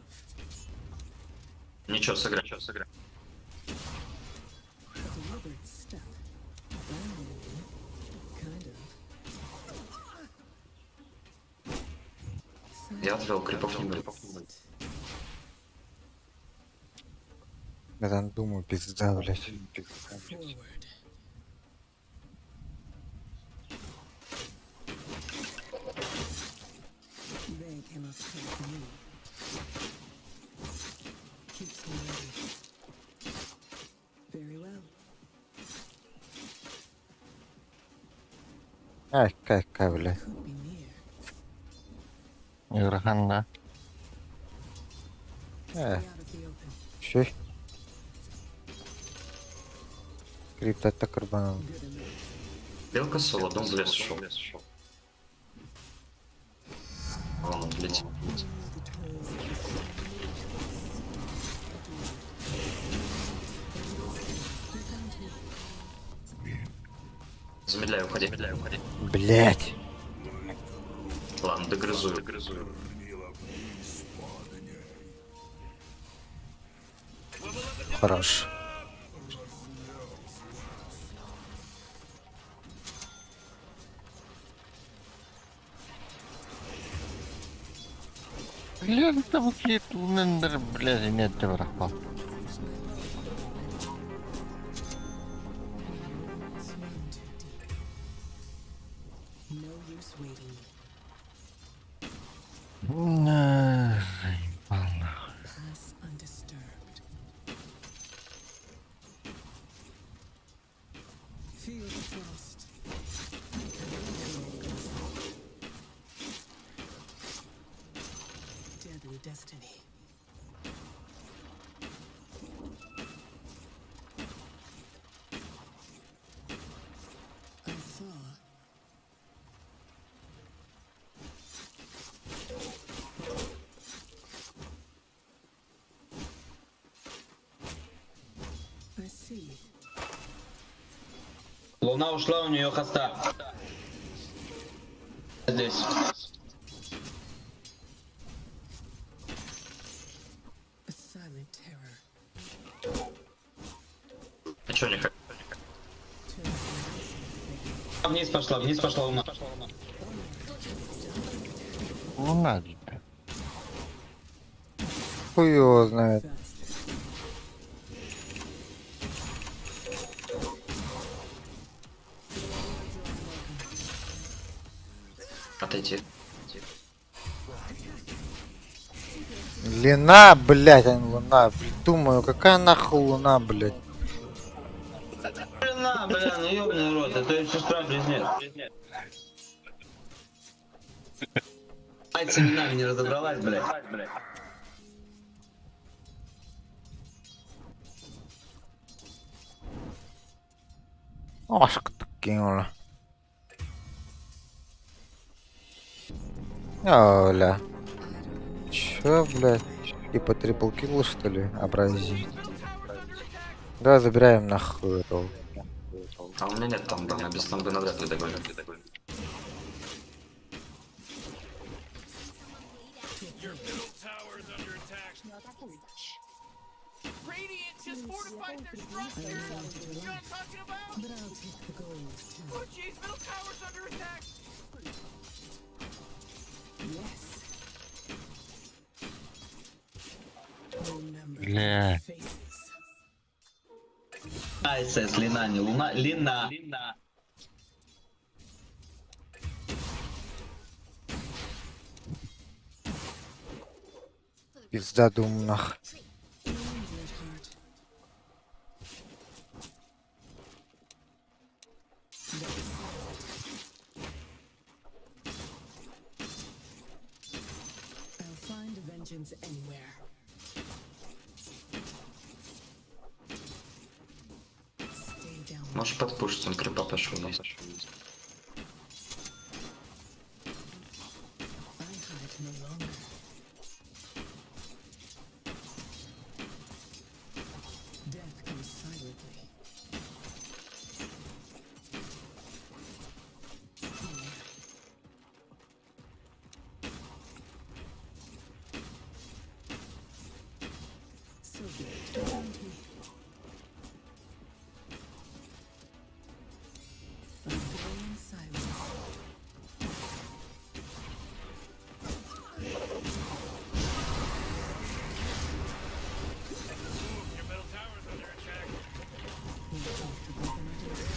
S14: Ничего, сыграй. Ничего, сыграй.
S5: A deliberate step. I mean, kind of.
S14: Я отвел, крипов не будет.
S2: Я там думаю, пизда, блядь.
S5: Forward. They cannot take me. Keeps me ready. Very well.
S2: Ай, кай, кай, блядь.
S5: Could be near.
S1: Ыарахан да.
S2: Э,
S5: Stay out of the open.
S2: Чё? Крипта карбаном.
S5: Good enough.
S14: Белка соло, дом в лес ушел. Вон он, блядь.
S5: The tolls of the
S14: Замедляй, уходи. Замедляй, уходи.
S2: Блядь.
S14: Ладно, догрызу. Догрызу.
S2: Хорош.
S1: Блядь, там какие-то блядь, нет, ты брахал.
S5: Roots run too deep. No use waiting.
S1: На, заебал нахуй.
S5: Pass undisturbed. Feel the frost. Deadly destiny. I saw. I see.
S14: Луна ушла, у нее хоста. Здесь.
S5: A silent terror.
S14: А чё не Вниз пошла луна.
S1: Луна, блядь.
S2: Хуй его знает.
S14: Отойди.
S2: Лина, блядь, а не луна. Блядь, Думаю, какая нахуй луна, блядь.
S14: Луна, бля, ну ёбаный рот, это ее сестра близнец. Мать с именами не разобралась, блядь.
S2: Ашк кинула. Оля. Чё, блядь? Типа трипл килл, что ли? Образи. Да, забираем нахуй этого.
S14: А у меня нет там, да, без тамбы навряд ли догоню.
S3: Your middle tower's under attack. Radiant just fortified their structures. You know what I'm talking about?
S5: But I'll take the gold too.
S3: Oh jeez, middle tower's under attack.
S5: Yes. Remember
S1: Бля.
S5: faces.
S14: АСС, Лина, не Луна, Лина.
S2: Пизда, думаю, нах.
S5: Wounded at heart. I'll find vengeance anywhere. Stay down.
S14: Можешь подпушить, он крипа пошел вниз.
S5: I hide no longer. Death comes silently. So be it. Found me. I go in silence.
S3: Your middle tower's under attack.
S5: More comfortable than I'd like.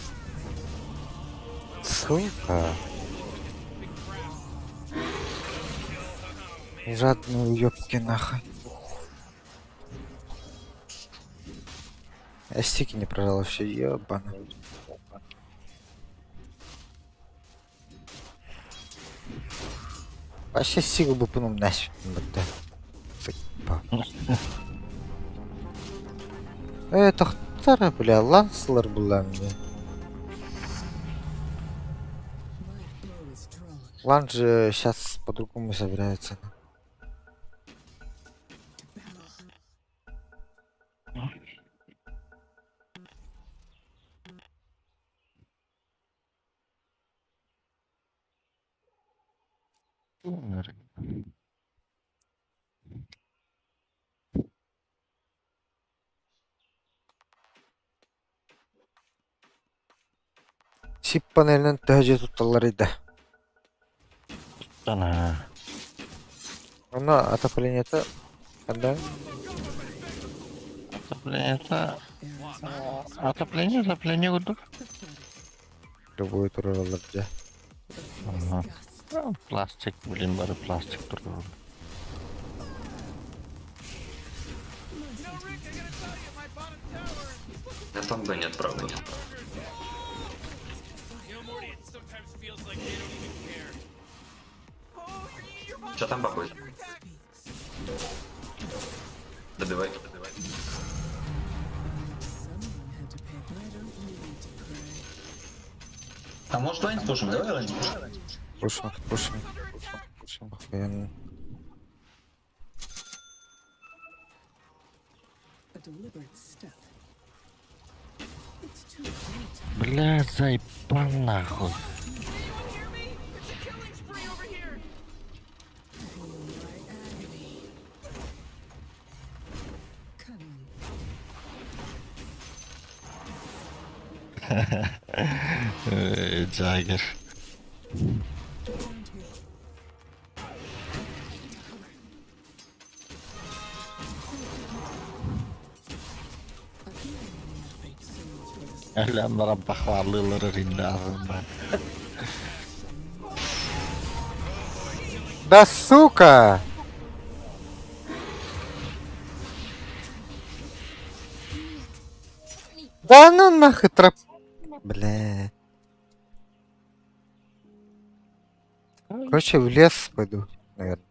S2: Сука. Жадные уёбки нахуй. Я стики не прожал вообще, ебано. Вообще сигу бы пнул нафиг, будто. Заебал. Э, тохтара, бля, ланслер была мне.
S5: My bow is drawn.
S2: Лан же сейчас по-другому собирается.
S5: To battle.
S1: Умер.
S2: Сип панелинен төһө тутталлар иде.
S1: Тана.
S2: Онно отоплениета когда
S1: Отопление Отопление, отопление курдук.
S2: любой туралар дьэ.
S1: Ага. Пластик, блин, бары пластик турар.
S14: Я там да нет, правда.
S3: You know, Morty, it sometimes feels like they don't even care.
S14: Что там бабуль? Добивай, добивай.
S5: Someone had to pay. I don't need to pray.
S14: А может лайн слушаем? Давай лайн слушаем.
S2: Пушим, пушим, пушим. Охуенно.
S5: A deliberate step. It's too late.
S1: Бля, заебал нахуй.
S3: It's a killing spree over here.
S5: Feel my agony. Cunning.
S1: Джаггер.
S5: Found me. Cover. I feel I need souls for this.
S1: Älänlara бахвалылар ринлазында.
S2: Да сука! Да ну нахуй троп... Бля. Короче, в лес пойду, наверное.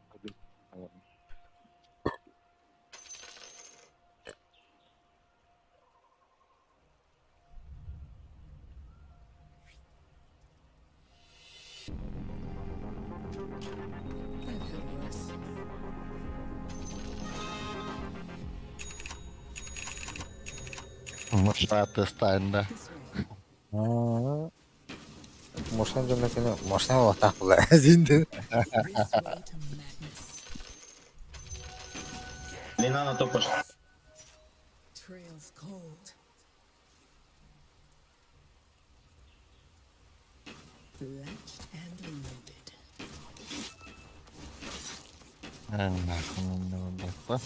S5: I've had worse.
S1: Мышаты стань, да.
S5: This way.
S2: Можно дьонно можно вот так бля. Зинде.
S5: This way to madness.
S14: Лина на топ пошла.
S5: Trails cold. Latched and loaded.
S1: Э, Нахуй не надо.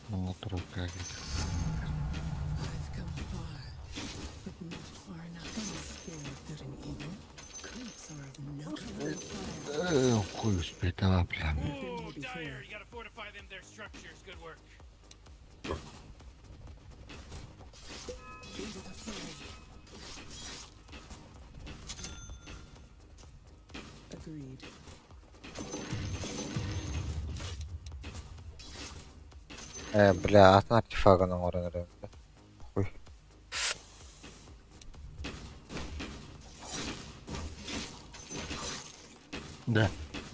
S1: Ну, трубка.
S5: I've come far, but not far enough. I'm scared of good and evil. Creeps are of no fire.
S1: Хуй успеть, давай, бля.
S5: I've been
S3: Oh,
S5: here before.
S3: Dire, you gotta fortify them their structures. Good work.
S5: Into the fray. Agreed.
S2: Э, бля, атын артефагын оҥорон Хуй.
S1: Да.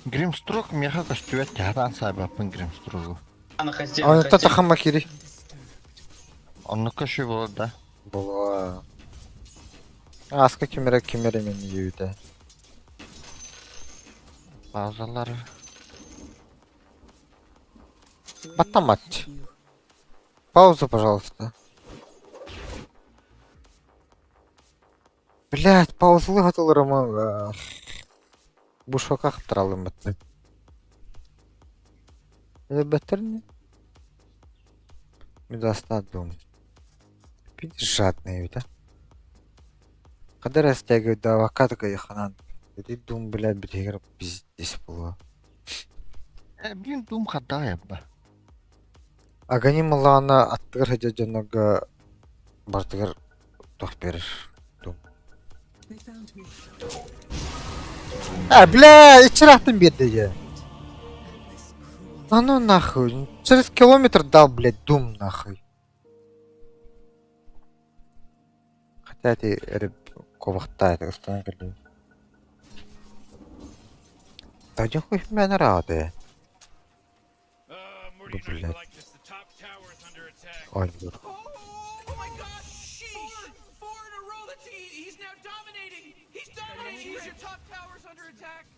S1: Гримструк меха көстүбэт тяһатан сайбаппын Гримстругу.
S14: А на хосте,
S2: Он
S14: на
S2: это
S14: хосте.
S2: хамакири.
S5: Undisturbed.
S1: Оннукка үчүгэй буолар да?
S2: Буолуо. Ааска ким эрэ ким эрэ мин диэбитэ.
S1: Паузалар.
S2: Баттаммат. Паузу, пожалуйста. Блядь, паузалыы сатыылларым бушука хаптараллыммыт. Өлбөттөр ини. Медостат дум. Пить жадный эбит а. Хада растягивает кайханан. Ити дум, блядь, битигэр пиздец буолуо.
S1: Э, блин, дум хадая ба.
S2: Аганим ыллаҕына аттыгар сылдьар дьоннорго барытыгар туох биэрэр дум. А, бля, иччилээхтин биэрдэ дьэ. А ну нахуй, через километр дал, блядь, дум нахуй. Хотя ити эрэ куобахтаа этэ устунан кэллим. Один хуй мэн рады. Бу, блядь. Ой,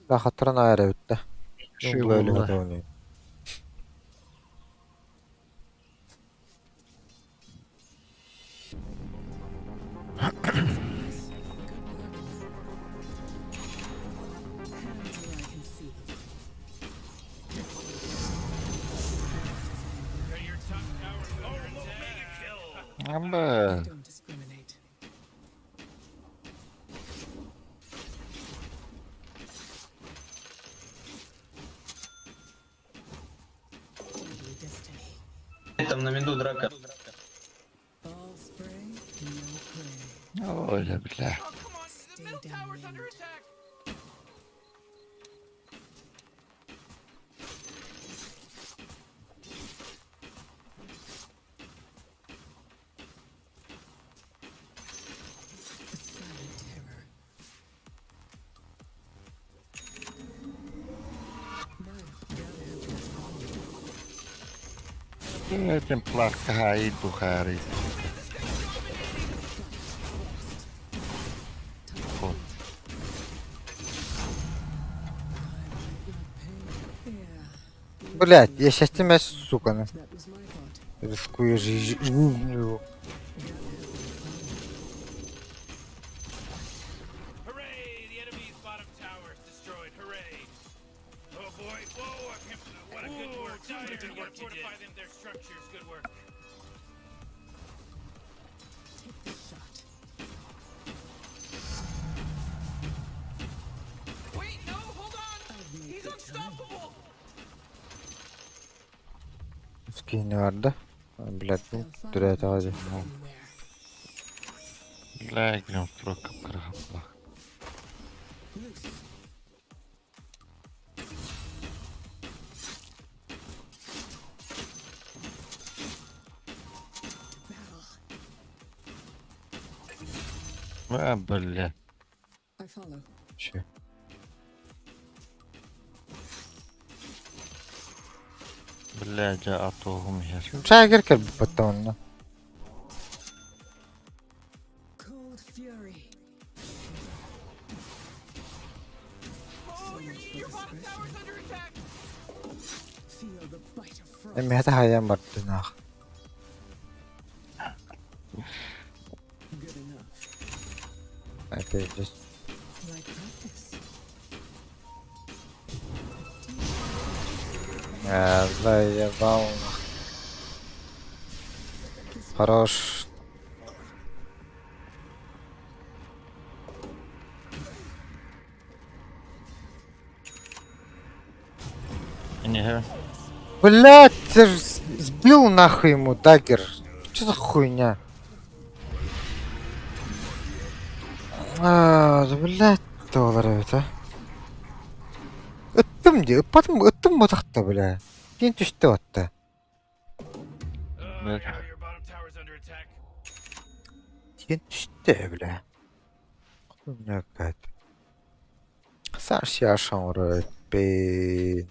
S2: Да, хатырын аайра бүттэ.
S1: Үчүгэй буолла. Амба.
S14: Там на виду драка.
S1: Ой, бля. Этим плакай бухари.
S2: Блядь, я сейчас тебя, сука, на. Рискую жизнью. Скини барда. Блядь, ну, түрээтэҕэ дии.
S1: Бля, грим строк кыргапла. А, бля.
S2: Че?
S1: Бля, дьэ атуоһум иһэр.
S2: Чаагыр кэлбит онно. Эмиэ хайан бардынаах. Опять здесь. Э, заебал. Хорош.
S1: In here.
S2: Блять, ты ж сбил нахуй ему dagger. Что за хуйня? А, да, блядь, доллар это. Ыттым дии, ыппатым, ыттым ботахта, бля. Кин түстэ отта.
S1: Бля.
S2: Кин түстэ, бля. Хуйня какая-то. Саш яшан бе.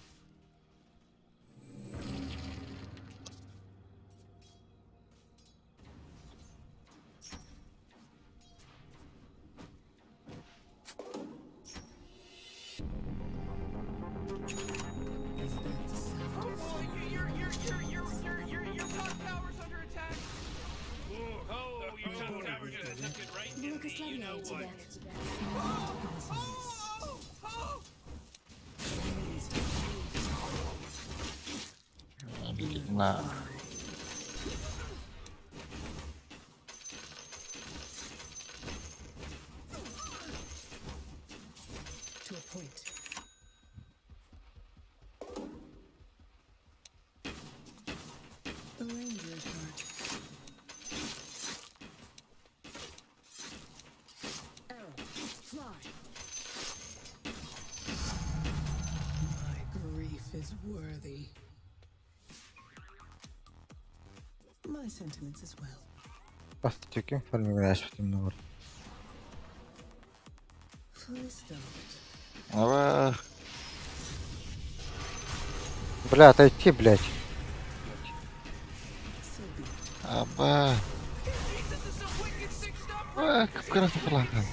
S7: Благословляю тебя.
S1: На.
S5: To a point. The ranger's heart. Arrow, fly. My grief is worthy. My sentiments as well.
S2: Бас чекин фарминг аашпыт юм нэг.
S5: Fully stocked.
S1: Ава.
S2: Бля, отойти, блядь.
S1: Аба. А, кып-кырасы кылахан.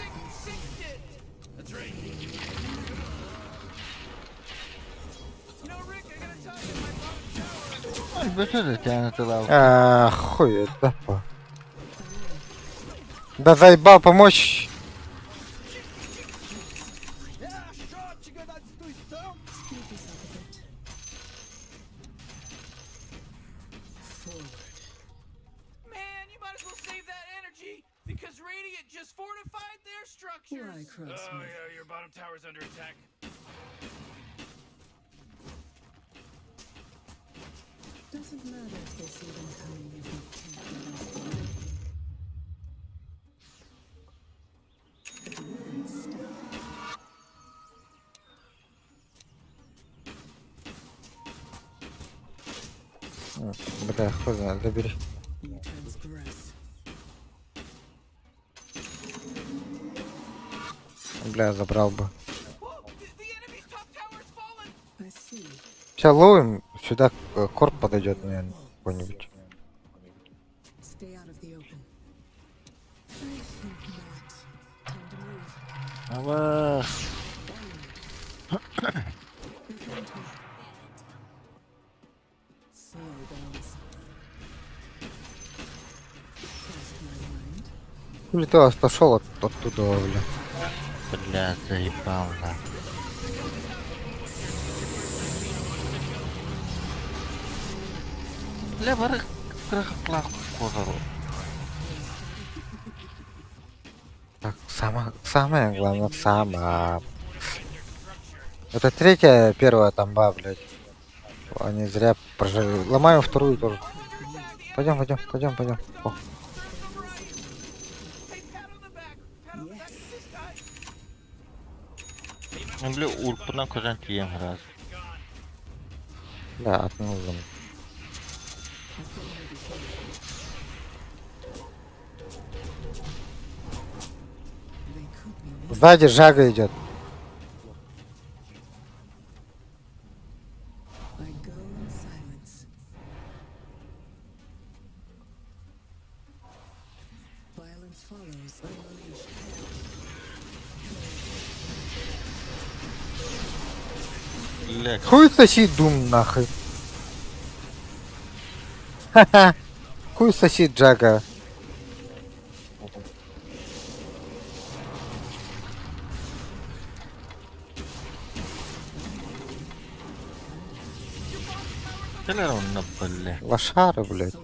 S1: Ай, бөтө тянет.
S2: А, хуй, это по. Да заебал помочь.
S5: Speed this up a bit. Forward.
S3: Man, you might as well save that energy because Radiant just fortified their structures.
S5: Why cross
S3: oh
S5: me?
S3: yeah, your bottom tower's under attack.
S5: Doesn't matter if they see them coming if we can't get off the way. A deliberate step.
S2: Бля, хуй знает, забери.
S5: You transgress.
S2: Бля, забрал бы.
S5: I see.
S2: Сейчас ловим, сюда корп подойдет, наверное, какой-нибудь.
S5: Stay out of the open. I think not. Time to move.
S1: Ава.
S5: They found me. Slow bones. Crossed my mind.
S2: Хули ты отошел оттуда, бля.
S1: Бля, заебал, на. Бля, бары кып-кыры кылах козору.
S2: Так, самое главное, сама. Это третья, первая тамба, блядь. Они зря прожили. Ломаем вторую тоже. Пойдем, пойдем, пойдем, пойдем. О.
S1: Бля, урпынан көзөн тием раз.
S2: Да, отмылдым. Сзади Жага идет.
S5: I go in silence. Violence follows. Unleash
S1: Бля,
S2: Хуй соси Дум нахуй. Ха-ха. Хуй соси Джага.
S1: Келер онна, бля.
S2: Лошары, блядь.